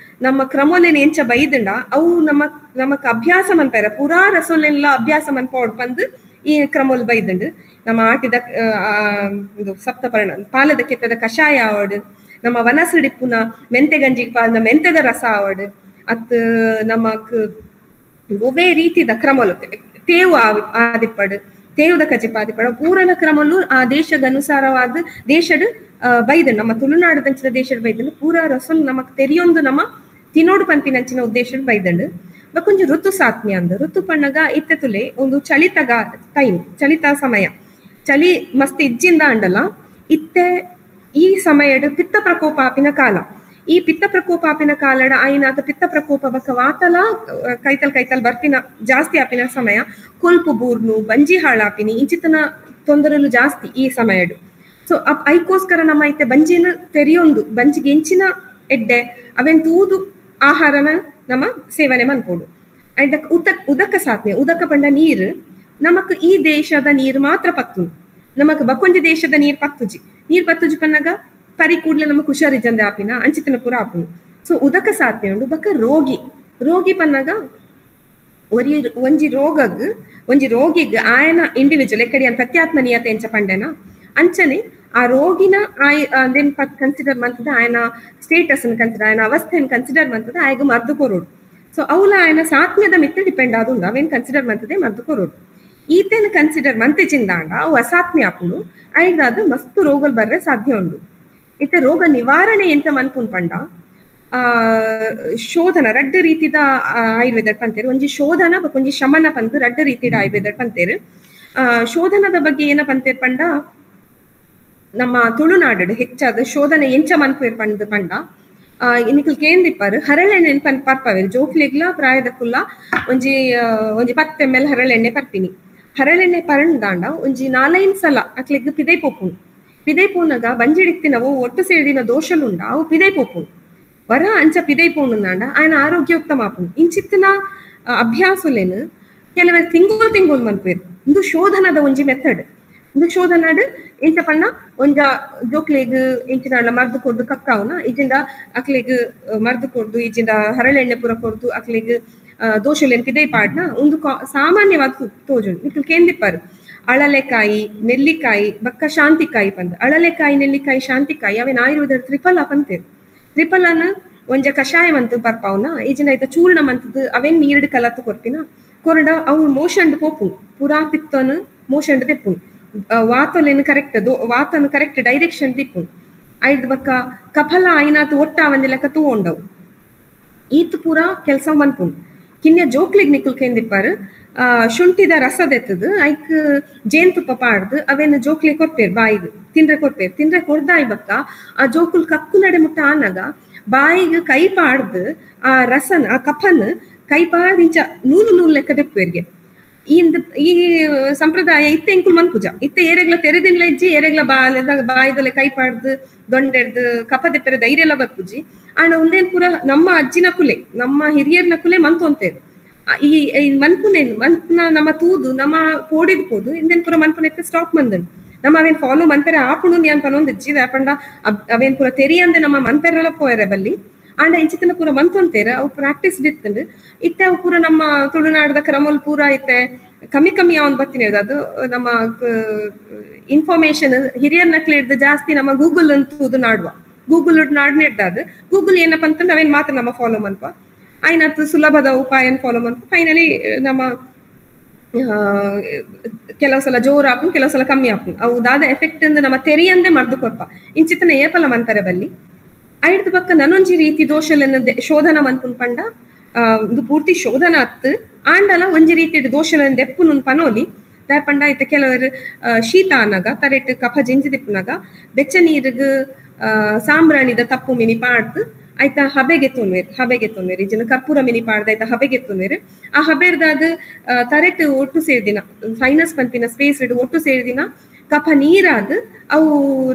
ನಮ್ಮ ಕ್ರಮೋಲೆನ್ ಎಂಚ ಬೈದಂಡ ಅವು ನಮ್ಮ ನಮಕ್ ಅಭ್ಯಾಸ ಮನ್ಪಾರ ಪೂರಾ ರಸೋಲೆಲ್ಲ ಅಭ್ಯಾಸ ಮನ್ಪೋಡ್ ಪಂದು ಈ ಕ್ರಮೋಲ್ ಬೈದಂಡು. ನಮ್ಮ ಆಟಿದ ಇದು ಸಪ್ತಪರ್ಣ ಪಾಲದ ಕೆತ್ತದ ಕಷಾಯ ಆವಡ್, ನಮ್ಮ ವನಸುಡಿಪ್ಪುನ ಮೆಂತೆ ಗಂಜಿಗೆ ಪಾಲ್ನ ಮೆಂತೆದ ರಸ ಆವಡ್, ಅತ್ ನಮಕ್ ಒವೇ ರೀತಿದ ಕ್ರಮಲು ತೇವು ಆದಿಪ್ಪಡು ತೇವುದ ಕಜಿಪ ಆದಿಪ್ಪಡು ಪೂರನ ಕ್ರಮಲು ಆ ದೇಶದ ಅನುಸಾರವಾದ ದೇಶಡ್ ಬೈದಂಡು ನಮ್ಮ ತುಳುನಾಡದಂಚಿನ ದೇಶಡ್ ಬೈದಂಡು ಪೂರಾ ರಸಲ್ ನಮಕ್ ತೆರಿಯೊಂದು ನಮ್ಮ ತಿನೋಡು ಪನ್ಪಿನಂಚಿನ ಉದ್ದೇಶಡ್ ಬೈದಂಡು. ಬೊಕೊಂಜಿ ಋತು ಸಾತ್ಮ್ಯ ಅಂದ್ ಋತು ಪಣ್ಣಗ ಇತ್ತೆ ತುಲೆ ಒಂದು ಚಳಿತಗ ಟೈಮ್ ಚಳಿತ ಸಮಯ ಚಳಿ ಮಸ್ತ್ ಇಜ್ಜಿಂದ ಅಂಡಲ ಇತ್ತೆ ಈ ಸಮಯಡ್ ಪಿತ್ತ ಪ್ರಕೋಪ ಆಪಿನ ಕಾಲ. ಈ ಪಿತ್ತ ಪ್ರಕೋಪ ಆಪಿನ ಕಾಲಡ ಆಯಿನಾತ ಪಿತ್ತ ಪ್ರಕೋಪ ಬಕ್ಕ ವಾತಲ ಕೈತಲ್ ಕೈತಲ್ ಬರ್ಪಿನ ಜಾಸ್ತಿ ಆಪಿನ ಸಮಯ ಕೊಲ್ಪು ಬೂರ್ನು ಬಂಜಿ ಹಾಳಾಪಿನಿ ಇಂಚಿತನ ತೊಂದರೆಲು ಜಾಸ್ತಿ ಈ ಸಮಯಡ್. ಸೊ ಐಕೋಸ್ಕರ ನಮ್ಮ ಇತ್ತೆ ಬಂಜಿನ ತೆರಿಯೊಂದು ಬಂಜಿಗೆ ಎಂಚಿನ ಎಡ್ಡೆ ಅವೆನ್ ತೂದು ಆಹಾರನ ನಮ್ಮ ಸೇವನೆ ಮನ್ಪೋಡು. ಐದಕ್ ಉದಕ ಸಾತ್ನೆ ಉದಕ ಪಂಡ ನೀರು ನಮಕ್ ಈ ದೇಶದ ನೀರು ಮಾತ್ರ ಪತ್ತು ನಮಕ್ ಬಕೊಂಜಿ ದೇಶದ ನೀರ್ ಪತ್ತುಜಿ ನೀರ್ ಪತ್ತುಜಿ ಪನ್ನಗ ಪರಿ ಕೂಡ್ಲೆ ನಮಕ್ ಹುಷಾರಿಜಂದೆ ಆಪಿನ ಅಂಚಿತನ ಪೂರ ಆಪುನು. ಸೊ ಉದಕ ಸಾತ್ನೆ ಉಂಡು. ಬಕ್ಕ ರೋಗಿ ರೋಗಿ ಪನ್ನಗ ಒಂಜಿ ರೋಗಗ್ ಒಂಜಿ ರೋಗಿಗ್ ಆಯನ ಇಂಡಿವಿಜುವಲ್ ಎಕ್ಕಡಿ ಪ್ರತ್ಯಾತ್ಮ ನಿಯತ ಎಂಚ ಪಂಡೆನ ಅಂಚನೆ ಆ ರೋಗಿನ ಆಯ್ then consider ಮಂತದ ಆಯನ ಸ್ಟೇಟಸ್ ಕನ್ಸಿಡರ್ ಆಯನ ಅವಸ್ಥೆಯನ್ನು ಕನ್ಸಿಡರ್ ಮಂತದ ಆಯಗ ಮದ್ದು ಕೊರೋಡು. ಸೊ ಅವಲ ಆಯನ ಸಾತ್ಮ್ಯದ ಮಿತ್ತ ಡಿಪೆಂಡ್ ಆದುಂಡು ಅವೇನ್ ಕನ್ಸಿಡರ್ ಮಂತದೆ ಮದ್ದು ಕೊರೋಡು. ಈತೇನು ಕನ್ಸಿಡರ್ ಮಂತೆ ಚಿಂದಾಂಡ ಅವು ಅಸಾತ್ಮ್ಯ ಆಪುಂಡು ಐದಾದ ಮಸ್ತು ರೋಗಲ್ ಬರ್ರೆ ಸಾಧ್ಯ ಉಂಡು. ಇತ್ತೆ ರೋಗ ನಿವಾರಣೆ ಎಂತ ಮನ್ಪುನ್ ಪಂಡ ಆ ಶೋಧನ ರಡ್ಡು ರೀತಿದ ಆಯುರ್ವೇದ ಪಂತೇರು ಒಂಜಿ ಶೋಧನ ಒಂಜಿ ಶಮನ ಪಂತು ರಡ್ಡು ರೀತಿದ ಆಯುರ್ವೇದ ಪಂತೇರು. ಆ ಶೋಧನದ ಬಗ್ಗೆ ಏನ ಪಂತೇರ್ ಪಂಡ ನಮ್ಮ ತುಳುನಾಡು ಹೆಚ್ಚಾದ ಶೋಧನೆ ಎಂಚ ಮನ್ಪೇರ್ ಪಂಡ್ ಪಂಡ ನಿಕಲ್ ಕೇಂದಿಪ್ಪಾರು ಹರಳೆಣ್ಣೆ ಪರ್ಪವೇರು ಜೋಕ್ಲಿಗ್ಲ ಪ್ರಾಯದಕ್ಕುಲ್ಲ ಒಂಜಿ ಒಂಜಿ 10 ml ಹರಳೆಣ್ಣೆ ಪರ್ಪಿನಿ ಹರಳೆಣ್ಣೆ ಪರಂದಾಂಡ ಒಂಜಿ 4-5 ಸಲ ಅಕ್ಲಿಗ್ ಪಿದೈ ಪೋಪುನು ಪಿದೈ ಪೋನಗ ಬಂಜಿಡಿತ್ತಿನವು ಒಟ್ಟು ಸೇರಿದಿನ ದೋಷಲುಂಡ ಅವು ಪಿದೈ ಪೋಪುನು ವರ ಅಂಚ ಪಿದೈ ಪೋನುಂದಾಂಡ ಆಯನ ಆರೋಗ್ಯ ಉತ್ತಮ ಆಪುನು. ಇಂಚಿತ್ತಿನ ಅಭ್ಯಾಸಲೇನು ಕೆಲವರು ತಿಂಗಳು ತಿಂಗಳು ಮನ್ಪೇರು ಇಂದು ಶೋಧನದ ಒಂಜಿ ಮೆಥಡ್. ಇಂದು ಶೋಧನಾಡು ಎಂಚ ಪಣ್ಣ ಒಂಜ ಜೋಕ್ಲೆಗ್ ಎಂಚಿನ ಮರ್ದು ಕೊಡ್ದು ಕಕ್ಕಾವುನ ಇಜಿಂದ ಅಕ್ಲೆಗ್ ಮರ್ದು ಕೊಡ್ದು ಇಜಿಂದ ಹರಳೆಣ್ಣೆ ಪೂರ ಕೊಡ್ದು ಅಕ್ಲೆಗ್ ದೋಷಲೇನ್ ಪಿದೈ ಪಾಡ್ನ ಒಂದು ಸಾಮಾನ್ಯವಾದ ತೋಜುಂಡು. ನಿಕಲ್ ಕೇಂದಿಪ್ಪಾರು ಅಳಲೆಕಾಯಿ ನೆಲ್ಲಿಕಾಯಿ ಬಕ್ಕ ಶಾಂತಿಕಾಯಿ ಪಂದ್ ಅಳಲೆಕಾಯಿ ನೆಲ್ಲಿಕಾಯಿ ಶಾಂತಿಕಾಯಿ ಅವೇನ್ ಆಯುರ್ವೇದ ತ್ರಿಫಲ ಪಂತೇರು. ತ್ರಿಫಲನ ಒಂಜ ಕಷಾಯ ಮಂತು ಬರ್ಪಾವುನ ಈಜಿಂದ ಐತ ಚೂರ್ಣ ಮಂತದ್ದು ಅವೇನ್ ನೀರ್ಡ್ ಕಲತ್ತು ಕೊರ್ಪಿನ ಕೊರಡ ಅವು ಮೋಷಂಡ್ ಪೋಪು ಪೂರಾ ಪಿತ್ತನು ಮೋಷಂಡ್ ತೆಪ್ಪುನು ವಾತಲೇನು ಕರೆಕ್ಟ್ ವಾತನು ಕರೆಕ್ಟ್ ಡೈರೆಕ್ಷನ್ ದಿಪ್ಪುನು ಐದ್ ಬಕ್ಕ ಕಫಲ ಐನಾತ್ ಒಟ್ಟ ಒಂದಿ ಲೆಕ್ಕ ತೂಂಡವು ಈತ್ ಪೂರಾ ಕೆಲಸ ಮನ್ಪುನು. ಕಿನ್ಯ ಜೋಕ್ಲಿಗ್ ನಿಕುಲ್ ಕೇಂದಿಪ್ಪಾರು ಶುಂಠಿದ ರಸದೆತ್ತದು ಐಕ್ ಜೇನುತುಪ್ಪ ಪಾಡ್ದು ಅವೇನು ಜೋಕ್ಲಿ ಕೊರ್ಪೇರ್ ಬಾಯಿಗೆ ತಿಂದ್ರೆ ಕೊರ್ಪೇರ್ ತಿಂದ್ರೆ ಕೊರ್ದಾಯ್ ಬಕ್ಕ ಆ ಜೋಕುಲ್ ಕಕ್ಕು ನಡೆ ಮುಟ್ಟ ಆನಾಗ ಬಾಯಿಗೆ ಕೈ ಪಾಡ್ದು ಆ ರಸನ್ ಆ ಕಫನ್ ಕೈ ಪಾಡ್ದು ಇಂಚ ನೂಲು ನೂಲು ಲೆಕ್ಕ ದೆಪ್ಪೇರ್ಗೆ. ಈ ಸಂಪ್ರದಾಯ ಇತ್ತೆ ಎಂಕುಲ್ ಮನ್ಪುಜ ಇತ್ತೆ ಏರೆಗ್ಲ ತೆರೆದಿನ್ಲ ಇಜ್ಜಿ ಏರೆಗ್ಲ ಬಾಲೆದ ಬಾಯಿದಲೆ ಕೈ ಪಾಡ್ದು ದೊಂಡೆಡ್ದು ಕಫ ದೆಪ್ಪೆರೆ ಧೈರ್ಯ ಎಲ್ಲ ಬರ್ಪುಜಿ. ಆಂಡ ಒಂದೇನ್ ಪೂರ ನಮ್ಮ ಅಜ್ಜಿನ ಕುಲೆ ನಮ್ಮ ಹಿರಿಯರ್ನ ಕುಲೆ ಮಂತೊಂತೇರು ಈ ಮನ್ಪುನೇನು ಮನ್ಪುನ ನಮ್ಮ ತೂದು ನಮ್ಮ ಪೋಡಿದ್ ಪೋದು ಇಂದೇನ್ ಪೂರ ಮನ್ಪುನೆತ್ತೆ ಸ್ಟಾಪ್ ಮಂದನ್ ನಮ್ಮ ಅವೇನ್ ಫಾಲೋ ಮನ್ಪೆರೆ ಆಪುಣು ಯಾನ್ ಪನೊಂದು ಇಜ್ಜಿ ಪಂಡ ಅವೇನ್ ಪೂರ ತೆರಿಯಂದೆ ನಮ್ಮ ಮನ್ಪೆರೆಲ್ಲ ಪೋಯರೆ ಬಲ್ಲಿ ಆಂಡ ಇಂಚಿತನ ಪೂರ ಮಂತೊಂತೇರ ಅವು ಪ್ರಾಕ್ಟೀಸ್ ಇತ್ತಂಡು ಇತ್ತೆ ಅವು ಪೂರ ನಮ್ಮ ತುಳುನಾಡದ ಕ್ರಮಲ್ ಪೂರ ಇತ್ತೆ ಕಮ್ಮಿ ಕಮ್ಮಿ ಅವನ್ ಬತ್ತಿನ ಅದು ನಮ್ಮ ಇನ್ಫಾರ್ಮೇಶನ್ ಹಿರಿಯರ್ ನಕ್ಲಿಡ್ದು ಜಾಸ್ತಿ ನಮ್ಮ ಗೂಗಲ್ ಅಂತೂದು ನಾಡುವ ಗೂಗಲ್ ನಾಡ್ನೆಡ್ದಾದು ಗೂಗಲ್ ಏನಪ್ಪ ಅಂತಂದ್ರೆ ಅವೇನ್ ಮಾತ್ರ ನಮ್ಮ ಫಾಲೋ ಮನ್ಪ ಆಯ್ನಾತು ಸುಲಭದ ಉಪಾಯ ಫಾಲೋ ಮನ್ಪ ಫೈನಲಿ ನಮ್ಮ ಕೆಲವು ಸಲ ಜೋರು ಆಪುನ್ ಕೆಲವು ಸಲ ಕಮ್ಮಿ ಆಪುನ್ ಅವು ದಾದ ಎಫೆಕ್ಟ್ ಅಂದ್ ನಮ್ಮ ತೆರಿಯಂದೆ ಮರ್ದು ಕೊರ್ಪ ಇಂಚಿತನ ಏಪಲ ಮನ್ಪರೆ ಬಲ್ಲಿ. ಐಡ್ದು ಪಕ್ಕ ನನೊಂಜಿ ರೀತಿ ದೋಷಲನ್ನು ಶೋಧನ ಮನ್ಪುನ್ ಪಂಡ ಇದು ಪೂರ್ತಿ ಶೋಧನ ಅತ್ತು ಆಂಡಲ ಒಂಜಿ ರೀತಿ ದೋಷಲನ್ನು ದೆಪ್ಪುನು ಪನೋಲಿ ದಾಯ ಪಂಡ ಇತ್ತ ಕೆಲವರು ಶೀತ ಆನಾಗ ತರೆಟ್ ಕಫ ಜಿಂಜಿ ದಿಪ್ಪುನಾಗ ಬೆಚ್ಚ ನೀರಿಗ್ ಸಾಂಬ್ರಾಣಿದ ತಪ್ಪು ಮಿನಿ ಪಾಡ್ದು ಆಯ್ತಾ ಹಬೆಗೆ ತೊನ್ವೇರ್ ಹಬೆಗೆ ತೊನ್ವೇರ್ ಇಜಿನ ಕರ್ಪೂರ ಮಿನಿ ಪಾಡ್ದ ಆಯ್ತಾ ಹಬೆಗೆ ತೊನ್ವೇರ್ ಆ ಹಬೆರ್ದಾದ ತರೆಟ್ ಒಟ್ಟು ಸೇರ್ದಿನ ಸೈನಸ್ ಪಂಪಿನ ಸ್ಪೇಸ್ ಒಟ್ಟು ಸೇರ್ದಿನ ಕಫ ನೀರಾದ ಅವು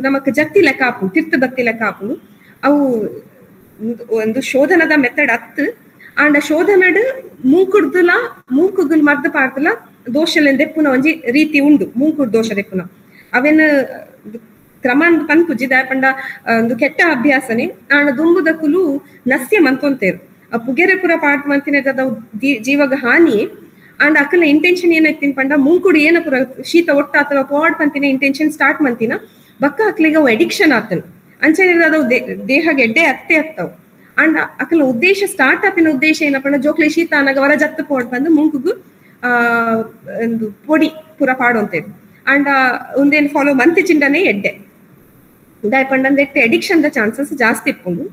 ನಮಕ್ ಜತ್ತಿ ಲೆಕ್ಕ ಆಪುಂಡು ತಿರ್ತು ಬತ್ತಿ ಲೆಕ್ಕ ಆಪುಂಡು ಅವು ಒಂದು ಶೋಧನದ ಮೆಥಡ್ ಅತ್ತು ಆಂಡ ಶೋಧನಡ್ ಮೂಕುಡ್ದುಲ ಮೂಕುಗುಲ್ ಮರ್ದ ಪಾಡ್ದುಲ ದೋಷಲೆನ್ ದೆಪ್ಪುನ ಒಂಜಿ ರೀತಿ ಉಂಡು ಮೂಕುಡ್ ದೋಷ ದೆಪ್ಪುನ ಅವೇನು ಕ್ರಮ ಪನ್ಪುಜಿ ದಾಯಪಂಡ ಒಂದು ಕೆಟ್ಟ ಅಭ್ಯಾಸನೆ ಆಂಡ ದುಂಬುದಕುಲು ನಸ್ಯ ಮಂತೊಂತೇರು ಆ ಪುಗೆರೆ ಪುರ ಪಾಟ್ ಮಂತಿನ ಜೀವಗ ಹಾನಿ ಆಂಡ ಅಕಲ ಇಂಟೆನ್ಷನ್ ಏನೈತಿನ ಪಂಡ ಮೂಕುಡು ಏನ ಪುರ ಶೀತ ಒಟ್ಟ ಅಥವಾ ಪೋಡ್ ಪಂತಿನ ಇಂಟೆನ್ಷನ್ ಸ್ಟಾರ್ಟ್ ಮಂತಿನ ಬಕ್ಕ ಅಕ್ಲಿಗ ಅವು ಅಡಿಕ್ಷನ್ ಆತನ ಅಂಚನೆ ಅವು ದೇಹಗೆ ಎಡ್ಡೆ ಅತ್ತೆ ಅತ್ತವು ಅಂಡ್ ಅಕಲ ಉದ್ದೇಶ ಸ್ಟಾರ್ಟ್ ಆಪಿನ ಉದ್ದೇಶ ಏನಪ್ಪ ಜೋಕ್ಲೆ ಶೀತ ಅನಾಗ ವರ ಜತ್ತು ಪೋಡ್ ಬಂದು ಮೂಕುಗು ಆ ಒಂದು ಪೊಡಿ ಪುರ ಪಾಡುವಂತೇಳಿ ಅಂಡ್ ಒಂದೇನು ಫಾಲೋ ಮಂತಿ ಚಿಂಡನೆ ಎಡ್ಡೆ ದಾಯಪಂಡ addiction the chances ಜಾಸ್ತಿ ಇಪ್ಪುಂಡು.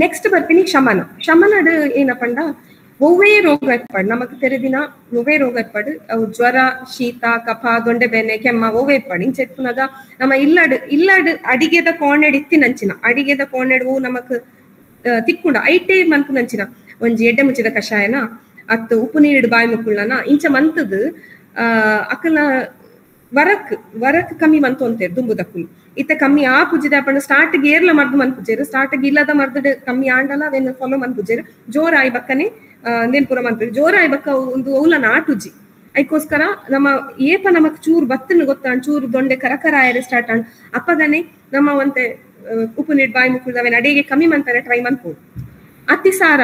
ನೆಕ್ಸ್ಟ್ ಬರ್ತೀನಿ ಶಮನ. ಶಮನಡ್ ಏನಪ್ಪಂಡ ಒವ್ವೇ ರೋಗ ಇರ್ಪಾಡು ನಮಕ್ ತೆರೆದಿನ ಒವ್ವೇ ರೋಗ ಇರ್ಪಾಡು ಅವು ಜ್ವರ ಶೀತ ಕಫ ದೊಂಡೆ ಬೇನೆ ಕೆಮ್ಮ ಒವ್ವೇ ಇರ್ಪಾಡು ಇಂಚ ಇಪ್ಪುನಾಗ ನಮ್ಮ ಇಲ್ಲಡ್ ಇಲ್ಲಡ್ ಅಡಿಗೆದ ಕೋಣೆಡ್ ಇತ್ತಿನಂಚಿನ ಅಡಿಗೆದ ಕೋಣೆಡ್ ಓ ನಮಕ್ ತಿಕ್ಕುಂಡ ಐಟೇ ಮನ್ಪುನಂಚಿನ ಒಂಜಿ ಎಡ್ಡೆ ಮುಚ್ಚಿದ ಕಷಾಯನ ಅತ್ತು ಉಪ್ಪು ನೀರು ಬಾಯಿ ಮುಕ್ಕುಳ್ಳನ ಇಂಚ ಮಂತದ್ ಅಕಲ ವರಕ್ ವರಕ್ ಕಮ್ಮಿ ಮಂತು ಅಂತೇರು ದುಂಬುದಕ್ಕುಲು ಇತ್ತ ಕಮ್ಮಿ ಆ ಪೂಜಿದ ಪಂಡ ಸ್ಟಾರ್ಟ್ ಏರ್ಲ ಮರ್ದು ಮನ್ಪುಜೇರು ಸ್ಟಾರ್ಟ್ ಇಲ್ಲದ ಮರ್ದು ಕಮ್ಮಿ ಆಂಡಲ ಅವೇನು ಫಾಲೋ ಮನ್ಪುಜೇರು ಜೋರಾಯಿ ಬಕ್ಕನೆ ನೆನ್ಪುರ ಮನ್ಪುಜಿ ಜೋರಾಯಿ ಬಕ್ಕ ಒಂದು ಓಲ ನಾಟುಜಿ ಐಕೋಸ್ಕರ ನಮ್ಮ ಏಪ ನಮಕ್ ಚೂರು ಬತ್ತನ ಗೊತ್ತಾಣ್ ಚೂರು ದೊಂಡೆ ಕರಕರ ಆಯರೆ ಸ್ಟಾರ್ಟ್ ಆಂಡ್ ಅಪ್ಪಗನೆ ನಮ್ಮ ಒಂತೆ ಉಪ್ಪು ನೀರು ಬಾಯಿ ಮುಕ್ಕುಳ್ದ ಅವೇನು ಅಡಿಗೆ ಕಮ್ಮಿ ಮಂತಾರೆ ಟ್ರೈ ಮನ್ಪೋಡು. ಅತಿಸಾರ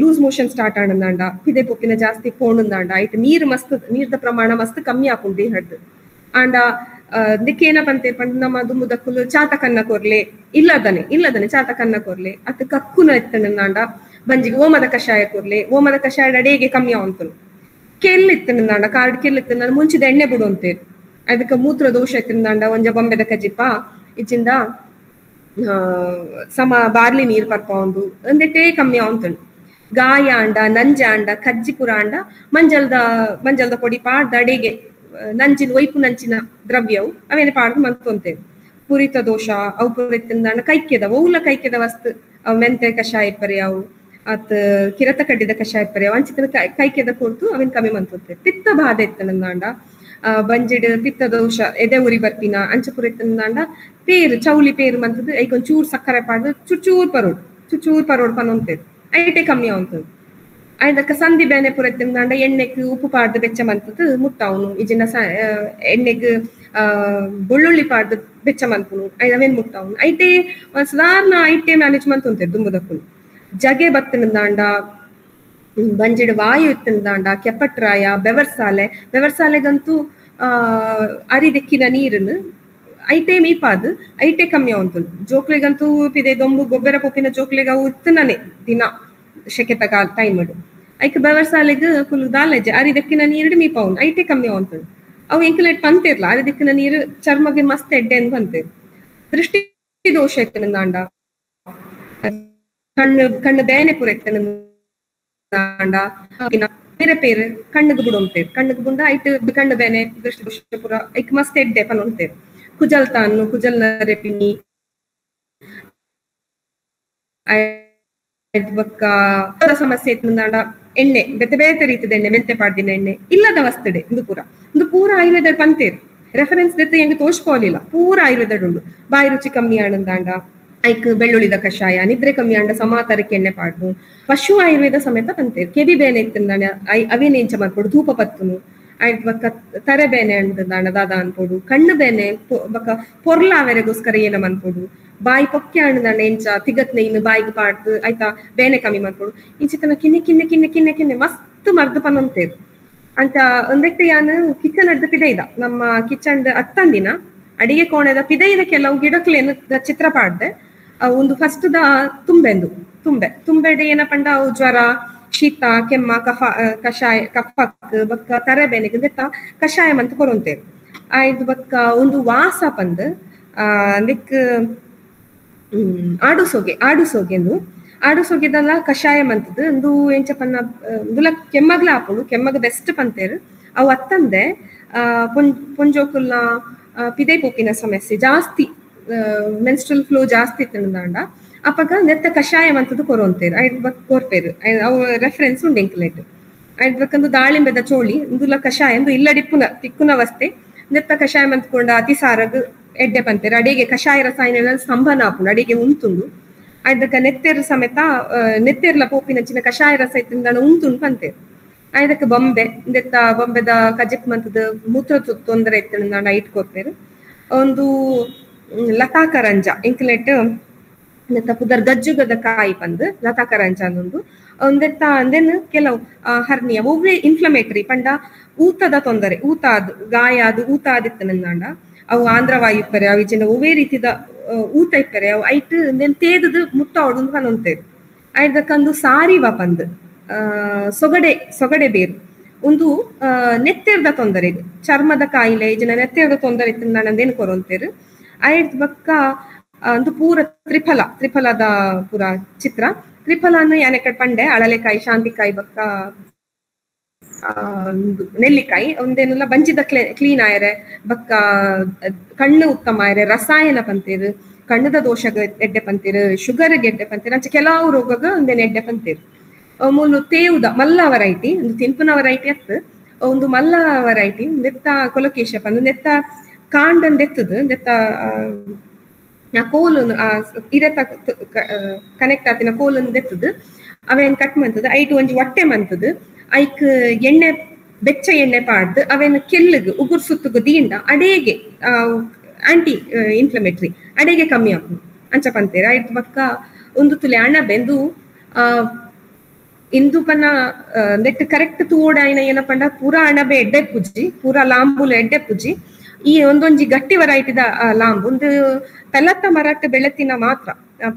loose motion start ಆಂಡಂದಾಂಡ ಪಿದೆ ಪೊಪ್ಪಿನ ಜಾಸ್ತಿ ಪೋಣಂದಾಂಡ ಐಟ್ ನೀರು ಮಸ್ತ್ ನೀರ್ದ ಪ್ರಮಾಣ ಮಸ್ತ್ ಕಮ್ಮಿ ಆಪುಂಡು ದೇಹಡ್ದು ಆಂಡ ದಿಕ್ಕೇನ ಪಂತೆ ಪಂಡ ನಮ್ಮ ದುಂಬುದಕ್ಕುಲು ಚಾತಕನ್ನ ಕೊರ್ಲೆ ಇಲ್ಲದನೆ ಇಲ್ಲದನೆ ಚಾತಕನ್ನ ಕೊರ್ಲೆ ಅತ್ ಕಕ್ಕುನ ಎತ್ತನಂದಾಂಡ ಬಂಜಿಗೆ ಓಮದ ಕಷಾಯ ಕೊರ್ಲೆ ಓಮದ ಕಷಾಯ ಅಡಿಗೆ ಕಮ್ಮಿ ಅವಂತನು ಕೆಲ್ಲಿತ್ತನಂದಾಂಡ ಕಾರ್ಡ್ ಕೆಲ್ಲಿತ್ತನ ಮುಂಚಿದ ಎಣ್ಣೆ ಬಿಡು ಅಂತೇರಿ ಅದಕ್ಕೆ ಮೂತ್ರ ದೋಷ ಎತ್ತನಂದಾಂಡ ಒಂಜ ಬೊಂಬೆದ ಕಜಿಪ ಇಚ್ಚಿಂದ ಸಮ ಬಾರ್ಲಿ ನೀರ್ ಪರ್ಪೌಂಡು ಒಂದೆಟ್ಟೇ ಕಮ್ಮಿ ಅವಂತನು. ಗಾಯ ಅಂಡ ನಂಜ ಅಂಡ ಕಜ್ಜಿ ಪುರ ಅಂಡ ಮಂಜಲ್ದ ಮಂಜಲ್ದ ಪೊಡಿ ಪಾಡ್ದ ಅಡಿಗೆ ನಂಜಿನ ಒಯ್ಪು ನಂಚಿನ ದ್ರವ್ಯವು ಅವೇನೆ ಪಾಡ್ದು ಮಂತೊಂತೇವೆ. ಪುರಿತ ದೋಷ ಅವು ಪುರಿತಂದಾಂಡ ಕೈಕ್ಯದ ಓಲ ಕೈಕ್ಯದ ವಸ್ತು ಅವು ಮೆಂತೆ ಕಷಾಯ ಪರಿ ಅವು ಅತ್ ಕಿರತ ಕಡ್ಡಿದ ಕಷಾಯ ಪರಿ ಅವು ಅಂಚಿತನ ಕೈಕ್ಯದ ಕೊಡ್ತು ಅವೇನ್ ಕಮ್ಮಿ ಮಂತೊಂತೇವೆ. ಪಿತ್ತ ಬಾಧೆ ಇತ್ತನಂದಾಂಡ ಬಂಜಿಡ್ ಪಿತ್ತ ದೋಷ ಎದೆ ಉರಿ ಬರ್ಪಿನ ಅಂಚ ಪುರಿತಂದಾಂಡ ಪೇರು ಚೌಲಿ ಪೇರು ಮಂತದ್ದು ಐಕೊಂದ್ ಚೂರ್ ಸಕ್ಕರೆ ಪಾಡ್ದು ಚುಚೂರ್ ಪರೋಡ್ ಚುಚೂರ್ ಪರೋಡ್ ಪನೊಂತೇವೆ ಐಟೆ ಕಮ್ಮಿ ಅವಂತದ್ದು. ಅದಕ್ಕೆ ಸಂಧಿ ಬೇನೆ ಪುರ ತಿಂದಾಂಡ ಎಣ್ಣೆಗ್ ಉಪ್ಪು ಪಾಡ್ದು ಬೆಚ್ಚ ಮಂತದ್ದು ಮುಟ್ಟಾವನು ಇಜಿನ ಎಣ್ಣೆಗ್ ಬೆಳ್ಳುಳ್ಳಿ ಪಾಡ್ದು ಬೆಚ್ಚ ಮನ್ಪುನು ಅವೇನ್ ಮುಟ್ಟಾವನು ಐಟೆ ಸಾಧಾರಣ ಐಟೆ ಮ್ಯಾನೇಜ್ ಮಂತ್ ದುಂಬುದಕ್ಕುನು. ಜಗೆ ಬತ್ತನದಾಂಡ ಬಂಜಿಡ್ ವಾಯು ಇತ್ತನದಾಂಡ ಕೆಪಟ್ರಾಯ ಬೆವರ್ಸಾಲೆ ಬೆವರ್ಸಾಲೆಗಂತೂ ಅರಿದೆಕ್ಕಿನ ನೀರನ್ನು ಐಟೆ ಮೀಪಾದು ಐಟೆ ಕಮ್ಮಿ ಅವಂತು. ಜೋಕ್ಲೆಗಂತೂ ಪಿದೆ ದೊಂಬು ಗೊಬ್ಬರ ಪೊಪ್ಪಿನ ಜೋಕ್ಲೆಗ ಅವು ಇತ್ತನೇ ದಿನ ಶೆಕೆತ ಕಾಲ ಟೈಮ್ ಐಕ್ ಬೆವರ್ಸಾಲೆಗ್ ಕುಲು ದಾಲೆಜೆ ಅರಿದಕ್ಕಿನ ನೀರು ಮೀಪವನ್ ಐಟೆ ಕಮ್ಮಿ ಅವಂತು. ಅವು ಎಂಕಲೇಟ್ ಪಂತಿರ್ಲ ಅರಿದಕ್ಕಿನ ನೀರು ಚರ್ಮಗೆ ಮಸ್ತ್ ಎಡ್ಡೆ ಅಂತ ಪಂತೇರು. ದೃಷ್ಟಿ ದೋಷ ಇತ್ತನಂದಾಂಡ ಕಣ್ಣು ಕಣ್ಣು ಬೇನೆ ಪೂರ ಇತ್ತನಂದಾಂಡ ಬೇರೆ ಪೇರು ಕಣ್ಣುಗ್ ಬುಡೊಂತೇರು ಕಣ್ಣುಗ್ ಬುಂಡ ಐಟ್ ಕಣ್ಣು ಬೇನೆ ದೃಷ್ಟಿ ದೋಷ ಪೂರ ಐಕ್ ಮಸ್ತ್ ಎಡ್ಡೆ ಪನೊಂತೇರು. ಕುಜಲ್ ತಾನು ಕುಜಲ್ ನರೆಪಿನಿ ಬೊಕ್ಕ ಸಮಸ್ಯೆ ಇತ್ತಂದಾಂಡ ಎಣ್ಣೆ ಬೇತೆ ಬೇತೆ ರೀತಿದ ಎಣ್ಣೆ ಮೆಂತೆ ಪಾಡ್ದಿನ ಎಣ್ಣೆ ಇಲ್ಲದ ವಸ್ತುಡೆ ಇಂದು ಪೂರ ಇಂದು ಪೂರ ಆಯುರ್ವೇದ ಪಂತೇರು ರೆಫರೆನ್ಸ್ ದೆತ್ತ ಹೆಂಗೆ ತೋಷ್ಕೋಲಿಲ್ಲ ಪೂರ ಆಯುರ್ವೇದ ಉಂಡು. ಬಾಯಿ ರುಚಿ ಕಮ್ಮಿ ಆಣಂದಾಂಡ ಐಕ್ ಬೆಳ್ಳುಳ್ಳಿದ ಕಷಾಯ ನಿದ್ರೆ ಕಮ್ಮಿ ಆಂಡ ಸಮಾತರಕ್ಕೆ ಎಣ್ಣೆ ಪಾಡ್ದು ಪಶು ಆಯುರ್ವೇದ ಸಮೇತ ಪಂತೇರು. ಕೆವಿ ಬೇನೆ ಇತ್ತಂದಾಂಡ ಅವೇನೆ ಇಂಚ ಮಾಡ್ಕೊಡು ಧೂಪ ಪತ್ತುನು ಆಯ್ತು ಬಕ್ಕ ತರೆ ಬೇನೆ ಅಂಡದಾಂಡ ದಾದ ಅನ್ಪೋಡು ಕಣ್ಣು ಬೇನೆ ಬಕ್ಕ ಪೊರ್ಲಾವೆರೆಗೋಸ್ಕರ ಏನ ಮನ್ಪೋಡು ಬಾಯಿ ಪೊಕ್ಕೆ ಅಣ್ಣದಾಂಡ ಎಂಚ ತಿಗತ್ನ ಇನ್ನು ಬಾಯಿಗೆ ಪಾಡ್ದು ಆಯ್ತಾ ಬೇನೆ ಕಮ್ಮಿ ಮಾಡ್ಕೊಡು ಇಂಚಿತನ ಕಿನ್ನೆ ಕಿನ್ನೆ ಕಿನ್ನೆ ಕಿನ್ನೆ ಕಿನ್ನೆ ಮಸ್ತ್ ಮರ್ದು ಪನೊಂತೇರು. ಅಂತ ಒಂದಕ್ಕೆ ಯಾನು ಕಿಚನ್ ಅಡ್ದು ಪಿದೈದ ನಮ್ಮ ಕಿಚನ್ ಅತ್ತಂದಿನ ಅಡಿಗೆ ಕೋಣೆದ ಪಿದೈದ ಕೆಲವು ಗಿಡಕ್ಲೇನು ಚಿತ್ರ ಪಾಡ್ದೆ ಒಂದು ಫಸ್ಟ್ the ತುಂಬೆಂದು ತುಂಬೆ ತುಂಬೆಡೆ ಏನಪಂಡ ಅವು ಜ್ವರ ಶೀತ ಕೆಮ್ಮ ಕಫ ಕಷಾಯ ಕಫಕ್ ಬಕ್ಕ ತರೆ ಬೇನೆಗೆ ಕಷಾಯ ಅಂತ ಕೊರೊಂತೇರು. ಆಯ್ದು ಬಕ್ಕ ಒಂದು ವಾಸ ಪಂದ್ ಅಂದಕ್ ಆಡುಸೋಗೆ ಆಡುಸೋಗೆಂದು ಆಡುಸೋಗೆದಲ್ಲ ಕಷಾಯ ಮಂತದ್ದು ಒಂದು ಎಂಚ ಪನ್ನ ಒಂದುಲ ಕೆಮ್ಮಗ್ಲ ಆಪುಂಡು ಕೆಮ್ಮಗ ಬೆಸ್ಟ್ ಪಂತೇರು. ಅವು ಅತ್ತಂದೆ ಪೊಂಜೋಕುಲ್ನ ಪಿದೆ ಪೋಪಿನ ಸಮಸ್ಯೆ ಜಾಸ್ತಿ ಮೆನ್ಸ್ಟ್ರಲ್ ಫ್ಲೋ ಜಾಸ್ತಿ ಇತ್ತಂದಾಂಡ ಅಪಗ ನೆತ್ತ ಕಷಾಯ ಮಂತದ್ದು ಕೊರೊಂತೇರು ಐದ್ ಬಕ್ ಕೋರ್ಪೇರು ಅವು ರೆಫರೆನ್ಸ್ ಉಂಡು ಎಂಕ್ಲೆಟ್. ಐದ್ ಬಕ್ಕಂದು ದಾಳಿಂಬೆದ ಚೋಳಿ ಇಂದುಲ ಕಷಾಯ ಇಂದು ಇಲ್ಲಡಿಪ್ಪುನ ತಿಕ್ಕುನ ವಸ್ತೆ ನೆತ್ತ ಕಷಾಯ ಮಂತ್ಕೊಂಡ ಅತಿಸಾರಗ್ ಎಡ್ಡೆ ಪಂತೇರು. ಅಡಿಗೆ ಕಷಾಯ ರಸಾಯನ ಸ್ತಂಭನ ಆಪುಂಡು ಅಡಿಗೆ ಉಂತುಂಡು. ಐದಕ್ಕ ನೆತ್ತೆರ್ ಸಮೇತ ನೆತ್ತೆರ್ಲ ಪೋಪಿನಂಚಿನ ಕಷಾಯ ರಸ ಇತ್ತಿಂದಾಣ ಉಂತುಂಡು ಪಂತೇರು. ಐದಕ್ಕೆ ಬೊಂಬೆ ಇಂದೆತ್ತ ಬೊಂಬೆದ ಕಜಕ್ ಮಂತದ ಮೂತ್ರ ತೊಂದರೆ ಇತ್ತಿಂದಾಣ ಐಟ್ ಕೊರ್ಪೇರು. ಒಂದು ಲತಾಕರಂಜ ಎಂಕ್ಲೆಟ್ ನೆತ್ತ ಪುದರ್ ಗಜ್ಜುಗದ ಕಾಯಿ ಪಂದ್ ಲತಾಕರಂಜ ಅನ್ನೊಂದು ಒಂದೆತ್ತ ಅಂದೇನು ಕೆಲವು ಹರ್ನಿಯ ಒವ್ವೇ ಇನ್ಫ್ಲಮೇಟರಿ ಪಂಡ ಊತದ ತೊಂದರೆ ಊತ ಅದು ಗಾಯ ಅದು ಊತ ಆದಿತ್ತನಂದಾಂಡ ಅವು ಆಂಧ್ರವಾಯು ಇಪ್ಪರೆ ಅವು ಇಜ್ಜಿಂಡ ಒವ್ವೇ ರೀತಿದ ಊತ ಇಪ್ಪರೆ ಅವು ಐಟ್ ಇಂದೆನ್ ತೇದದು ಮುಟ್ಟ ಆಡುಂದು ಪನೊಂತೇರು. ಐದಕ್ಕಂದು ಸಾರಿವ ಪಂದ್ ಸೊಗಡೆ ಸೊಗಡೆ ಬೇರು ಒಂದು ನೆತ್ತೆರ್ದ ತೊಂದರೆ ಚರ್ಮದ ಕಾಯಿಲೆ ಇಜ್ಜಿಂಡ ನೆತ್ತೆರ್ದ ತೊಂದರೆ ಇತ್ತಿಂದಾಂಡ ಕೊರೊಂತೇರು. ಐದ್ ಬಕ್ಕ ಒಂದು ಪೂರ ತ್ರಿಫಲ ತ್ರಿಫಲದ ಪೂರ ಚಿತ್ರ ತ್ರಿಫಲನ ಯಾನೆಕಡ್ ಪಂಡೆ ಅಳಲೆಕಾಯಿ ಶಾಂತಿಕಾಯಿ ಬಕ್ಕ ನೆಲ್ಲಿಕಾಯಿ ಒಂದೇನುಲ್ಲ ಬಂಜಿದ ಕ್ಲೀನ್ ಆಯರೆ ಬಕ್ಕ ಕಣ್ಣು ಉತ್ತಮ ಆಯರೆ ರಸಾಯನ ಪಂತೇರು ಕಣ್ಣದ ದೋಷ ಎಡ್ಡೆ ಪಂತೇರು ಶುಗರ್ ಗೆಡ್ಡೆ ಪಂತೇರು ಅಂಚೆ ಕೆಲವು ರೋಗಗ ಒಂದೇನು ಎಡ್ಡೆ ಪಂತೇರು. ಮೂಲು ತೇವುದ ಮಲ್ಲ ವೆರೈಟಿ ಒಂದು ತಿನ್ಪುನ ವೆರೈಟಿ ಅತ್ತು ಒಂದು ಮಲ್ಲ ವೆರೈಟಿ ನೆತ್ತ ಕೊಲಕೇಶ ಪಂದು ನೆತ್ತ ಕಾಂಡನ್ ದೆತ್ತದು ನೆತ್ತ ಆ ಕೋಲನ್ನು ಆ ಇರೆತ ಕನೆಕ್ಟ್ ಆತಿನ ಕೋಲನ್ನು ದೆತ್ತದು ಅವೇನ್ ಕಟ್ ಮಂತದ ಐಟು ಒಂಜಿ ಹೊಟ್ಟೆ ಮಂತದು ಐಕ್ ಎಣ್ಣೆ ಬೆಚ್ಚ ಎಣ್ಣೆ ಪಾಡ್ದು ಅವೇನ್ ಕೆಲ್ಲುಗು ಉಗುರು ಸುತ್ತುಗು ದೀಂಡ ಅಡೇಗೆ ಆಂಟಿ ಇನ್ಫ್ಲಮೇಟರಿ ಅಡೇಗೆ ಕಮ್ಮಿ ಆಪುಂಡು ಅಂಚ ಪಂತೇರು. ಐಟ್ ಬಕ್ಕ ಒಂದು ತುಲೆ ಅಣಬೆಂದು ಇಂದು ಪನ್ನ ನೆಟ್ ಕರೆಕ್ಟ್ ತೂವೊಡಾಯಿನ ಏನ ಪಂಡ ಪೂರಾ ಅಣಬೆ ಎಡ್ಡೆ ಪೂಜಿ ಪೂರಾ ಲಾಂಬುಲ ಎಡ್ಡೆ ಪೂಜಿ ಈ ಒಂದೊಂಜಿ ಗಟ್ಟಿ ವೆರೈಟಿದ ಲಾಂಬು ಒಂದು ಪೆಲತ್ತ ಮರಟ್ ಬೆಳತಿನ ಮಾತ್ರ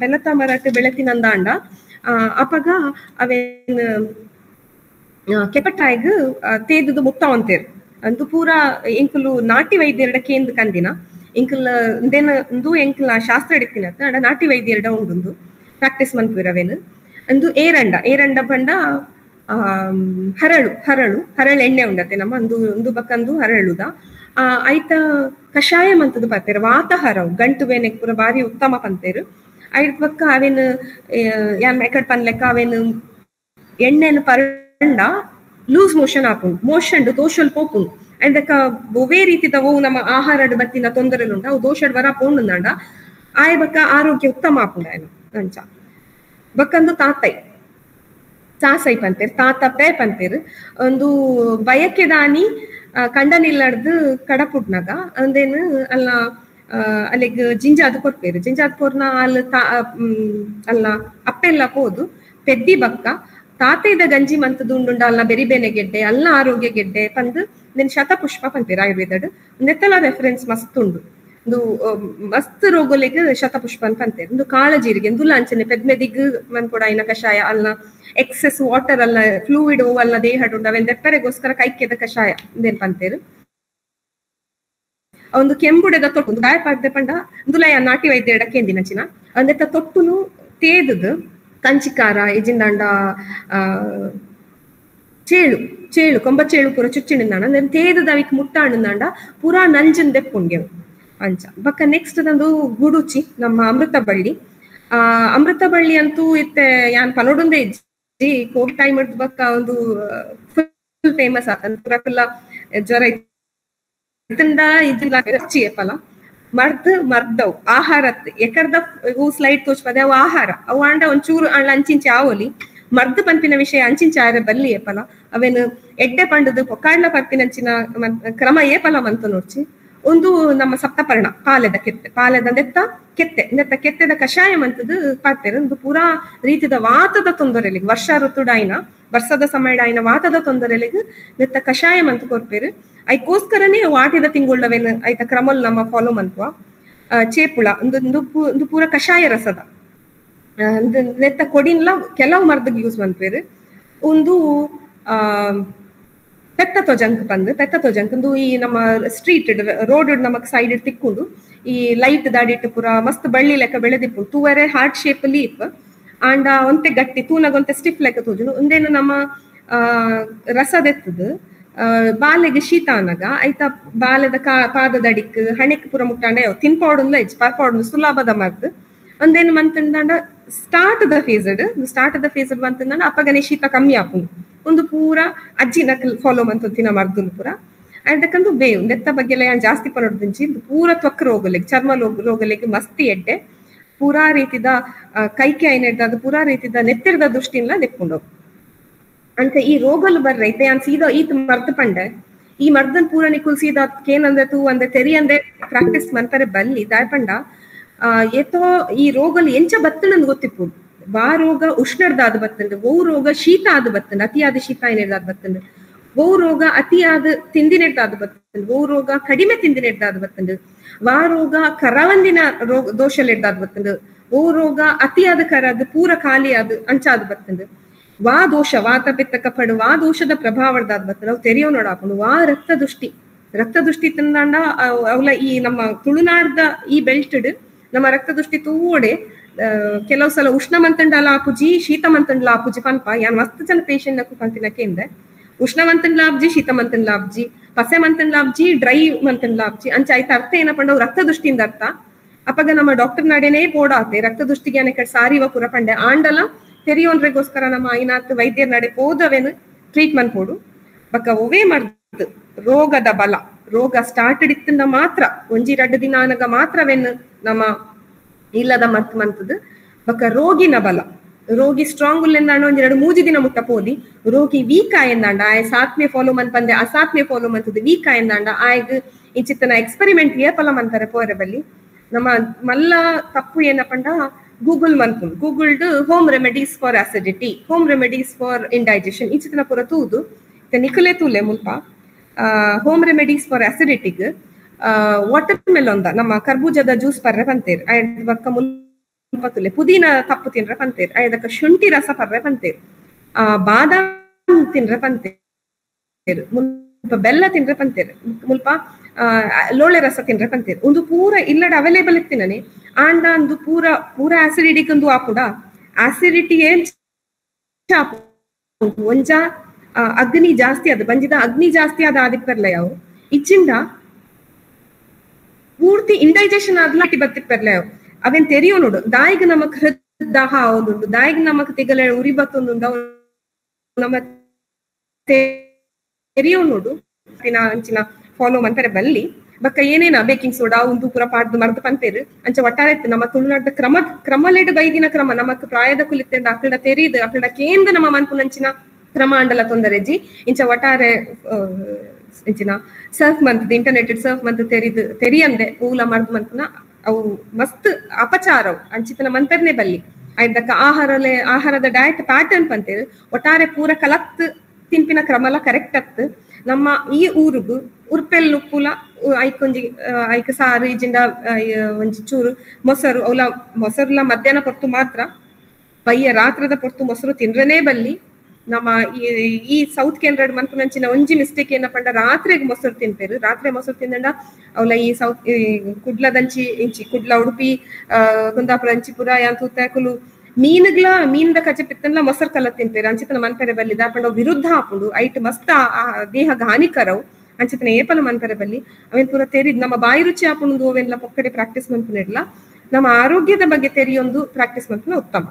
ಪೆಲತ್ತ ಮರಟ್ ಬೆಳತಿನಂದಾಂಡ ಅಪಗ ಅವೇನ್ ಕೆಪಟಾಯಿಗ್ ತೇದುದು ಮುಟ್ಟ ಅಂತೇರು. ಅಂದು ಪೂರಾ ಎಂಕುಲು ನಾಟಿ ವೈದ್ಯರಡ ಕೇಂದ್ರ ಕಂದಿನ ಎಂಕುಲ್ ಇಂದೇನ ಇಂದು ಎಂಕುಲ ಶಾಸ್ತ್ರ ಎಡಿತಿನ ಅಡ ನಾಟಿ ವೈದ್ಯರಡ ಉಂಡುಂದು ಪ್ರಾಕ್ಟೀಸ್ ಮನ್ಪುವಿರ್ ಅವೇನು. ಅಂದು ಏರಂಡ ಏರಂಡ ಪಂಡ ಹರಳು ಹರಳು ಹರಳು ಎಣ್ಣೆ ಉಂಡತೆ ನಮ್ಮ ಅಂದು ಒಂದು ಬಕ್ಕಂದು ಹರಳುದ ಐತ ಕಷಾಯ ಮಂತದ್ದು ಪಂತೇರು ವಾತಹರವು ಗಂಟು ಬೇನೆಗ್ ಪೂರ ಬಾರಿ ಉತ್ತಮ ಪಂತೇರು. ಐತ ಬಕ್ಕ ಅವೇನು ಯಾನ್ ಎಕಡ್ ಪನ್ಲೆಕ್ಕ ಅವೇನು ಎಣ್ಣೆನು ಪರಂಡ ಲೂಸ್ ಮೋಷನ್ ಆಪುಂಡು ಮೋಷನ್ ದೋಷಲ್ ಪೋಪುಂಡು. ಐದಕ್ಕ ಒವ್ವೇ ರೀತಿದ ಓ ನಮ್ಮ ಆಹಾರಡ್ ಬತ್ತಿನ ತೊಂದರೆಲುಂಡು ಅವು ದೋಷಡ್ ವರ ಪೋಂಡುಂದಾಂಡ ಆಯ್ ಬಕ್ಕ ಆರೋಗ್ಯ ಉತ್ತಮ ಆಪುಂಡು ಆಯ್ನ ಅಂಚ. ಬಕ್ಕಂದು ತಾತೈ ಸಾಸೈ ಪಂತೇರು ತಾತಪ್ಪೆ ಪಂತೇರು ಒಂದು ಬಯಕೆದಾನಿ ಕಂಡನಿಲ್ಲಡ್ದು ಕಡಪುಡ್ನಾಗ ಅಂದೇನು ಅಲ್ಲ ಅಲ್ಲಿಗ್ ಜಿಂಜಾದ್ ಕೊರ್ಪೇರು ಜಿಂಜಾದ್ ಕೊರ್ನ ಅಲ್ಲಿ ಅಲ್ಲ ಅಪ್ಪೆಲ್ಲ ಪೋದು ಪೆದ್ದಿ ಬಕ್ಕ ತಾತೈದ ಗಂಜಿ ಮಂತದ್ದು ಉಂಡುಂಡ ಅಲ್ಲ ಬೆರಿಬೇನೆ ಗೆಡ್ಡೆ ಅಲ್ಲ ಆರೋಗ್ಯ ಗೆಡ್ಡೆ ಪಂದು ನೆನ್ ಶತಪುಷ್ಪ ಪಂತೇರು ಆಯುರ್ವೇದಡ್ ನೆತ್ತಲ ರೆಫರೆನ್ಸ್ ಮಸ್ತ್ ಉಂಡು ಒಂದು ಮಸ್ತ್ ರೋಗಲಿಗ್ ಶತಪುಷ್ಪ ಅಂತ ಪಂತೇರು. ಒಂದು ಕಾಳಜೀರಿಗೆ ಇಂದುಲ ಅಂಚನೆ ಪೆದ್ಮೆದಿಗ್ ಮನ್ಪೊಡಾಯಿನ ಕಷಾಯ ಅಲ್ಲ ಎಕ್ಸೆಸ್ ವಾಟರ್ ಅಲ್ಲ ಫ್ಲೂಯಿಡ್ ಓ ಅಲ್ಲ ದೇಹಡ್ ಉಂಡು ಅವೇನ್ ದೆಪ್ಪರೆಗೋಸ್ಕರ ಕೈಕೆದ ಕಷಾಯ ಇಂದೇನ್ ಪಂತೇರು. ಒಂದು ಕೆಂಬುಡೆದ ತೊಟ್ಟು ಗಾಯ ಪಾಡ್ದೆ ಪಂಡ ಇಂದುಲಯ ನಾಟಿ ವೈದ್ಯಡ ಕೇಂದಿನಂಚಿನ ಅಂದೆತ್ತ ತೊಟ್ಟುನು ತೇದದು ಕಂಚಿಕಾರ ಇಜಿಂದಾಂಡ ಚೇಳು ಚೇಳು ಕೊಂಬ ಚೇಳು ಪೂರ ಚುಚ್ಚಿಂದಾಂಡ ಅಂದೇನ್ ತೇದದ ಅವಿಕ್ ಮುಟ್ಟಾಂಡಂದಾಂಡ ಪೂರಾ ನಂಜನ್ ದೆಪ್ಪುಂಗೆವು ಅಂಚ. ಬಕ್ಕ ನೆಕ್ಸ್ಟ್ ನಂದು ಗುಡುಚಿ ನಮ್ಮ ಅಮೃತ ಬಳ್ಳಿ. ಅಮೃತ ಬಳ್ಳಿ ಅಂತೂ ಇತ್ತೆ ಯಾನ್ ಪನೊಡುಂದೇ ಇಜ್ಜಿ ಕೋವಿಡ್ ಟೈಮ್ ಬಕ್ಕ ಒಂದು ಫುಲ್ ಫೇಮಸ್ ಆತ ಪೂರಕುಲ್ಲ ಜ್ವರ ಇತ್ತಿಂದ ಇದಿಲ್ಲ ಫಲ ಮರ್ದ್ ಮರ್ದವು ಆಹಾರ ಎಕರ್ದ ಇವು ಸ್ಲೈಡ್ ತೋಚ್ಪದೆ ಅವು ಆಹಾರ ಅವು ಆಂಡ ಒಂಚೂರು ಅಂಡ ಅಂಚಿಂಚಿ ಆವೊಲಿ ಮರ್ದ್ ಪನ್ಪಿನ ವಿಷಯ ಅಂಚಿಂಚಿ ಆರೆ ಬಲ್ಲಿ ಏಪಲ ಅವೇನು ಎಡ್ಡೆ ಪಂಡದು ಪೊಕ್ಕಾಡ್ಲ ಪರ್ಪಿನಂಚಿನ ಕ್ರಮ ಏಪಲ ಮಂತು ನೋಡ್ಚಿ. ಒಂದು ನಮ್ಮ ಸಪ್ತಪರ್ಣ ಪಾಲೆದ ಕೆತ್ತೆ ಪಾಲೆದ ನೆತ್ತ ಕೆತ್ತೆ ನೆತ್ತ ಕೆತ್ತೆದ ಕಷಾಯ ಮಂತದ್ದು ಪಾಡ್ತೇರು. ಒಂದು ಪೂರಾ ರೀತಿದ ವಾತದ ತೊಂದರೆಲಿಗ್ ವರ್ಷ ಋತುಡಾಯಿನ ವರ್ಷದ ಸಮಯಡಾಯಿನ ವಾತದ ತೊಂದರೆಲಿಗ್ ನೆತ್ತ ಕಷಾಯ ಮಂತು ಕೊರ್ಪೇರು. ಐಕೋಸ್ಕರನೇ ವಾಟಿದ ತಿಂಗುಳ್ಳವೇನು ಐತ ಕ್ರಮಲ್ ನಮ್ಮ ಫಾಲೋ ಮನ್ಪುವ. ಚೇಪುಳ ಒಂದು ಒಂದು ಪೂರ ಕಷಾಯ ರಸದ ನೆತ್ತ ಕೊಡಿನ್ಲ ಕೆಲವು ಮರ್ದಗ್ ಯೂಸ್ ಮನ್ಪೇರು. ಒಂದು ಪೆತ್ತ ತೊಜಂಕ್ ಪಂದ್ ಪೆತ್ತ ತೊಜಂಕ್ ಒಂದು ಈ ನಮ್ಮ ಸ್ಟ್ರೀಟ್ ರೋಡ್ ನಮಕ್ ಸೈಡ್ ತಿಕ್ಕೊಂಡು ಈ ಲೈಟ್ ದಾಡಿಟ್ಟು ಪೂರ ಮಸ್ತ್ ಬಳ್ಳಿ ಲೆಕ್ಕ ಬೆಳೆದಿಪ್ಪು ತೂವರೆ heart shape leap ಆಂಡ ಒಂತೆ ಗಟ್ಟಿ ತೂನಗೊಂತೆ ಸ್ಟಿಫ್ ಲೆಕ್ಕ ತೋಜುನು. ಒಂದೇನು ನಮ್ಮ ರಸದೆತ್ತದು ಬಾಲೆಗೆ ಶೀತ ಅನಗ ಐತ ಬಾಲೆದ ಪಾದದಡಿಕ್ ಹಣೆಕ್ ಪೂರ ಮುಟ್ಟಾಂಡ ತಿನ್ಪಾಡುಂದ ಇಜ್ಜಿ ಪರ್ಪಾಡುಂದು ಸುಲಭದ ಮರ್ದು ಒಂದೇನು ಮಂತಂದಾಂಡ Start the faced start the faced ಬಂತಂದ್ರೆ ಅಪ್ಪಗನೆ ಶೀತ ಕಮ್ಮಿ ಆಪುಂಡು ಒಂದು ಪೂರ ಅಜ್ಜಿ ನಕಲ್ ಫಾಲೋ ಮಂತಿನ ಮರ್ದುಲು ಪೂರ. ಅದಕ್ಕಂದು ಬೇವು ನೆತ್ತ ಬಗ್ಗೆ ಎಲ್ಲ ಜಾಸ್ತಿ ಪನೊಡ್ದಿಂಚಿ ಪೂರ ತ್ವಕ್ ರೋಗಲೆಗ್ ಚರ್ಮ ರೋಗಲೆಗ್ ಮಸ್ತಿ ಎಡ್ಡೆ ಪೂರಾ ರೀತಿದ ಕೈಕೆ ಐನೆಡ್ದ ಪೂರಾ ರೀತಿದ ನೆತ್ತಿರದ ದೃಷ್ಟಿನ ನೆಕ್ಕೊಂಡು ಅಂತ ಈ ರೋಗಲು ಬರ್ರೈತೆ ಅನ್ ಸೀದಾ ಈತ ಮರ್ದು ಪಂಡೆ ಈ ಮರ್ದನ್ ಪೂರ ನಿಕುಲ್ ಸೀದಾ ಕೇನಂದೆ ತೂ ಅಂದೆ ತೆರಿ ಅಂದೆ ಪ್ರಾಕ್ಟೀಸ್ ಮಂತಾರೆ ಬಲ್ಲಿ ದಾಯಪಂಡ ಏತೋ ಈ ರೋಗಲು ಎಂಚ ಬತ್ತಣಂದ್ ಗೊತ್ತಿಪ್ಪು ವಾ ರೋಗ ಉಷ್ಣರ್ದಾದ ಬತ್ತಂಡು ಓ ರೋಗ ಶೀತ ಆದ ಬತ್ತಂಡು ಅತಿಯಾದ ಶೀತ ಏನೆಡ್ದಾದ ಬತ್ತಂಡು ಓ ರೋಗ ಅತಿಯಾದ ತಿಂದಿನೆಡ್ದಾದ ಬತ್ತಂಡು ಓ ರೋಗ ಕಡಿಮೆ ತಿಂದಿನೆಡ್ದಾದ ಬತ್ತಂಡು ವಾ ರೋಗ ಕರವಂದಿನ ರೋಗ ದೋಷಲೆಡ್ದಾದ ಬತ್ತಂಡು ಓ ರೋಗ ಅತಿಯಾದ ಕರಾದ ಪೂರ ಖಾಲಿಯಾದ ಅಂಚಾದ ಬತ್ತಂಡು ವಾ ದೋಷ ವಾತ ಪಿತ್ತ ಕಪಡು ವಾ ದೋಷದ ಪ್ರಭಾವದಾದ ಬತ್ತಂಡು ಅವು ತೆರಿಯೋ ನೋಡಾಪುಂಡು ವಾ ರಕ್ತ ದೃಷ್ಟಿ ತಿಂದಾಂಡ ಅವಲ ಈ ನಮ್ಮ ತುಳುನಾಡ್ದ ಈ ಬೆಲ್ಟಡ್ ನಮ್ಮ ರಕ್ತ ದೃಷ್ಟಿ ತೂಡೆ ಕೆಲವು ಸಲ ಉಷ್ಣ ಮಂತಂಡಲ ಆಪುಜಿ ಶೀತ ಮಂತಂಡಲ ಆಪುಜಿ ಪನ್ಪ ಯಾನ್ ಮಸ್ತ್ ಜನ ಪೇಷಂಟ್ ನಕ್ಕು ಪಂತಿನಕ್ಕೆ ಉಷ್ಣ ಮಂತಂಡ್ಲ ಆಪ್ಜಿ ಶೀತ ಮಂತಂಡ್ಲ ಆಪ್ಜಿ ಪಸೆ ಮಂತಂಡ್ಲ ಆಪ್ಜಿ ಡ್ರೈ ಮಂತಂಡ್ಲ ಆಪ್ಜಿ ಅಂಚ ಆಯ್ತು ಅರ್ಥ ಏನಪ್ಪಂಡ ರಕ್ತ ದೃಷ್ಟಿಯಿಂದ ಅರ್ಥ. ಅಪ್ಪಗ ನಮ್ಮ ಡಾಕ್ಟರ್ ನಾಡೇನೆ ಪೋಡಾತೆ ರಕ್ತ ದೃಷ್ಟಿಗೆ ಅನೇಕ ಸಾರಿವ ಪುರ ಪಂಡೆ ಆಂಡಲ ತೆರಿಯೋನ್ರೆಗೋಸ್ಕರ ನಮ್ಮ ಐನಾತ್ ವೈದ್ಯರ ನಡೆ ಪೋದವೇನು ಟ್ರೀಟ್ಮೆಂಟ್ ಕೊಡು ಬಕ್ಕ ಒವೇ ಮರ್ದು ರೋಗದ ಬಲ ರೋಗ ಸ್ಟಾರ್ಟೆಡ್ ಇತ್ತಂದ ಮಾತ್ರ ಒಂಜಿ ರಡ್ಡು ದಿನ ಆನಗ ಮಾತ್ರವೇನು ನಮ್ಮ ಇಲ್ಲದ ಮರ್ತು ಮಂತದ್ದು ಬಕ್ಕ ರೋಗಿನ ಬಲ ರೋಗಿ ಸ್ಟ್ರಾಂಗ್ ಉಲ್ಲೆಂದಾಂಡ ಒಂಜಿ ಎರಡು ಮೂಜಿ ದಿನ ಮುಟ್ಟ ಪೋದಿ ರೋಗಿ ವೀಕ್ ಆಯಂದಾಂಡ ಆಯ ಸಾತ್ಮೆ ಫಾಲೋ ಮನ್ಪಂದೆ ಅಸಾತ್ಮೆ ಫಾಲೋ ಮಂತದ್ದು ವೀಕ್ ಆಯಂದಾಂಡ ಆಯಗ್ ಇಂಚಿತ್ತನ ಎಕ್ಸ್ಪೆರಿಮೆಂಟ್ ಏಪಲ ಮಂತಾರೆ ಪೋರೆ ಬಲ್ಲಿ ನಮ್ಮ ಮಲ್ಲ ತಪ್ಪು ಏನಪ್ಪಂಡ ಗೂಗಲ್ ಮನ್ಪುಂಡು ಗೂಗಲ್ಡ್ home remedies for acidity home remedies for indigestion ಇಂಚಿತ್ತನ ಪೂರ ತೂದು ನಿಕುಲೆ ತೂಲೆ ಮುಲ್ಪ home remedies for ಆಸಿಡಿಟಿಗ್ water ಮೆಲೋನ್ದ ನಮ್ಮ ಕರ್ಬೂಜದ ಜ್ಯೂಸ್ ಪರ್ರೆ ಪಂತೇರ್ ಆಯ್ದ ಬಕ್ಕ ಮುಲ್ಪ ತುಲೆ ಪುದೀನ ತಪ್ಪು ತಿನ್ರೆ ಪಂತೇರ್ ಆಯ್ದಕ್ಕ ಶುಂಠಿ ರಸ ಪರ್ರೆ ಪಂತೇರ್ ಬಾದಾಮ್ ತಿನ್ರೆ ಪಂತೇರ್ ಮುಲ್ಪ ಬೆಲ್ಲ ತಿನ್ರೆ ಪಂತೇರ್ ಮುಲ್ಪ ಲೋಳೆ ರಸ ತಿನ್ರೆ ಪಂತೇರ್ ಒಂದು ಪೂರ ಇಲ್ಲಡ ಅವೈಲೇಬಲ್ ಇತ್ತಿನನೆ ಆಂಡ ಅಂದು ಪೂರ ಪೂರ ಆಸಿಡಿಟಿ ಒಂದು ಆಪುಡ ಆಸಿಡಿಟಿ ಏನ್ ಒಂಜ ಅಗ್ನಿ ಜಾಸ್ತಿ ಆದ ಬಂಜಿದ ಅಗ್ನಿ ಜಾಸ್ತಿ ಆದ ಆದಿಪ್ಪರ್ಲ ಯಾವು ಇಚ್ಚಿಂದ ಪೂರ್ತಿ ಇಂಡೈಜೆಷನ್ ಆದ್ಲಾಟಿ ಬತ್ತಿಪ್ಪರ್ಲ ಯಾವು ಅವೇನ್ ತೆರಿಯೋ ನೋಡು ದಾಯಿಗ್ ನಮಕ್ ಹೃದ್ ದಾಹ ಆವೊಂದುಂಡು ದಾಯಿಗ್ ನಮಕ್ ತಿಗಲೆ ಉರಿ ಬತ್ತೊಂದುಂಡು ನಮ್ಮ ತೆರಿಯೋ ನೋಡು ಅಂಚಿನ ಫಾಲೋ ಮಂತಾರೆ ಬಲ್ಲಿ ಬಕ್ಕ ಏನೇನ ಬೇಕಿಂಗ್ ಸೋಡಾ ಉಂದು ಪೂರ ಪಾಡ್ದು ಮರ್ದು ಪಂತೇರು ಅಂಚ ಒಟ್ಟಾರೆ ನಮ್ಮ ತುಳುನಾಡ ಕ್ರಮ ಕ್ರಮಲೆಡ್ ಬೈದಿನ ಕ್ರಮ ನಮಕ್ ಪ್ರಾಯದ ಕುಲಿತ್ತೆ ಅಕ್ಕಡ ತೆರೀದು ಅಕ್ಕಡ ಕೇಂದ್ರ ನಮ್ಮ ಮನ್ಪುನಂಚಿನ ಕ್ರಮ ಅಂಡಲ ತೊಂದರೆಜಿ ಇಂಚ ಒಟ್ಟಾರೆ ಇಂಚಿನ ಸರ್ಫ್ ಮಂತದ ಇಂಟರ್ನೆಟ್ ಸರ್ಫ್ ಮಂತ್ ತೆರಿದು ತೆರಿಯಂದೆ ಊಲ ಮರ್ದು ಮಂತನ ಅವು ಮಸ್ತ್ ಅಪಚಾರವು ಅಂಚಿತನ ಮಂತರ್ನೆ ಬಲ್ಲಿ ಆಯ್ದಕ್ಕ ಆಹಾರದ ಡಯಟ್ ಪ್ಯಾಟರ್ನ್ ಪಂತೇರು ಒಟ್ಟಾರೆ ಪೂರ ಕಲತ್ ತಿನ್ಪಿನ ಕ್ರಮಲ ಕರೆಕ್ಟ್ ಅತ್ತು ನಮ್ಮ ಈ ಊರುಗು ಉರ್ಪೆಲ್ ಉಪ್ಪುಲ ಐಕೊಂಜಿ ಐಕ ಸಾರು ಇಜಿಂದ ಒಂಜಿ ಚೂರು ಮೊಸರು ಅವಲ ಮೊಸರುಲ ಮಧ್ಯಾಹ್ನ ಪೊರ್ತು ಮಾತ್ರ ಬಯ್ಯ ರಾತ್ರದ ಪೊರ್ತು ಮೊಸರು ತಿನ್ರನೇ ಬಲ್ಲಿ ನಮ್ಮ ಈ ಸೌತ್ ಕೆನರಾ ಮನ್ಪುನಂಚಿನ ಒಂಜಿ ಮಿಸ್ಟೇಕ್ ಏನಪ್ಪಂಡ ರಾತ್ರಿಗೆ ಮೊಸರು ತಿನ್ಪೇರು ರಾತ್ರಿ ಮೊಸರು ತಿಂದಂಡ ಅವಲ ಈ ಸೌತ್ ಕುಡ್ಲದಂಚಿ ಇಂಚಿ ಕುಡ್ಲ ಉಡುಪಿ ಕುಂದಾಪುರ ಅಂಚಿಪುರ ಯಾನ್ ತೂತಾಕುಲು ಮೀನುಗ್ಲ ಮೀನ್ದ ಕಚೆ ಪಿತ್ತನ್ಲ ಮೊಸರು ಕಲ್ಲ ತಿನ್ಪೇರು ಅಂಚಿತನ ಮನ್ಪೆರೆ ಬಲ್ಲಿ ದಾಪಂಡ ವಿರುದ್ಧ ಹಾಪುಂಡು ಐಟ್ ಮಸ್ತ ದೇಹಗ ಹಾನಿಕರವು ಅಂಚಿತನ ಏಪಲ ಮನ್ಪೆರೆ ಬಲ್ಲಿ ಅವೇನ್ ಪೂರ ತೆರಿದ್ ನಮ್ಮ ಬಾಯಿ ರುಚಿ ಹಾಪುಂಡು ಅವೆಲ್ಲ ಪೊಕ್ಕಡೆ ಪ್ರಾಕ್ಟೀಸ್ ಮನ್ಪುನಿಡ್ಲ ನಮ್ಮ ಆರೋಗ್ಯದ ಬಗ್ಗೆ ತೆರಿಯೊಂದು ಪ್ರಾಕ್ಟೀಸ್ ಮನ್ಪುನ ಉತ್ತಮ.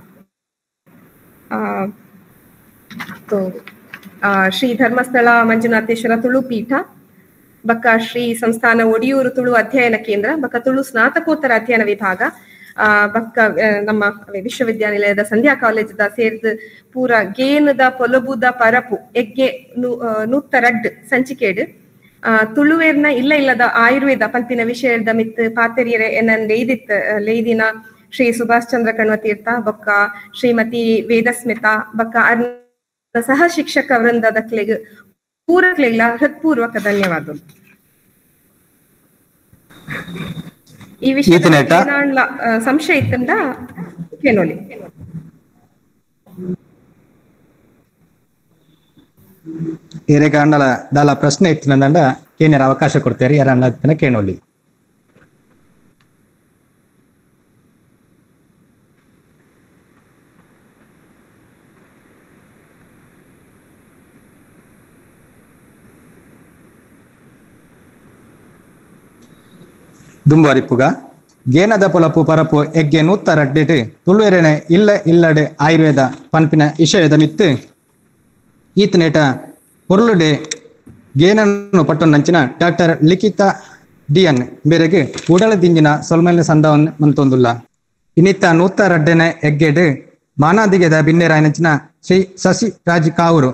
ಶ್ರೀ ಧರ್ಮಸ್ಥಳ ಮಂಜುನಾಥೇಶ್ವರ ತುಳು ಪೀಠ ಬಕ್ಕ ಶ್ರೀ ಸಂಸ್ಥಾನ ಒಡಿಯೂರು ತುಳು ಅಧ್ಯಯನ ಕೇಂದ್ರ ಬಕ್ಕ ತುಳು ಸ್ನಾತಕೋತ್ತರ ಅಧ್ಯಯನ ವಿಭಾಗ ಬಕ್ಕ ನಮ್ಮ ವಿಶ್ವವಿದ್ಯಾನಿಲಯದ ಸಂಧ್ಯಾ ಕಾಲೇಜದ ಸೇರ್ದು ಪೂರ ಗೇನದ ಪೊಲಬುದ ಪರಪು ಎಗ್ಗೆ ನೂತ್ತ ರಡ್ಡ್ ಸಂಚಿಕೇಡು ತುಳುವೇರ್ನ ಇಲ್ಲ ಇಲ್ಲದ ಆಯುರ್ವೇದ ಪಂಪಿನ ವಿಷಯದ ಮಿತ್ ಪಾತೆರಿಯರೆ ಎನ್ನನ್ ಲೇದಿತ್ ಲೇದಿನ ಶ್ರೀ ಸುಭಾಷ್ ಚಂದ್ರ ಕಣ್ವ ತೀರ್ಥ ಬೊಕ್ಕ ಶ್ರೀಮತಿ ವೇದಸ್ಮಿತಾ ಬೊಕ್ಕ ಅರ್ನ ಸಹ ಶಿಕ್ಷಕ ವೃಂದದ ಪೂರಕ್ಲೆಗ್ಲ ಹೃತ್ಪೂರ್ವಕ ಧನ್ಯವಾದಗಳು. ಈ ವಿಷಯ ಸಂಶಯ ಇತ್ತಂದ ಕೇಳೋಲಿ. ಏರೆಗಾಂಡಲ ದಾಲ ಪ್ರಶ್ನೆ ಇತ್ತಿನಂದ ಕೇನ್ಯರ ಅವಕಾಶ ಕೊಡ್ತೇರಿ ಯಾರನ್ನ ಕೇಳೋಲಿ. ದುಂಬಾರಿಪುಗ ಗೇನದ ಪೊಲಪು ಪರಪು ಎಗ್ಗೆ ನೂತ್ತ ರಡ್ಡೆಟ್ ತುಳುವೆರೆನೆ ಇಲ್ಲ ಇಲ್ಲಡೆ ಆಯುರ್ವೇದ ಪನ್ಪಿನ ವಿಷಯದ ಮಿತ್ತು ಈತನೇಟ ಪೊರ್ಲುಡೆ ಗೇನನ್ನು ಪಟ್ಟೊಂದಂಚಿನ ಡಾಕ್ಟರ್ ಲಿಖಿತ ಡಿಎನ್ ಬೇರೆಗೆ ಉಡಲ ದಿಂಜಿನ ಸೊಲ್ಮೆಲ್ನ ಸಂದವನ್ ಮಂತೊಂದುಲ್ಲ. ಇನ್ನಿತ್ತ ನೂತ್ತ ರಡ್ಡೆನೆ ಎಗ್ಗೆಡ್ ಮಾನಾದಿಗೆದ ಬಿನ್ನೆರಾಯನಂಚಿನ ಶ್ರೀ ಶಶಿ ರಾಜ್ ಕಾವೂರು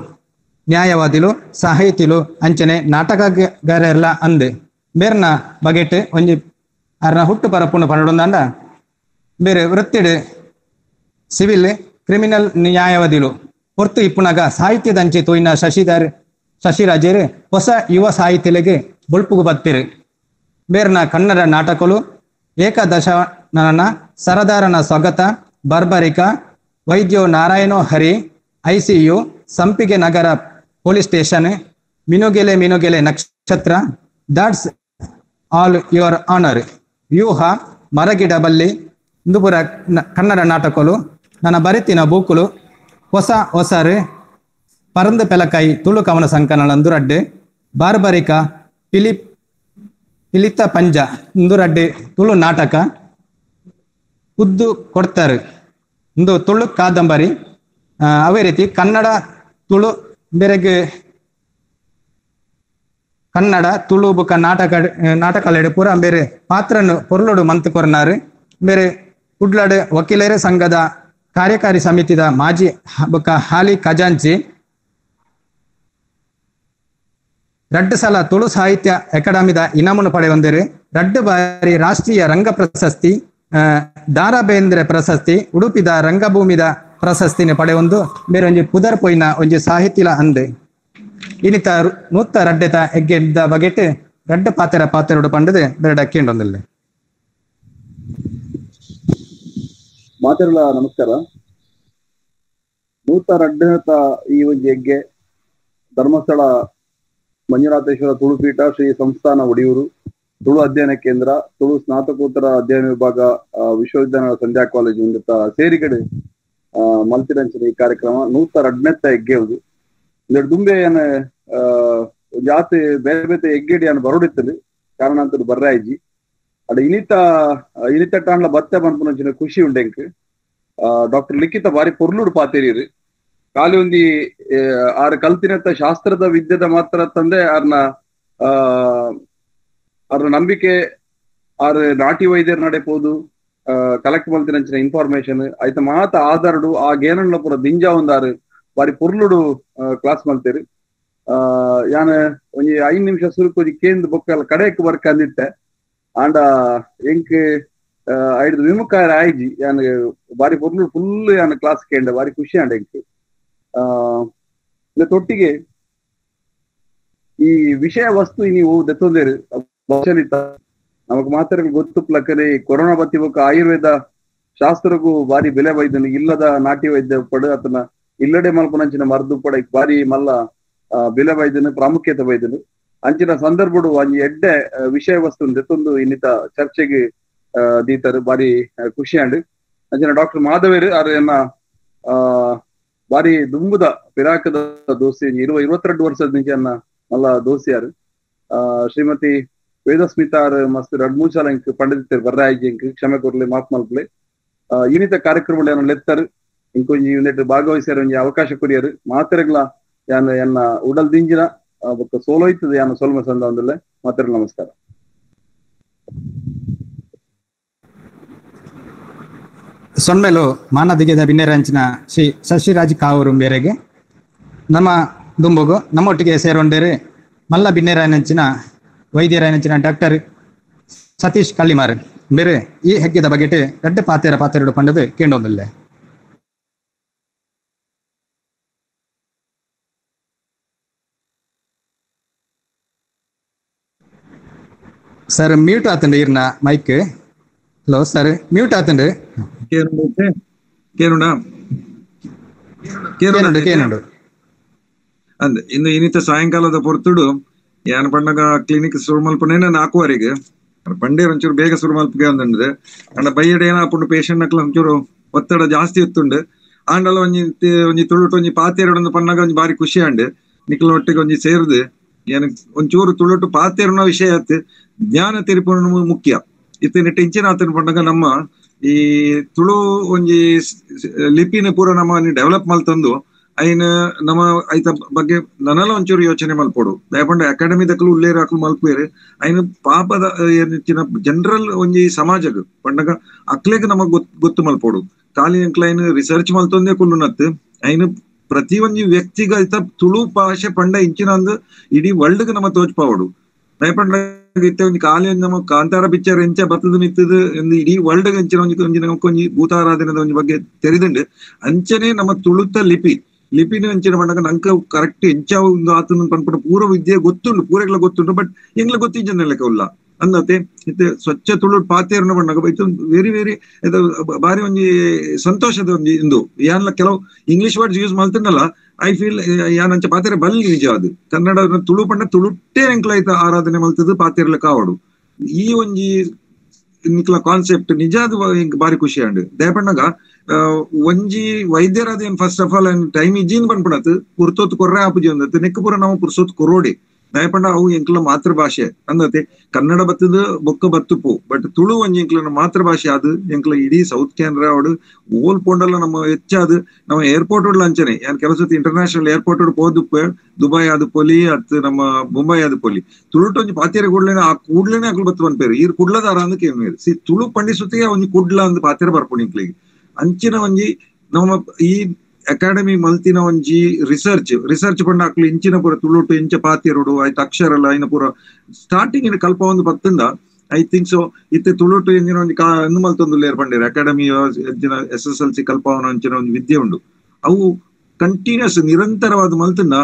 ನ್ಯಾಯವಾದಿಲು ಸಾಹಿತಿಲು ಅಂಚನೆ ನಾಟಕಗಾರೆಲ್ಲ ಅಂದೆ ಬೇರ್ನ ಬಗೆಟ್ ಒಂಜಿ ಅರ್ನ ಹುಟ್ಟು ಪರಪುಣ ಪನ್ನೊಂದಾಂಡ ಬೇರೆ ವೃತ್ತಿಡ್ ಸಿವಿಲ್ ಕ್ರಿಮಿನಲ್ ನ್ಯಾಯವಾದಿಲು ಹೊರ್ತು ಇಪ್ಪುನಾಗ ಸಾಹಿತ್ಯದಂಚೆ ತೋಯಿನ ಶಶಿಧರ್ ಶಶಿರಾಜೇರು ಹೊಸ ಯುವ ಸಾಹಿತ್ಯಲೆಗೆ ಬೊಲ್ಪುಗು ಬತ್ತಿರು. ಬೇರ್ನ ಕನ್ನಡ ನಾಟಕಲು ಏಕದಶನ ಸರದಾರನ ಸ್ವಗತ, Barbarika, Vaidyo Narayano Hari, ICU, Sampige Nagara police station, Minugele Minugele Nakshatra, that's all your honour, Vyuha, Maragida Balli ಇಂದುಪುರ Kannada ನಾಟಕಲು, ನನ್ನ ಬರಿತಿನ ಬೂಕುಲು, ಹೊಸ ಹೊಸರು, ಪರಂದ ಪೆಲಕಾಯಿ ತುಳು ಕವನ ಸಂಕಲನ ಅಂದುರಡ್ಡೆ, ಬಾರ್ಬರಿಕ, ಪಿಲಿತ ಪಂಜ ಇಂದುರಡ್ಡೆ ತುಳು ನಾಟಕ, ಉದ್ದು ಕೊಡ್ತಾರೆ ಇಂದು ತುಳು ಕಾದಂಬರಿ. ಅವೇ ರೀತಿ ಕನ್ನಡ ತುಳು ಬೇರೆಗೆ ಕನ್ನಡ ತುಳು ಬುಕ್ಕ ನಾಟಕ ನಾಟಕಲೆಡು ಪೂರ ಬೇರೆ ಪಾತ್ರನು ಪೊರ್ಲುಡು ಮಂತ್ ಕೊರ್ನಾರು. ಬೇರೆ ಕುಡ್ಲಾಡು ವಕೀಲರ ಸಂಘದ ಕಾರ್ಯಕಾರಿ ಸಮಿತಿದ ಮಾಜಿ ಬುಕ್ಕ ಹಾಲಿ ಖಜಾಂಚಿ, ರಡ್ಡು ಸಲ ತುಳು ಸಾಹಿತ್ಯ ಅಕಾಡೆಮಿದ ಇನಾಮನ್ನು ಪಡೆಯೊಂದಿರು, ರಡ್ಡು ಬಾರಿ ರಾಷ್ಟ್ರೀಯ ರಂಗ ಪ್ರಶಸ್ತಿ, ದಾರಾಬೇಂದ್ರೆ ಪ್ರಶಸ್ತಿ, ಉಡುಪಿದ ರಂಗಭೂಮಿದ ಪ್ರಶಸ್ತಿನ ಪಡೆಯೊಂದು ಬೇರೆ ಒಂಜಿ ಪುದರ್ ಪೊಯ್ನ ಒಂಜಿ ಸಾಹಿತ್ಯಲ ಅಂದೆ. ಇನಿತ ನೂತ್ತ ರಡ್ಡೆತ ಎಗ್ಗೆದ ಬಗೆಟ್ ರಡ್ಡ ಪಾತೆರ ಪಾತೆರಡು ಪಂಡದೆ ಬೇರೆ ಕೇಂಡೊಂದಿಲ್ಲ. ಮಾತೆರಲ ನಮಸ್ಕಾರ. ನೂತ ರಡ್ಡತ ಈ ಒಂಜಿ ಎಗ್ಗೆ ಧರ್ಮಸ್ಥಳ ಮಂಜುನಾಥೇಶ್ವರ ತುಳುಪೀಠ ಶ್ರೀ ಸಂಸ್ಥಾನ ಒಡಿಯೂರು ತುಳು ಅಧ್ಯಯನ ಕೇಂದ್ರ ತುಳು ಸ್ನಾತಕೋತ್ತರ ಅಧ್ಯಯನ ವಿಭಾಗ ವಿಶ್ವವಿದ್ಯಾಲಯ ಸಂಧ್ಯಾ ಕಾಲೇಜು ಸೇರಿಗಡೆ ಮಲ್ತಿರಂಚನೆ ಈ ಕಾರ್ಯಕ್ರಮ ನೂತ ರಡ್ನೆತ್ತ ಎಗ್ಗೆ ಹೌದು. ದುಂಬೆ ಏನ ಜಾತಿ ಬೇರೆ ಬೇತೆ ಎಗ್ಗೆಡಿ ಅನ್ನ ಬರೋಡಿತ್ತದು ಕಾರಣ ಅಂತ ಬರ್ರಾಯಿಜಿ ಅಡ ಇನಿತ ಇನಿತ ಟಾಂಡ್ಲ ಬತ್ತೆ ಪನ್ಪುನಂಚಿನ ಖುಷಿ ಉಂಡೆಂಕ್. ಡಾಕ್ಟರ್ ಲಿಖಿತ ಬಾರಿ ಪೊರ್ಲುಡು ಪಾತೆರೀರು ಖಾಲಿ ಒಂದಿ ಆರ್ ಕಲ್ತಿನತ್ತ ಶಾಸ್ತ್ರದ ವಿದ್ಯೆದ ಮಾತ್ರ ತಂದೆ ಆರ್ನ ಆರ್ನ ನಂಬಿಕೆ ಆರ್ ನಾಟಿ ವೈದ್ಯರ ನಡೆಪೋದು ಕಲೆಕ್ಟ್ ಮಲ್ತಿನಂಚಿನ ಇನ್ಫಾರ್ಮೇಶನ್ ಆಯ್ತ ಮಾತ ಆಧಾರಡು ಆ ಗೇನಣ್ಣ ಪೂರ ದಿಂಜ ಒಂದಾರು ಬಾರಿ ಪೊರ್ಲುಡು ಕ್ಲಾಸ್ ಮಲ್ತೇರು. ಯಾನ್ ಒಂಜಿ 5 ನಿಮಿಷ ಸುರುಕು ಒಂಜಿ ಕೇಂದ್ರ ಬೊಕ್ಕ ಕಡೆಕ್ ವರ್ಕ್ ಅಂದಿಟ್ಟೆ ಆಂಡ ಎಂಕ್ ಐದು ವಿಮುಖ ಆಯ್ಜಿ ಯಾನ್ ಬಾರಿ ಪೊರ್ಲು ಫುಲ್ ಯಾನ್ ಕ್ಲಾಸ್ ಕೇಂಡ ಬಾರಿ ಖುಷಿ ಆಂಡ ಎಂಕ್. ತೊಟ್ಟಿಗೆ ಈ ವಿಷಯ ವಸ್ತು ನೀವು ದೆತ್ತೊಂದೇರು ನಮಗ್ ಮಾತ್ರ ಗೊತ್ತುಪ್ಲಕ್ಕನೆ ಕೊರೋನಾ ಬತ್ತಿ ಬೊಕ್ಕ ಆಯುರ್ವೇದ ಶಾಸ್ತ್ರಕ್ಕೂ ಬಾರಿ ಬೆಲೆ ಬೈದನು ಇಲ್ಲದ ನಾಟಿ ವೈದ್ಯ ಪಡು ಅತನ ಇಲ್ಲಡೆ ಮಲ್ಪನಂಚಿನ ಮರ್ದು ಪಡ ಬಾರಿ ಮಲ್ಲ ಬೆಲೆ ಬೈದನು ಪ್ರಾಮುಖ್ಯತೆ ಬೈದನು. ಅಂಚಿನ ಸಂದರ್ಭಡು ಒಂಜಿ ಎಡ್ಡೆ ವಿಷಯ ವಸ್ತು ದೆತ್ತೊಂದು ಇನ್ನಿತ ಚರ್ಚೆಗೆ ದೀತರು ಬಾರಿ ಖುಷಿ ಅಂಡ್. ಅಂಚಿನ ಡಾಕ್ಟರ್ ಮಾಧವೇರು ಆರ್ ಎನ್ನ ಬಾರಿ ದುಂಬುದ ಪಿರಾಕದ ದೋಸ್ತಿ 22 ವರ್ಷದ ನಿಂಚನ್ನ ಮಲ್ಲ ದೋಸ್ತಿಯಾರು. ಶ್ರೀಮತಿ ವೇದಸ್ಮಿತಾರ್ ಮಸ್ತ್ 2-3 ಸಲ ಇಂಕ್ ಪಂಡಿತರು ಬರ್ರಾಯಿಜಿ ಇಂಕ್ ಕ್ಷಮೆ ಕೊರ್ಲಿ ಮಾಫ್ ಮಲ್ಪಲೆ. ಇನ್ನಿತ ಕಾರ್ಯಕ್ರಮ ಏನೋ ಲೆತ್ತರು ಇಂಕೊಂಜಿ ಯೂನಿಟ್ ಭಾಗವಹಿಸ್ಯಾರ ಒಂಜಿ ಅವಕಾಶ ಕೊರಿಯರು ಮಾತೆರೆಗ್ಲ ಯಾನ್ ಎನ್ನ ಉಡಲ್ ದಿಂಜಿನ ಬೊಕ್ಕ ಸೋಲೋಯ್ತದೆ ಯಾನ್ ಸೋಲ್ಮ ಸಂದ ಒಂದಿಲ್ಲ. ಮಾತೆರೆಗ್ ನಮಸ್ಕಾರ. ಸೊನ್ಮೆಲು ಮಾನದಿಗೆದ ಬಿನ್ನೆರಂಚಿನ ಶ್ರೀ ಶಶಿರಾಜ್ ಕಾವೂರು ಮೇರೆಗೆ ನಮ್ಮ ದುಂಬುಗು ನಮ್ಮೊಟ್ಟಿಗೆ ಸೇರೊಂಡೇರು ಮಲ್ಲ ಬಿನ್ನೆರಾಯನಂಚಿನ ವೈದ್ಯರಾಯನಂಚಿನ ಡಾಕ್ಟರ್ ಸತೀಶ್ ಕಳ್ಳಿಮಾರ್ ಬೇರೆ ಈ ಹೆಗ್ಗೆದ ಬಗೆಟ್ ರಡ್ಡೆ ಪಾತೆರ ಪಾತೆರಡು ಪಂಡದು ಕೇಂಡೊಂದಿಲ್ಲ. ಸರ್ ಮ್ಯೂಟ್ ಆತಂಡು ಇರ್ನ mic. Hello sir mute ಆತಂಡು. ಕೇನುಂಡು ಅಂದ್ ಇನ್ನು ಇನ್ನಿತ ಸಾಯಂಕಾಲದ ಪೊರ್ತುಡು ಯಾನ್ ಪಣ್ಣಗ ಕ್ಲಿನಿಕ್ ಶುರು ಮಲ್ಪನೇನ 4:15 ಪಂಡೇರ್ ಒಂಚೂರು ಬೇಗ ಶುರು ಮಲ್ಪಗೆ ಅಂದಂಡ್ರೆ ಅಂಡ ಬೈಯಡ್ ಏನಾಪುಂಡು ಪೇಷಂಟ್ ನಕ್ಲ ಒಂಚೂರು ಒತ್ತಡ ಜಾಸ್ತಿ ಇತ್ತುಂಡು. ಆಂಡಲ ಒಂಜಿ ಒಂಜಿ ತುಳುಟು ಒಂಜಿ ಪಾತೆರಡು ಪಣ್ಣಗ ಒಂಜಿ ಬಾರಿ ಖುಷಿ ಅಂಡ್ ನಿಕ್ಲ ಒಟ್ಟಿಗೆ ಒಂಜಿ ಸೇರ್ದು ಏನ ಒಂಚೂರು ತುಳುಟು ಪಾತೆರುನ ವಿಷಯ ಆತು ಜ್ಞಾನ ತೆರಿಪುನ ಮುಖ್ಯ. ಇತ್ತಿನ ಟೆನ್ಷನ್ ಆತನ ಪಂಡಗ ನಮ್ಮ ಈ ತುಳು ಒಂಜಿ ಲಿಪಿನ ಪೂರ ನಮ್ಮ ಡೆವಲಪ್ ಮಲ್ತಂದು ಐನ ನಮ್ಮ ಐತ ಬಗ್ಗೆ ನನಲ ಒಂಚೂರು ಯೋಚನೆ ಮಲ್ಪೋಡು. ದಯಪಂಡ ಅಕಾಡೆಮಿ ದಕ್ಕಲು ಉಲ್ಲೇರು ಅಕ್ಲು ಮಲ್ಪೇರು ಐನ ಪಾಪದ ಏನಿಚ್ಚಿನ ಜನರಲ್ ಒಂಜಿ ಸಮಾಜಗ್ ಪಂಡಗ ಅಕ್ಲೆಗ್ ನಮಗ್ ಗೊತ್ತು ಮಲ್ಪೋಡು. ಖಾಲಿ ಅಂಕ್ಲ ಐನ ರಿಸರ್ಚ್ ಮಲ್ತೊಂದೇ ಕುಲ್ಲುನತ್ ಐನ ಪ್ರತಿ ಒಂಜಿ ವ್ಯಕ್ತಿಗ ಐತ ತುಳು ಭಾಷೆ ಪಂಡ ಇಂಚಿನ ಅಂದ್ ಇಡೀ ವರ್ಲ್ಡ್ ನಮ್ಮ ತೋಚ್ಪಾವಡು. ದಯಪಂಡ ಇತ್ತೆ ಒಂಜಿ ಖಾಲಿ ನಮ್ಮ ಕಾಂತಾರ ಪಿಕ್ಚರ್ ಎಂಚ ಬತ್ತದ ಮಿತ್ತದ ಇಡೀ ವರ್ಲ್ಡ್ ಎಂಚಿನ ಒಂಜಿ ಒಂಜಿ ನಮಕ್ ಒಂಜಿ ಭೂತಾರಾಧನೆದ ಒಂಜಿ ಬಗ್ಗೆ ತೆರಿದುಂಡು. ಅಂಚನೆ ನಮ್ಮ ತುಳುತ ಲಿಪಿ ಲಿಪಿನ ಅಂಚಿನ ಪಂಡಗ ನಂಕ ಕರೆಕ್ಟ್ ಎಂಚ ಒಂದು ಆತನ ಪನ್ಪುನ ಪೂರ ವಿದ್ಯೆ ಗೊತ್ತುಂಡು, ಪೂರೆಗ್ಲ ಗೊತ್ತುಂಡು, ಬಟ್ ಎಂಗ್ಲ ಗೊತ್ತಿಜ್ಜನ ಲೆಕ್ಕ ಉಲ್ಲ ಅಂದತೆ. ಇತ್ತೆ ಸ್ವಚ್ಛ ತುಳು ಪಾತೇರ್ನ ಪಂಡಗ ಇದು ವೆರಿ ವೆರಿ ಬಾರಿ ಒಂಜಿ ಸಂತೋಷದ ಒಂಜಿ ಇಂದು. ಯಾನ್ಲ ಕೆಲವು English words use ಮಲ್ತನಲ್ಲ I feel ಯಾನ್ ಅಂಚ ಪಾತೆರೆ ಬಲ್ಲಿ ನಿಜ. ಅದು ಕನ್ನಡ ತುಳು ಪಂಡ ತುಳುಟ್ಟೇ ಎಂಕ್ಲ ಐತ ಆರಾಧನೆ ಮಲ್ತದ ಪಾತೆರ್ಲ ಕಾವಡು. ಈ ಒಂಜಿ ನಿಕ್ಲ ಕಾನ್ಸೆಪ್ಟ್ ನಿಜ ಅದು ಬಾರಿ ಖುಷಿ ಅಂಡ್. ದಯಪಣ್ಣಗ ಒಂಜಿ ವೈದ್ಯರಾದ ಏನ್ first of all time ಇಜ್ಜಿನ್ ಪನ್ಪುಣತ್ ಪುರ್ತೊತ್ತು ಕೊರ್ರೆ ಆಪುಜಿ ಅಂದತ್ ನೆಕ್ ಪೂರ ನಾವು ಪುರ್ಸೊತ್ತು ಕೊರೋಡಿ. ದಯಪಂಡ ಅವು ಎಂಕ್ಲ ಮಾತೃಭಾಷೆ ಅಂದತೆ. ಕನ್ನಡ ಬತ್ತದ ಬೊಕ್ಕ ಬತ್ತುಪು, ಬಟ್ ತುಳು ಒಂಜಿ ಎಂಕ್ಲ ಮಾತೃಭಾಷೆ. ಅದು ಎಂಕ್ಲ ಇಡೀ ಸೌತ್ ಕೆನರಾ ಅವಡು ಓಲ್ ಪೋಂಡಲ್ಲ ನಮ್ಮ ಹೆಚ್ಚಾದ ನಮ್ಮ ಏರ್ಪೋರ್ಟ್ ಅಂಚನೆ ಯಾನ್ ಕೆಲವು ಸತಿ ಇಂಟರ್ನ್ಯಾಷನಲ್ ಏರ್ಪೋರ್ಟ್ ಪೋದುಪ್ಪೆ ದುಬೈ ಅದು ಪೊಲಿ ಅತ್ ನಮ್ಮ ಮುಂಬೈ ಅದು ಪೊಲಿ ತುಳುಟ್ ಒಂಜಿ ಪಾತೆರೆ ಕೂಡ್ಲೇನೆ ಆ ಕೂಡ್ಲೇನೆ ಅಕ್ಲು ಬತ್ತು ಪನ್ಪೇರು ಈರ್ ಕುಡ್ಲದಾರ ಅಂದ್ ಕೇಮೇರು ಸಿ ತುಳು ಪಂಡಿಸುತ್ತಿಗೆ ಒಂಜಿ ಕುಡ್ಲ ಅಂದ್ ಪಾತೆರೆ ಬರ್ಪುಂಡು ಎಂಕ್ಲಿಗೆ. ಅಂಚಿನ ಒಂಜಿ ನಮ್ಮ ಈ ಅಕಾಡೆಮಿ ಮಲ್ತಿನ ಒಂಜಿ ರಿಸರ್ಚ್ ರಿಸರ್ಚ್ ಪಂಡ ಅಕ್ಲು ಇಂಚಿನ ಪೂರ ತುಳುಟು ಇಂಚ ಪಾತಿರುಡು ಆಯ್ತು ಅಕ್ಷರಲ್ಲ ಐನ ಪೂರ ಸ್ಟಾರ್ಟಿಂಗ್ ಇನ್ ಕಲ್ಪ ಒಂದು ಪತ್ತಂದ I think so. ಇತ್ತೆ ತುಳುಟು ಇಂಚಿನ ಒಂಜಿ ಕಾ ಮಲ್ತೊಂದು ಲೇರ್ ಪಂಡೇರು ಅಕಾಡೆಮಿ SSLC ಕಲ್ಪವನ ಅಂಚಿನ ಒಂದು ವಿದ್ಯೆ ಉಂಡು. ಅವು ಕಂಟಿನ್ಯೂಸ್ ನಿರಂತರವಾದ ಮಲ್ತನ್ನ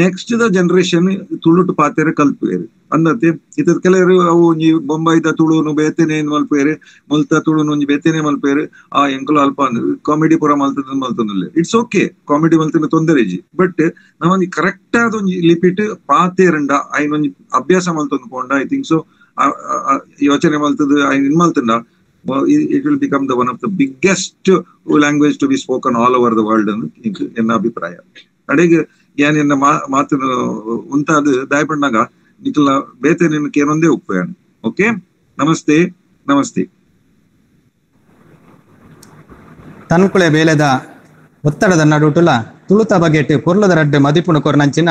next the generation ತುಳುಟು ಪಾತೆರೆ ಕಲ್ಪೇರು ಅಂದತೆ. ಇತ್ತ ಕೆಲವರು ಅವು ಒಂಜಿ ಬೊಂಬೈದ ತುಳುನು ಬೇತೆನೆ ಏನ್ ಮಲ್ಪೇರು, ಮುಲ್ತ ತುಳುನು ಒಂಜಿ ಬೇತೆನೆ ಮಲ್ಪೇರು, ಆ ಎಂಕುಲು ಅಲ್ಪ ಕಾಮಿಡಿ ಪೂರ ಮಲ್ತದ ಮಲ್ತೊಂದುಲ್ಲೆ. It's okay, comedy ಮಲ್ತನ ತೊಂದರೆ ಇಜ್ಜಿ, ಬಟ್ ನಾವೊಂಜಿ ಕರೆಕ್ಟ್ ಆದ ಒಂಜಿ ಲಿಪಿಟ್ ಪಾತೇರಂಡ ಐನ್ ಒಂಜಿ ಅಭ್ಯಾಸ ಮಲ್ತೊಂದು ಪೋಂಡ I think so ಯೋಚನೆ ಮಲ್ತದ ಐನ್ ಇನ್ ಮಲ್ತಂಡ it will become the one of the biggest language to be spoken all over the world ಎನ್ನ ಅಭಿಪ್ರಾಯ. ಅಡೆಗೆ ಯಾನ್ ಎನ್ನ ಮಾತನ್ನು ಉಂತಾದ ದಾಯಪಣ್ಣಾಗ ನಿಖಲ ಬೇತೆ ನಿನ್ನ ಕೇನೊಂದೇ ಉಪ್ಪು. ಓಕೆ, ನಮಸ್ತೆ ನಮಸ್ತೆ. ತನ್ಕುಳೆ ಬೇಲೆದ ಒತ್ತಡದ ನಡುಟುಲ ತುಳುತ ಬಗೆಟ್ ಪೊರ್ಲದ ರಡ್ಡೆ ಮದಿಪುಣ ಕೊರ್ನಂಚಿನ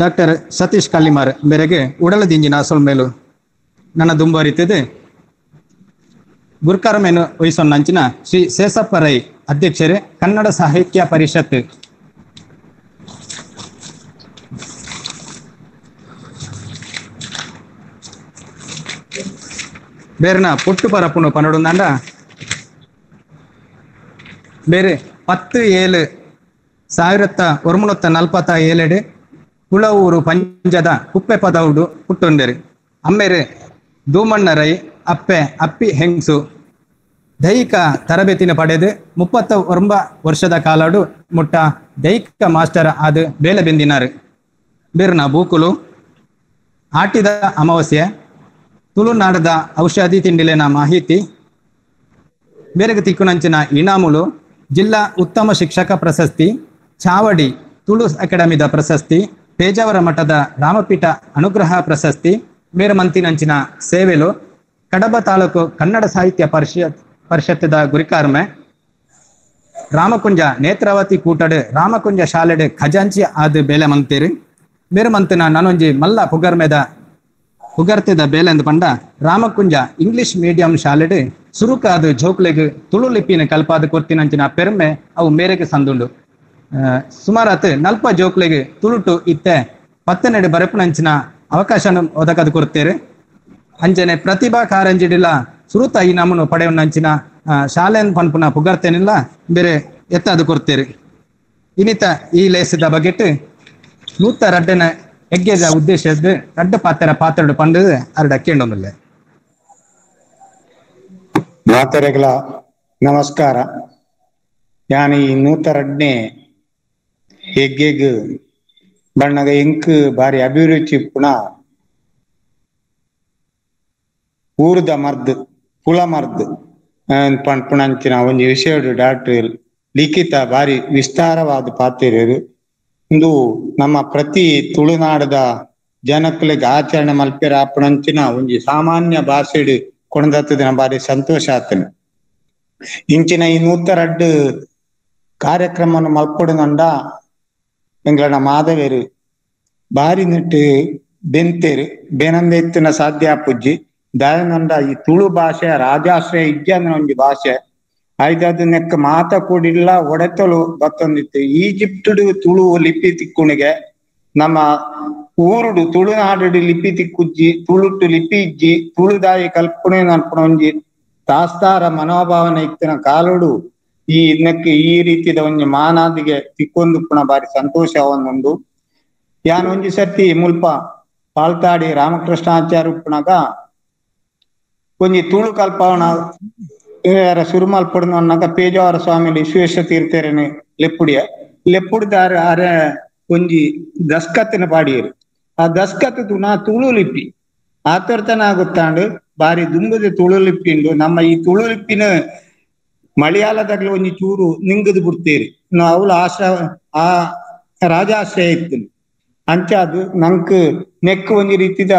ಡಾಕ್ಟರ್ ಸತೀಶ್ ಕಲ್ಲಿಮಾರ್ ಮೇರೆಗೆ ಉಡಲದಿಂಜಿನ ಸೊಲ್ಮೇಲು ನನ್ನ ದುಂಬರಿತಿದೆ. ಗುರ್ಕರ್ಮೇನು ವಹಿಸೊನ್ನಂಚಿನ ಶ್ರೀ ಶೇಷಪ್ಪ ರೈ ಅಧ್ಯಕ್ಷರೇ, ಕನ್ನಡ ಸಾಹಿತ್ಯ ಪರಿಷತ್. ಬೇರೆನ ಪುಟ್ಟು ಪರಪುಣು ಪನ್ನೊಂದಾಂಡ ಬೇರೆ 10/7/1947 ಕುಳವೂರು ಪಂಜದ ಕುಪ್ಪೆ ಪದವುಡು ಪುಟ್ಟೊಂಡೆರು. ಅಮ್ಮೇರು ದೂಮಣ್ಣ ರೈ, ಅಪ್ಪೆ ಅಪ್ಪಿ ಹೆಂಗ್ಸು. ದೈಹಿಕ ತರಬೇತಿನ ಪಡೆದು 39 ವರ್ಷದ ಕಾಲಡು ಮುಟ್ಟ ದೈಹಿಕ ಮಾಸ್ಟರ್ ಆದ ಬೇಲೆ ಬೆಂದಿನಾರು. ಬೇರ್ನ ಬೂಕುಲು ಆಟಿದ ಅಮಾವಾಸ್ಯೆ, ತುಳುನಾಡದ ಔಷಧಿ ತಿಂಡಿಲಿನ ಮಾಹಿತಿ, ಬೇರೆಗೆ ತಿಕ್ಕುನಂಚಿನ ಇನಾಮುಲು, ಜಿಲ್ಲಾ ಉತ್ತಮ ಶಿಕ್ಷಕ ಪ್ರಶಸ್ತಿ, ಚಾವಡಿ ತುಳು ಅಕಾಡೆಮಿದ ಪ್ರಶಸ್ತಿ, ಪೇಜಾವರ ಮಠದ ರಾಮಪೀಠ ಅನುಗ್ರಹ ಪ್ರಶಸ್ತಿ, ಮೇರಮಂತಿನಂಚಿನ ಸೇವೆಲು, ಕಡಬ ತಾಲೂಕು ಕನ್ನಡ ಸಾಹಿತ್ಯ ಪರಿಷತ್ತದ ಗುರಿಕಾರ್ಮೆ, ರಾಮಕುಂಜ ನೇತ್ರಾವತಿ ಕೂಟಡು ರಾಮಕುಂಜ ಶಾಲೆಡು ಖಜಾಂಚಿ ಆದ ಬೇಲೆ ಮಂತೇರು. ಮೇರಮಂತಿನ ನಾನೊಂಜಿ ಮಲ್ಲ ಪುಗರ್ಮೆದ ಪುಗರ್ತೆದ ಬೇಲೆ ಅಂದ್ ಪಂಡ ರಾಮಕುಂಜ ಇಂಗ್ಲಿಷ್ ಮೀಡಿಯಂ ಶಾಲೆಡು ಸುರುಕಾದ ಜೋಕ್ಲೆಗ್ ತುಳು ಲಿಪಿನ ಕಲ್ಪಾದ ಕೊರ್ತಿನಂಚಿನ ಪೆರ್ಮೆ ಅವು ಮೇರೆಗೆ ಸಂದುಂಡು. ಸುಮಾರಾತ್ 40 ಜೋಕ್ಲೆಗ್ ತುಳುಟು ಇತ್ತೆ 10 ಬರೆಪುನಂಚಿನ ಅವಕಾಶ ಒದಗದು ಕೊರ್ತೇರು. ಅಂಚನೆ ಪ್ರತಿಭಾ ಕಾರಂಜಿಡಿಲ ಸುರುತ ಈ ನಮ್ಮನ್ನು ಪಡೆಯುವಂಚಿನ ಶಾಲೆನ್ ಪನ್ಪುನ ಪುಗರ್ತೇನಿಲ್ಲ ಬೇರೆ ಎತ್ತಾದು ಕೊರ್ತೇರು. ಇನ್ನಿತ ಈ ಲೇಸದ ಬಗೆಟ್ 102ನೇ ಹೆಗ್ಗೆದ ಉದ್ದೇಶದ ರಡ್ಡ ಪಾತ್ರ ಪಾತ್ರಡು ಪಂಡದು ಅರಡ ಕೇಂಡೊಂದುಲ್ಲೆ. ಮಾತರೆಗಳ ನಮಸ್ಕಾರ. ಯಾನ್ ಈ 102ನೇ ಹೆಗ್ಗೆಗ್ ಬಣ್ಣಗ ಎಂಕ್ ಬಾರಿ ಅಭಿರುಚಿ ಪುಣ ಊರುದ ಮರ್ದ್ ಪುಳ ಮರ್ದ್ ಪನ್ಪುನಂಚಿನ ಒಂಜಿ ವಿಷಯಡು ಡಾಕ್ಟರ್ ಲಿಖಿತ ಬಾರಿ ವಿಸ್ತಾರವಾದ ಪಾತಿರು. ಇಂದು ನಮ್ಮ ಪ್ರತಿ ತುಳುನಾಡದ ಜನಕ್ಕುಲೆಗ್ ಆಚರಣೆ ಮಲ್ಪೆರ ಆಪುನಂಚಿನ ಒಂಜಿ ಸಾಮಾನ್ಯ ಭಾಷೆಡ್ ಕೊಣದತ್ತದಿನ ಬಾರಿ ಸಂತೋಷ ಆತನ. ಇಂಚಿನ ಈ 102 ಕಾರ್ಯಕ್ರಮವನ್ನು ಮಲ್ಪೊಡುನಂಡ ಎಂಗ್ಲನ ಮಾಧವೇರು ಬಾರಿ ನೆಟ್ಟು ಬೆಂತೇರು ಬೇನಂದ ಇತ್ತಿನ ಸಾಧ್ಯ ಆಪುಜ್ಜಿ. ದಾಯನಂಡ ಈ ತುಳು ಭಾಷೆ ರಾಜಾಶ್ರಯ ಇಜ್ಜಂದಿನ ಒಂಜಿ ಭಾಷೆ ಐದಾದ ನೆಕ್ಕ ಮಾತ ಕೂಡಿಲ್ಲ ಒಡೆತಲು ಬತ್ತೊಂದಿತ್ತು. ಈಜಿಪ್ಟ್ ತುಳು ಲಿಪಿ ತಿಕ್ಕುಣಿಗೆ ನಮ್ಮ ಊರುಡು ತುಳುನಾಡು ಲಿಪಿ ತಿಕ್ಕುಜ್ಜಿ, ತುಳುಟ್ಟು ಲಿಪಿ ಇಜ್ಜಿ, ತುಳುದಾಯಿ ಕಲ್ಪನೆ ನಲ್ಪುನ ಒಂಜಿ ತಾಸ್ತಾರ ಮನೋಭಾವನೆ ಇತ್ತಿನ ಕಾಲುಡು ಈ ನೆಕ್ಕೆ ಈ ರೀತಿದ ಒಂಜಿ ಮಾನಾದಿಗೆ ತಿಕ್ಕೊಂದುಪ್ಪುನ ಬಾರಿ ಸಂತೋಷ ಒಂದುಂಡು. ಯಾನ್ ಒಂಜಿ ಸರ್ತಿ ಮುಲ್ಪ ಪಾಲ್ತಾಡಿ ರಾಮಕೃಷ್ಣಾಚಾರ್ಯ ಉಪ್ಪುನಗ ಒಂಜಿ ತುಳು ಕಲ್ಪವನ ಸುರು ಮಲ್ಪೊಡು ಅನ್ನಗ ಪೇಜಾವರ ಸ್ವಾಮಿ ವಿಶ್ವೇಶ ತೀರ್ಥರನೆ ಲೆಪ್ಪುಡಿಯ ಲೆಪ್ಪುಡಿದಾರ ಅರೆ ಒಂಜಿ ದಸ್ಕತ್ತಿನ ಪಾಡಿಯರು. ಆ ದಸ್ಕತ್ ತುಣ ತುಳು ಲಿಪಿ ಆತರ್ತನ ಆಗುತ್ತಾಂಡು ಬಾರಿ ದುಂಬದ ತುಳು ಲಿಪಿಂಡು. ನಮ್ಮ ಈ ತುಳು ಲಿಪಿನ ಮಲಯಾಳದಾಗ್ಲಿ ಒಂಜಿ ಚೂರು ನಿಂಗದು ಬಿಡ್ತೀರಿ ಅವಳು ಆಶ್ರಯ ಆ ರಾಜಾಶ್ರಯ ಇತ್ತು. ಅಂಚಾದು ನಂಕ್ ನೆಕ್ ಒಂಜಿ ರೀತಿದ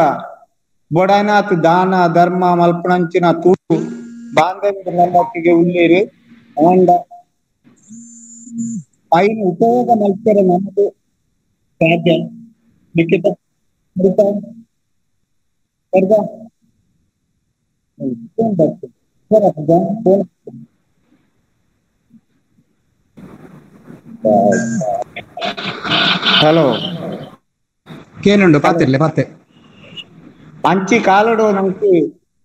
ಬೊಡನಾಥ್ ದಾನ ಧರ್ಮ ಮಲ್ಪಣಂಚಿನ ತುಳು ಬಾಂಧವ್ಯ ನಮ್ಮೊಟ್ಟಿಗೆ ಉಳ್ಳೇರು. ಆಂಡ ಐನ್ ಉಪಯೋಗ ಮಲ್ಪೆರೆ ನಮ್ಮದು ಸಾಧ್ಯ. ಲಿಖಿತ ಹಲೋ ಕೇನುಂಡು ಪಾತಿರ್ಲೆ ಪಾತೆ ಅಂಚಿ ಕಾಲಡು ನಮ್ಗೆ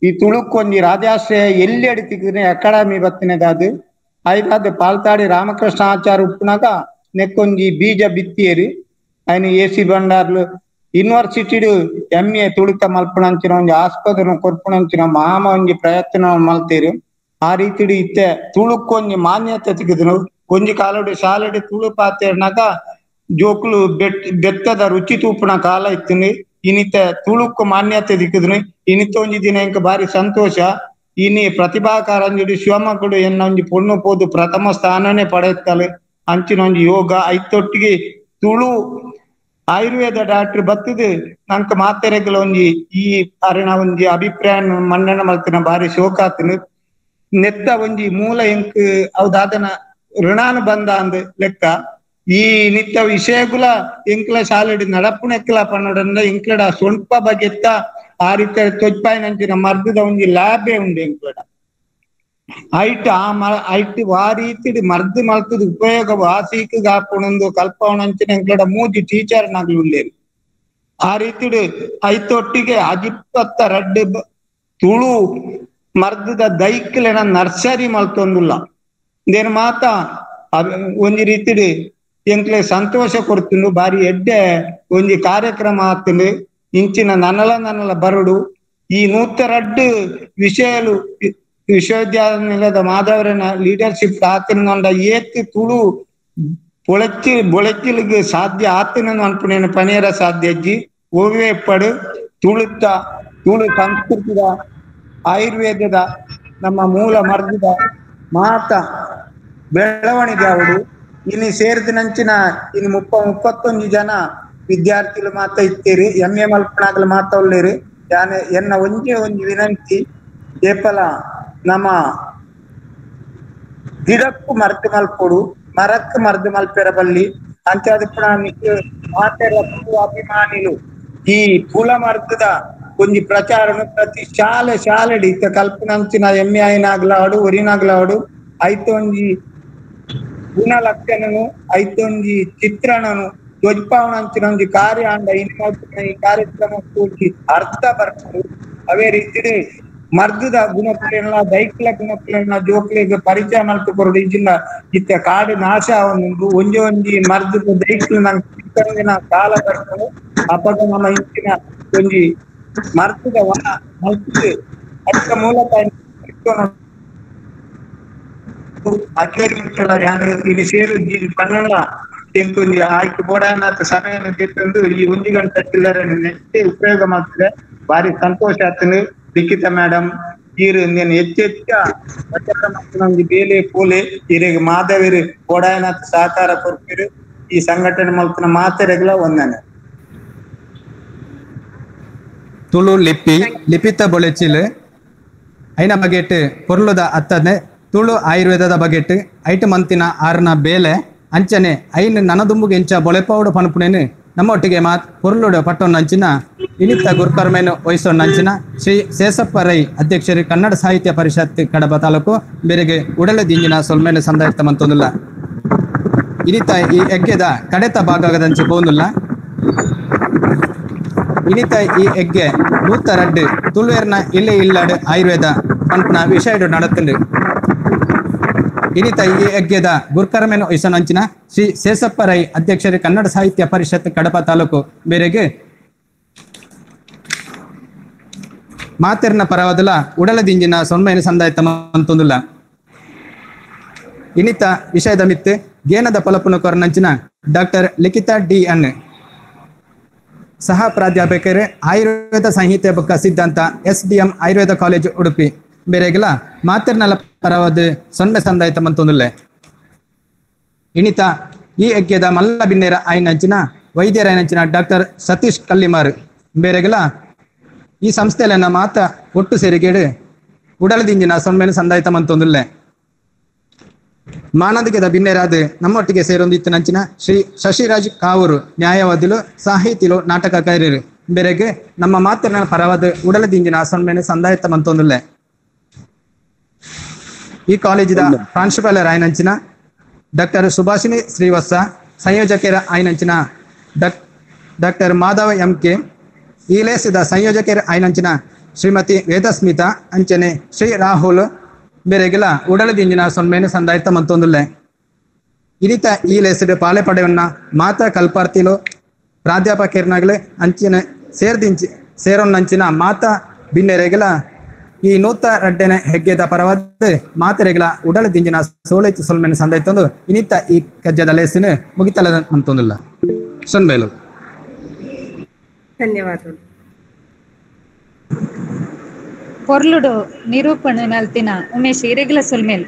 ಈ ತುಳುಕ್ ಒಂಜಿ ರಾಜಾಶ್ರಯ ಎಲ್ಲಿ ಅಡಿತಿದ್ರೆ ಅಕಾಡೆಮಿ ಬತ್ತಿನದಾದು ಐದಾದ ಪಾಲ್ತಾಡಿ ರಾಮಕೃಷ್ಣ ಆಚಾರ್ಯ ಉಪ್ಪುನಾಗ ನೆಕ್ಕೊಂಜಿ ಬೀಜ ಬಿತ್ತಿಯರು. ఆయన ಎ ಸಿ ಭಂಡಾರ್ಲು ಯೂನಿವರ್ಸಿಟಿಡು ಎಂ ಎ ತುಳುತ ಮಲ್ಪುನಂಚಿನ ಒಂಜಿ ಆಸ್ಪತ್ರೆ ಕೊರ್ಪುನಂಚಿನ ಮಾಮ ಒಂಜಿ ಪ್ರಯತ್ನ ಮಲ್ತೇರು. ಆ ರೀತಿಡು ಇತ್ತೆ ತುಳುಕ್ಕೊಂಜಿ ಮಾನ್ಯತೆ ತಿಕ್ಕಿದ್ರು. ಒಂಜಿ ಕಾಲಡು ಶಾಲೆಡು ತುಳು ಪಾತೇರ್ನಾಗ ಜೋಕುಲು ಬೆತ್ತದ ರುಚಿ ತೂಪುನ ಕಾಲ ಇತ್ತಿನಿ. ಇನಿತ ತುಳುಕ್ಕು ಮಾನ್ಯತೆ ದಿಕ್ಕಿದ್ರು. ಇನಿತ ಒಂಜಿ ದಿನ ಇಂಕ ಬಾರಿ ಸಂತೋಷ. ಇನಿ ಪ್ರತಿಭಾ ಕಾರಂಜಿಡು ಶಿವಮೊಗ್ಗಡು ಎನ್ನ ಒಂಜಿ ಪೊಣ್ಣು ಪೋದು ಪ್ರಥಮ ಸ್ಥಾನನೇ ಪಡೆಯುತ್ತಲೆ ಅಂಚಿನ ಒಂಜಿ ಯೋಗ ಐತೊಟ್ಟಿಗೆ ತುಳು ಆಯುರ್ವೇದ ಡಾಕ್ಟರ್ ಬತ್ತದು ನಂಕ ಮಾತೆರೆಗ್ಲ ಒಂಜಿ ಈ ಅರಿಣ ಒಂಜಿ ಅಭಿಪ್ರಾಯ ಮಂಡನೆ ಮಲ್ತಿನ ಬಾರಿ ಶೋಕಾತನು. ನೆತ್ತ ಒಂಜಿ ಮೂಲ ಎಂಕ್ ಅವು ಋಣಾನು ಬಂದ ಅಂದ್ ಲೆಕ್ಕ. ಈ ನಿತ್ಯ ವಿಷಯಗುಲ ಎಂಕ್ಲ ಶಾಲೆಡ್ ನಡಪುಣೆಕ್ಲ ಪನ್ನೋಡಂದ ಎಂಕ್ಲಡ ಸೊಂಪ ಬಗೆತ್ತ ಆ ರೀತಿ ತೊಜ್ಪಾಯಿನಂಚಿನ ಮರ್ದದ ಒಂಜಿ ಲ್ಯಾಬೇ ಉಂಡು ಎಂಕ್ಲಡ. ಐಟ್ ಆ ಮರ ಐಟ್ ಆ ರೀತಿ ಮರ್ದು ಮಲ್ತದ ಉಪಯೋಗ ವಾಸೀಕ ಗಾಪುಣಂದು ಕಲ್ಪವಣಂಚಿನ ಎಂಕ್ಲಡ ಮೂಜಿ ಟೀಚರ್ ನಾಗ್ಲು ಉಳ್ಳೇರು. ಆ ರೀತಿ ಐತೊಟ್ಟಿಗೆ 22 ತುಳು ಮರ್ದದ ದೈಕ್ಲೆನ ನರ್ಸರಿ ಮಲ್ತೊಂದುಲ್ಲ. ದೇನ್ ಮಾತ ಒಂಜಿ ರೀತಿಡ್ ಎಂಕ್ಲೆ ಸಂತೋಷ ಕೊಡ್ತುಂಡು. ಬಾರಿ ಎಡ್ಡೆ ಒಂಜಿ ಕಾರ್ಯಕ್ರಮ ಆತುಂಡು. ಇಂಚಿನ ನನಲ ನನಲ ಬರಡು ಈ 102 ವಿಷಯಲು ವಿಶ್ವವಿದ್ಯಾನಿಲಯದ ಮಾಧವರನ ಲೀಡರ್ಶಿಪ್ ಆತನ ಏತ್ ತುಳು ಬೊಳಚಿ ಬೊಳಚಿಲಿಗೆ ಸಾಧ್ಯ ಆತನ ಅನ್ಪುನೇನು ಪನಿಯರ ಸಾಧ್ಯ ಅಜ್ಜಿ. ಓವೇ ಪಡು ತುಳುತ್ತ ತುಳು ಸಂಸ್ಕೃತಿದ ಆಯುರ್ವೇದದ ನಮ್ಮ ಮೂಲ ಮರ್ದದ ಮಾತ ಬೆಳವಣಿಗೆ ಅವಡು. ಇನ್ನು ಸೇರಿದ ನಂಚಿನ ಇನ್ನು 31 ಜನ ವಿದ್ಯಾರ್ಥಿಗಳು ಮಾತ ಇತ್ತೀರಿ. ಎಂ ಎ ಮಲ್ಪನಾಗಲು ಮಾತ ಉಳ್ಳೇರಿ. ಯಾನೆ ಎನ್ನ ಒಂಜೇ ಒಂಜಿ ವಿನಂತಿ, ಏಪಲ ನಮ್ಮ ಗಿಡಕ್ಕೂ ಮರ್ದು ಮಲ್ಪೊಡು, ಮರಕ್ಕು ಮರ್ದು ಮಲ್ಪೆರ ಬಲ್ಲಿ ಅಂಚಾದ ಮಾತೆರ ಅಭಿಮಾನಿಲು ಈ ಪುಲ ಮರ್ದದ ಒಂಜಿ ಪ್ರಚಾರನು ಪ್ರತಿ ಶಾಲೆ ಶಾಲೆಡ್ ಇತ್ತ ಕಲ್ಪನಂಚಿನ ಎಂ ಎ ಆಯ್ನಾಗ್ಲಾಡು ಒರಿನಾಗ್ಲಾಡು ಐತೊಂಜಿ ಗುಣಲಕ್ಷಣನು ಐತೊಂಜಿ ಚಿತ್ರಣನು ಧ್ವಜಪಾವನಂಚಿನ ಒಂಜಿ ಕಾರ್ಯ ಅಂಡ ಈ ಕಾರ್ಯಕ್ರಮ ಅರ್ಥ ಬರ್ಪುಂಡು. ಅವೇ ರೀತಿ ಮರ್ದದ ಗುಣಕುಲೆನ ದೈಕ್ಲ ಗುಣಕುಲೆನ ಜೋಕ್ಲೆಗ್ ಪರಿಚಯ ಮಲ್ತು ಕೊರಡು. ಇಂಚಿನ ಇತ್ತ ಕಾಡು ನಾಶ ಆವೊಂದುಂಡು. ಒಂಜಿ ಒಂಜಿ ಮರ್ದದ ದೈಕ್ಲು ನಂಗೆ ಚಿಕ್ಕಂದಿನ ಕಾಲ ಬರ್ಪುಂಡು. ಅಪಗ ನಮ್ಮ ಇಂಚಿನ ಒಂಜಿ ಮರ್ದದ ವನ ಮಲ್ತು ಅತ್ತ ಮೂಲಕ ಇಲ್ಲಿ ಸೇರು ಕನ್ನಡ ಎಂಕೊಂಜಿ ಆಯ್ಕೆ ಬೋಡಾಯನಾಥ ಸಮಯನ ತಿಂದು ಈ ಒಂಜಿ ಗಂಟೆ ಚಿಲ್ಲರೆ ನೆಟ್ಟಿ ಉಪಯೋಗ ಮಾಡ್ತದೆ. ಬಾರಿ ಸಂತೋಷ ಆತನು. ಲಿಖಿತ ಮೇಡಮ್ ಈರು నేను ಹೆಚ್ಚೆಚ್ಚ ಪ್ರಚಾರ ಮಾಡ್ತಿನ ಒಂಜಿ ಬೇಲೆ ಪೋಲೆ ಈರೆಗ್ ಮಾಧವಿರು ಬೋಡಾಯನಾಥ ಸಹಕಾರ ಕೊರ್ಪಿರು. ಈ ಸಂಘಟನೆ ಮಲ್ತಿನ ಮಾತೆರೆಗ್ಲ ವಂದನೆ. ತುಳು ಲಿಪಿ ಲಿಪಿತ ಬೊಳೆಚಿಲ್ ಐನ ಬಗೆಟ್ ಪೊರ್ಲುದ ಅತ್ತನೆ ತುಳು ಆಯುರ್ವೇದದ ಬಗೆಟ್ ಐಟ್ ಮಂತಿನ ಆರ್ನ ಬೇಲೆ ಅಂಚನೆ ಐನ್ ನನದುಂಬುಗೆ ಎಂಚ ಬೊಳೆಪೌಡು ಪನುಪುನೇನು ನಮ್ಮೊಟ್ಟಿಗೆ ಮಾತ್ ಪೊರ್ಲುಡು ಪಟ್ಟೊನ್ನಂಚಿನ ಇನಿತ ಗುರುಕರ್ಮೇನು ವಹಿಸೊನ್ನಂಚಿನ ಶ್ರೀ ಶೇಷಪ್ಪ ರೈ ಅಧ್ಯಕ್ಷರು ಕನ್ನಡ ಸಾಹಿತ್ಯ ಪರಿಷತ್ ಕಡಬ ತಾಲೂಕು ಬೇರೆಗೆ ಉಡಲ ದಿಂಜಿನ ಸೊಲ್ಮೇನು ಸಂದಾಯಿತ ಮಂತೊಂದುಲ್ಲ. ಇನಿತ ಈ ಎಗ್ಗೆದ ಕಡೆತ ಭಾಗದಂಚೆ ಪೋಂದುಲ್ಲ. ಇನಿತ ಈ ಎಗ್ಗೆ 102 ತುಳುವೆರ್ನ ಇಲ್ಲೆ ಇಲ್ಲಾಡು ಆಯುರ್ವೇದ ಪಂಪ್ನ ವಿಷಯಡು ನಡತುಂಡು. ಇನಿತ ಈ ಯಜ್ಞದ ಗುರ್ಕರ್ಮೆನು ಇಸನಂಚಿನ ಶ್ರೀ ಶೇಷಪ್ಪ ರೈ ಅಧ್ಯಕ್ಷರು ಕನ್ನಡ ಸಾಹಿತ್ಯ ಪರಿಷತ್ ಕಡಪ ತಾಲೂಕು ಮೇರೆಗೆ ಮಾತೆರ್ನ ಪರವಾದಲ ಉಡಲದಿಂಜಿನ ಸೊನ್ಮೆಯನ್ನು ಸಂದಾಯಿತ ಮಂತೊಂದುಲ್ಲ. ಇನಿತ ವಿಷಯದ ಮಿತ್ತು ಗೇನದ ಪಲಪುನ ಕೊರನಂಚಿನ ಡಾಕ್ಟರ್ ಲಿಖಿತಾ ಡಿ ಎನ್ ಸಹ ಪ್ರಾಧ್ಯಾಪಕರು ಆಯುರ್ವೇದ ಸಂಹಿತೆ ಬೊಕ್ಕ ಸಿದ್ಧಾಂತ SDM Ayurveda college Udupi ಬೇರೆಗೆಲ ಮಾತೆರ್ನಲ ಪರವಾದ ಸೊನ್ನೆ ಸಂದಾಯಿತ ಮಂತೊಂದುಲ್ಲೆ. ಇನಿತ ಈ ಯಜ್ಞದ ಮಲ್ಲ ಬಿನ್ನೇರ ಆಯ್ನಂಚಿನ ವೈದ್ಯರ ಆಯ್ನಂಚಿನ ಡಾಕ್ಟರ್ ಸತೀಶ್ ಕಲ್ಲಿಮಾರ್ ಬೇರೆಗೆಲ ಈ ಸಂಸ್ಥೆಯನ್ನ ಮಾತ ಒಟ್ಟು ಸೇರಿಗೇಡು ಉಡಲದಿಂಜಿನ ಸೊನ್ಮೆನು ಸಂದಾಯಿತ ಮಂತೊಂದುಲ್ಲೆ. ಮಾನದಿಗೆದ ಬಿನ್ನೇರಾದ ನಮ್ಮೊಟ್ಟಿಗೆ ಸೇರೊಂದಿತ್ತು ನಂಚಿನ ಶ್ರೀ ಶಶಿರಾಜ್ ಕಾವೂರು ನ್ಯಾಯವಾದಿಲು ಸಾಹಿತಿಲು ನಾಟಕಕಾರರು ಬೇರೆಗೆ ನಮ್ಮ ಮಾತಿನ ಪರವಾದ ಉಡಲದಿಂಜಿನ ಸೊನ್ಮೆನು ಸಂದಾಯಿತ ಮಂತೊಂದುಲ್ಲೆ. ಈ ಕಾಲೇಜಿದ ಪ್ರಾಂಶುಪಾಲರ ಆಯ್ನಂಚಿನ ಡಾಕ್ಟರ್ ಸುಭಾಷಿಣಿ ಶ್ರೀವತ್ಸ, ಸಂಯೋಜಕರ ಆಯ್ನಂಚಿನ ಡಾಕ್ಟರ್ ಮಾಧವ ಎಂ ಕೆ, ಈ ಲೇಸಿದ ಸಂಯೋಜಕರ ಆಯ್ನಂಚಿನ ಶ್ರೀಮತಿ ವೇದಸ್ಮಿತಾ ಅಂಚನೆ ಶ್ರೀ ರಾಹುಲ್ ಬೇರೆಗೆಲ ಉಡಲದಿಂಜಿನ ಸೊನ್ಮೇನು ಸಂದಾಯಿತ ಮಂತೊಂದುಲ್ಲೆ. ಇನಿತ ಈ ಲೇಸಿದ ಪಾಲೆ ಪಡೆಯನ್ನ ಮಾತಾ ಕಲ್ಪಾರ್ಥಿಲು ಪ್ರಾಧ್ಯಾಪಕರ್ನಾಗಲೇ ಅಂಚಿನ ಸೇರ್ದಿಂಚಿ ಸೇರೊನ್ನಂಚಿನ ಮಾತಾ ಬಿನ್ನೆರೆಗೆಲ ಈ 102ನೇ ಹೆಗ್ಗೆದ ಪರವಾದ ಮಾತೆರೆಗಳ ಉಡಲದಿಂಜಿನ ಸೋಳೆಚ್ಚು ಸೊಲ್ಮೆನು ಸಂದಾಯ್ತೊಂದು ಇನಿತ ಈ ಕಜ್ಜದ ಲೇಸಿನ ಮುಗಿತಲ ಮಂತೊಂದುಲ್ಲ. ಸೊನ್ಮೇಲು ಧನ್ಯವಾದಗಳು. ಪೊರ್ಲುಡು ನಿರೂಪಣೆ ನಲ್ತಿನ ಉಮೇಶ್ ಇರೆಗ್ಲ ಸೊಲ್ಮೇಲ್.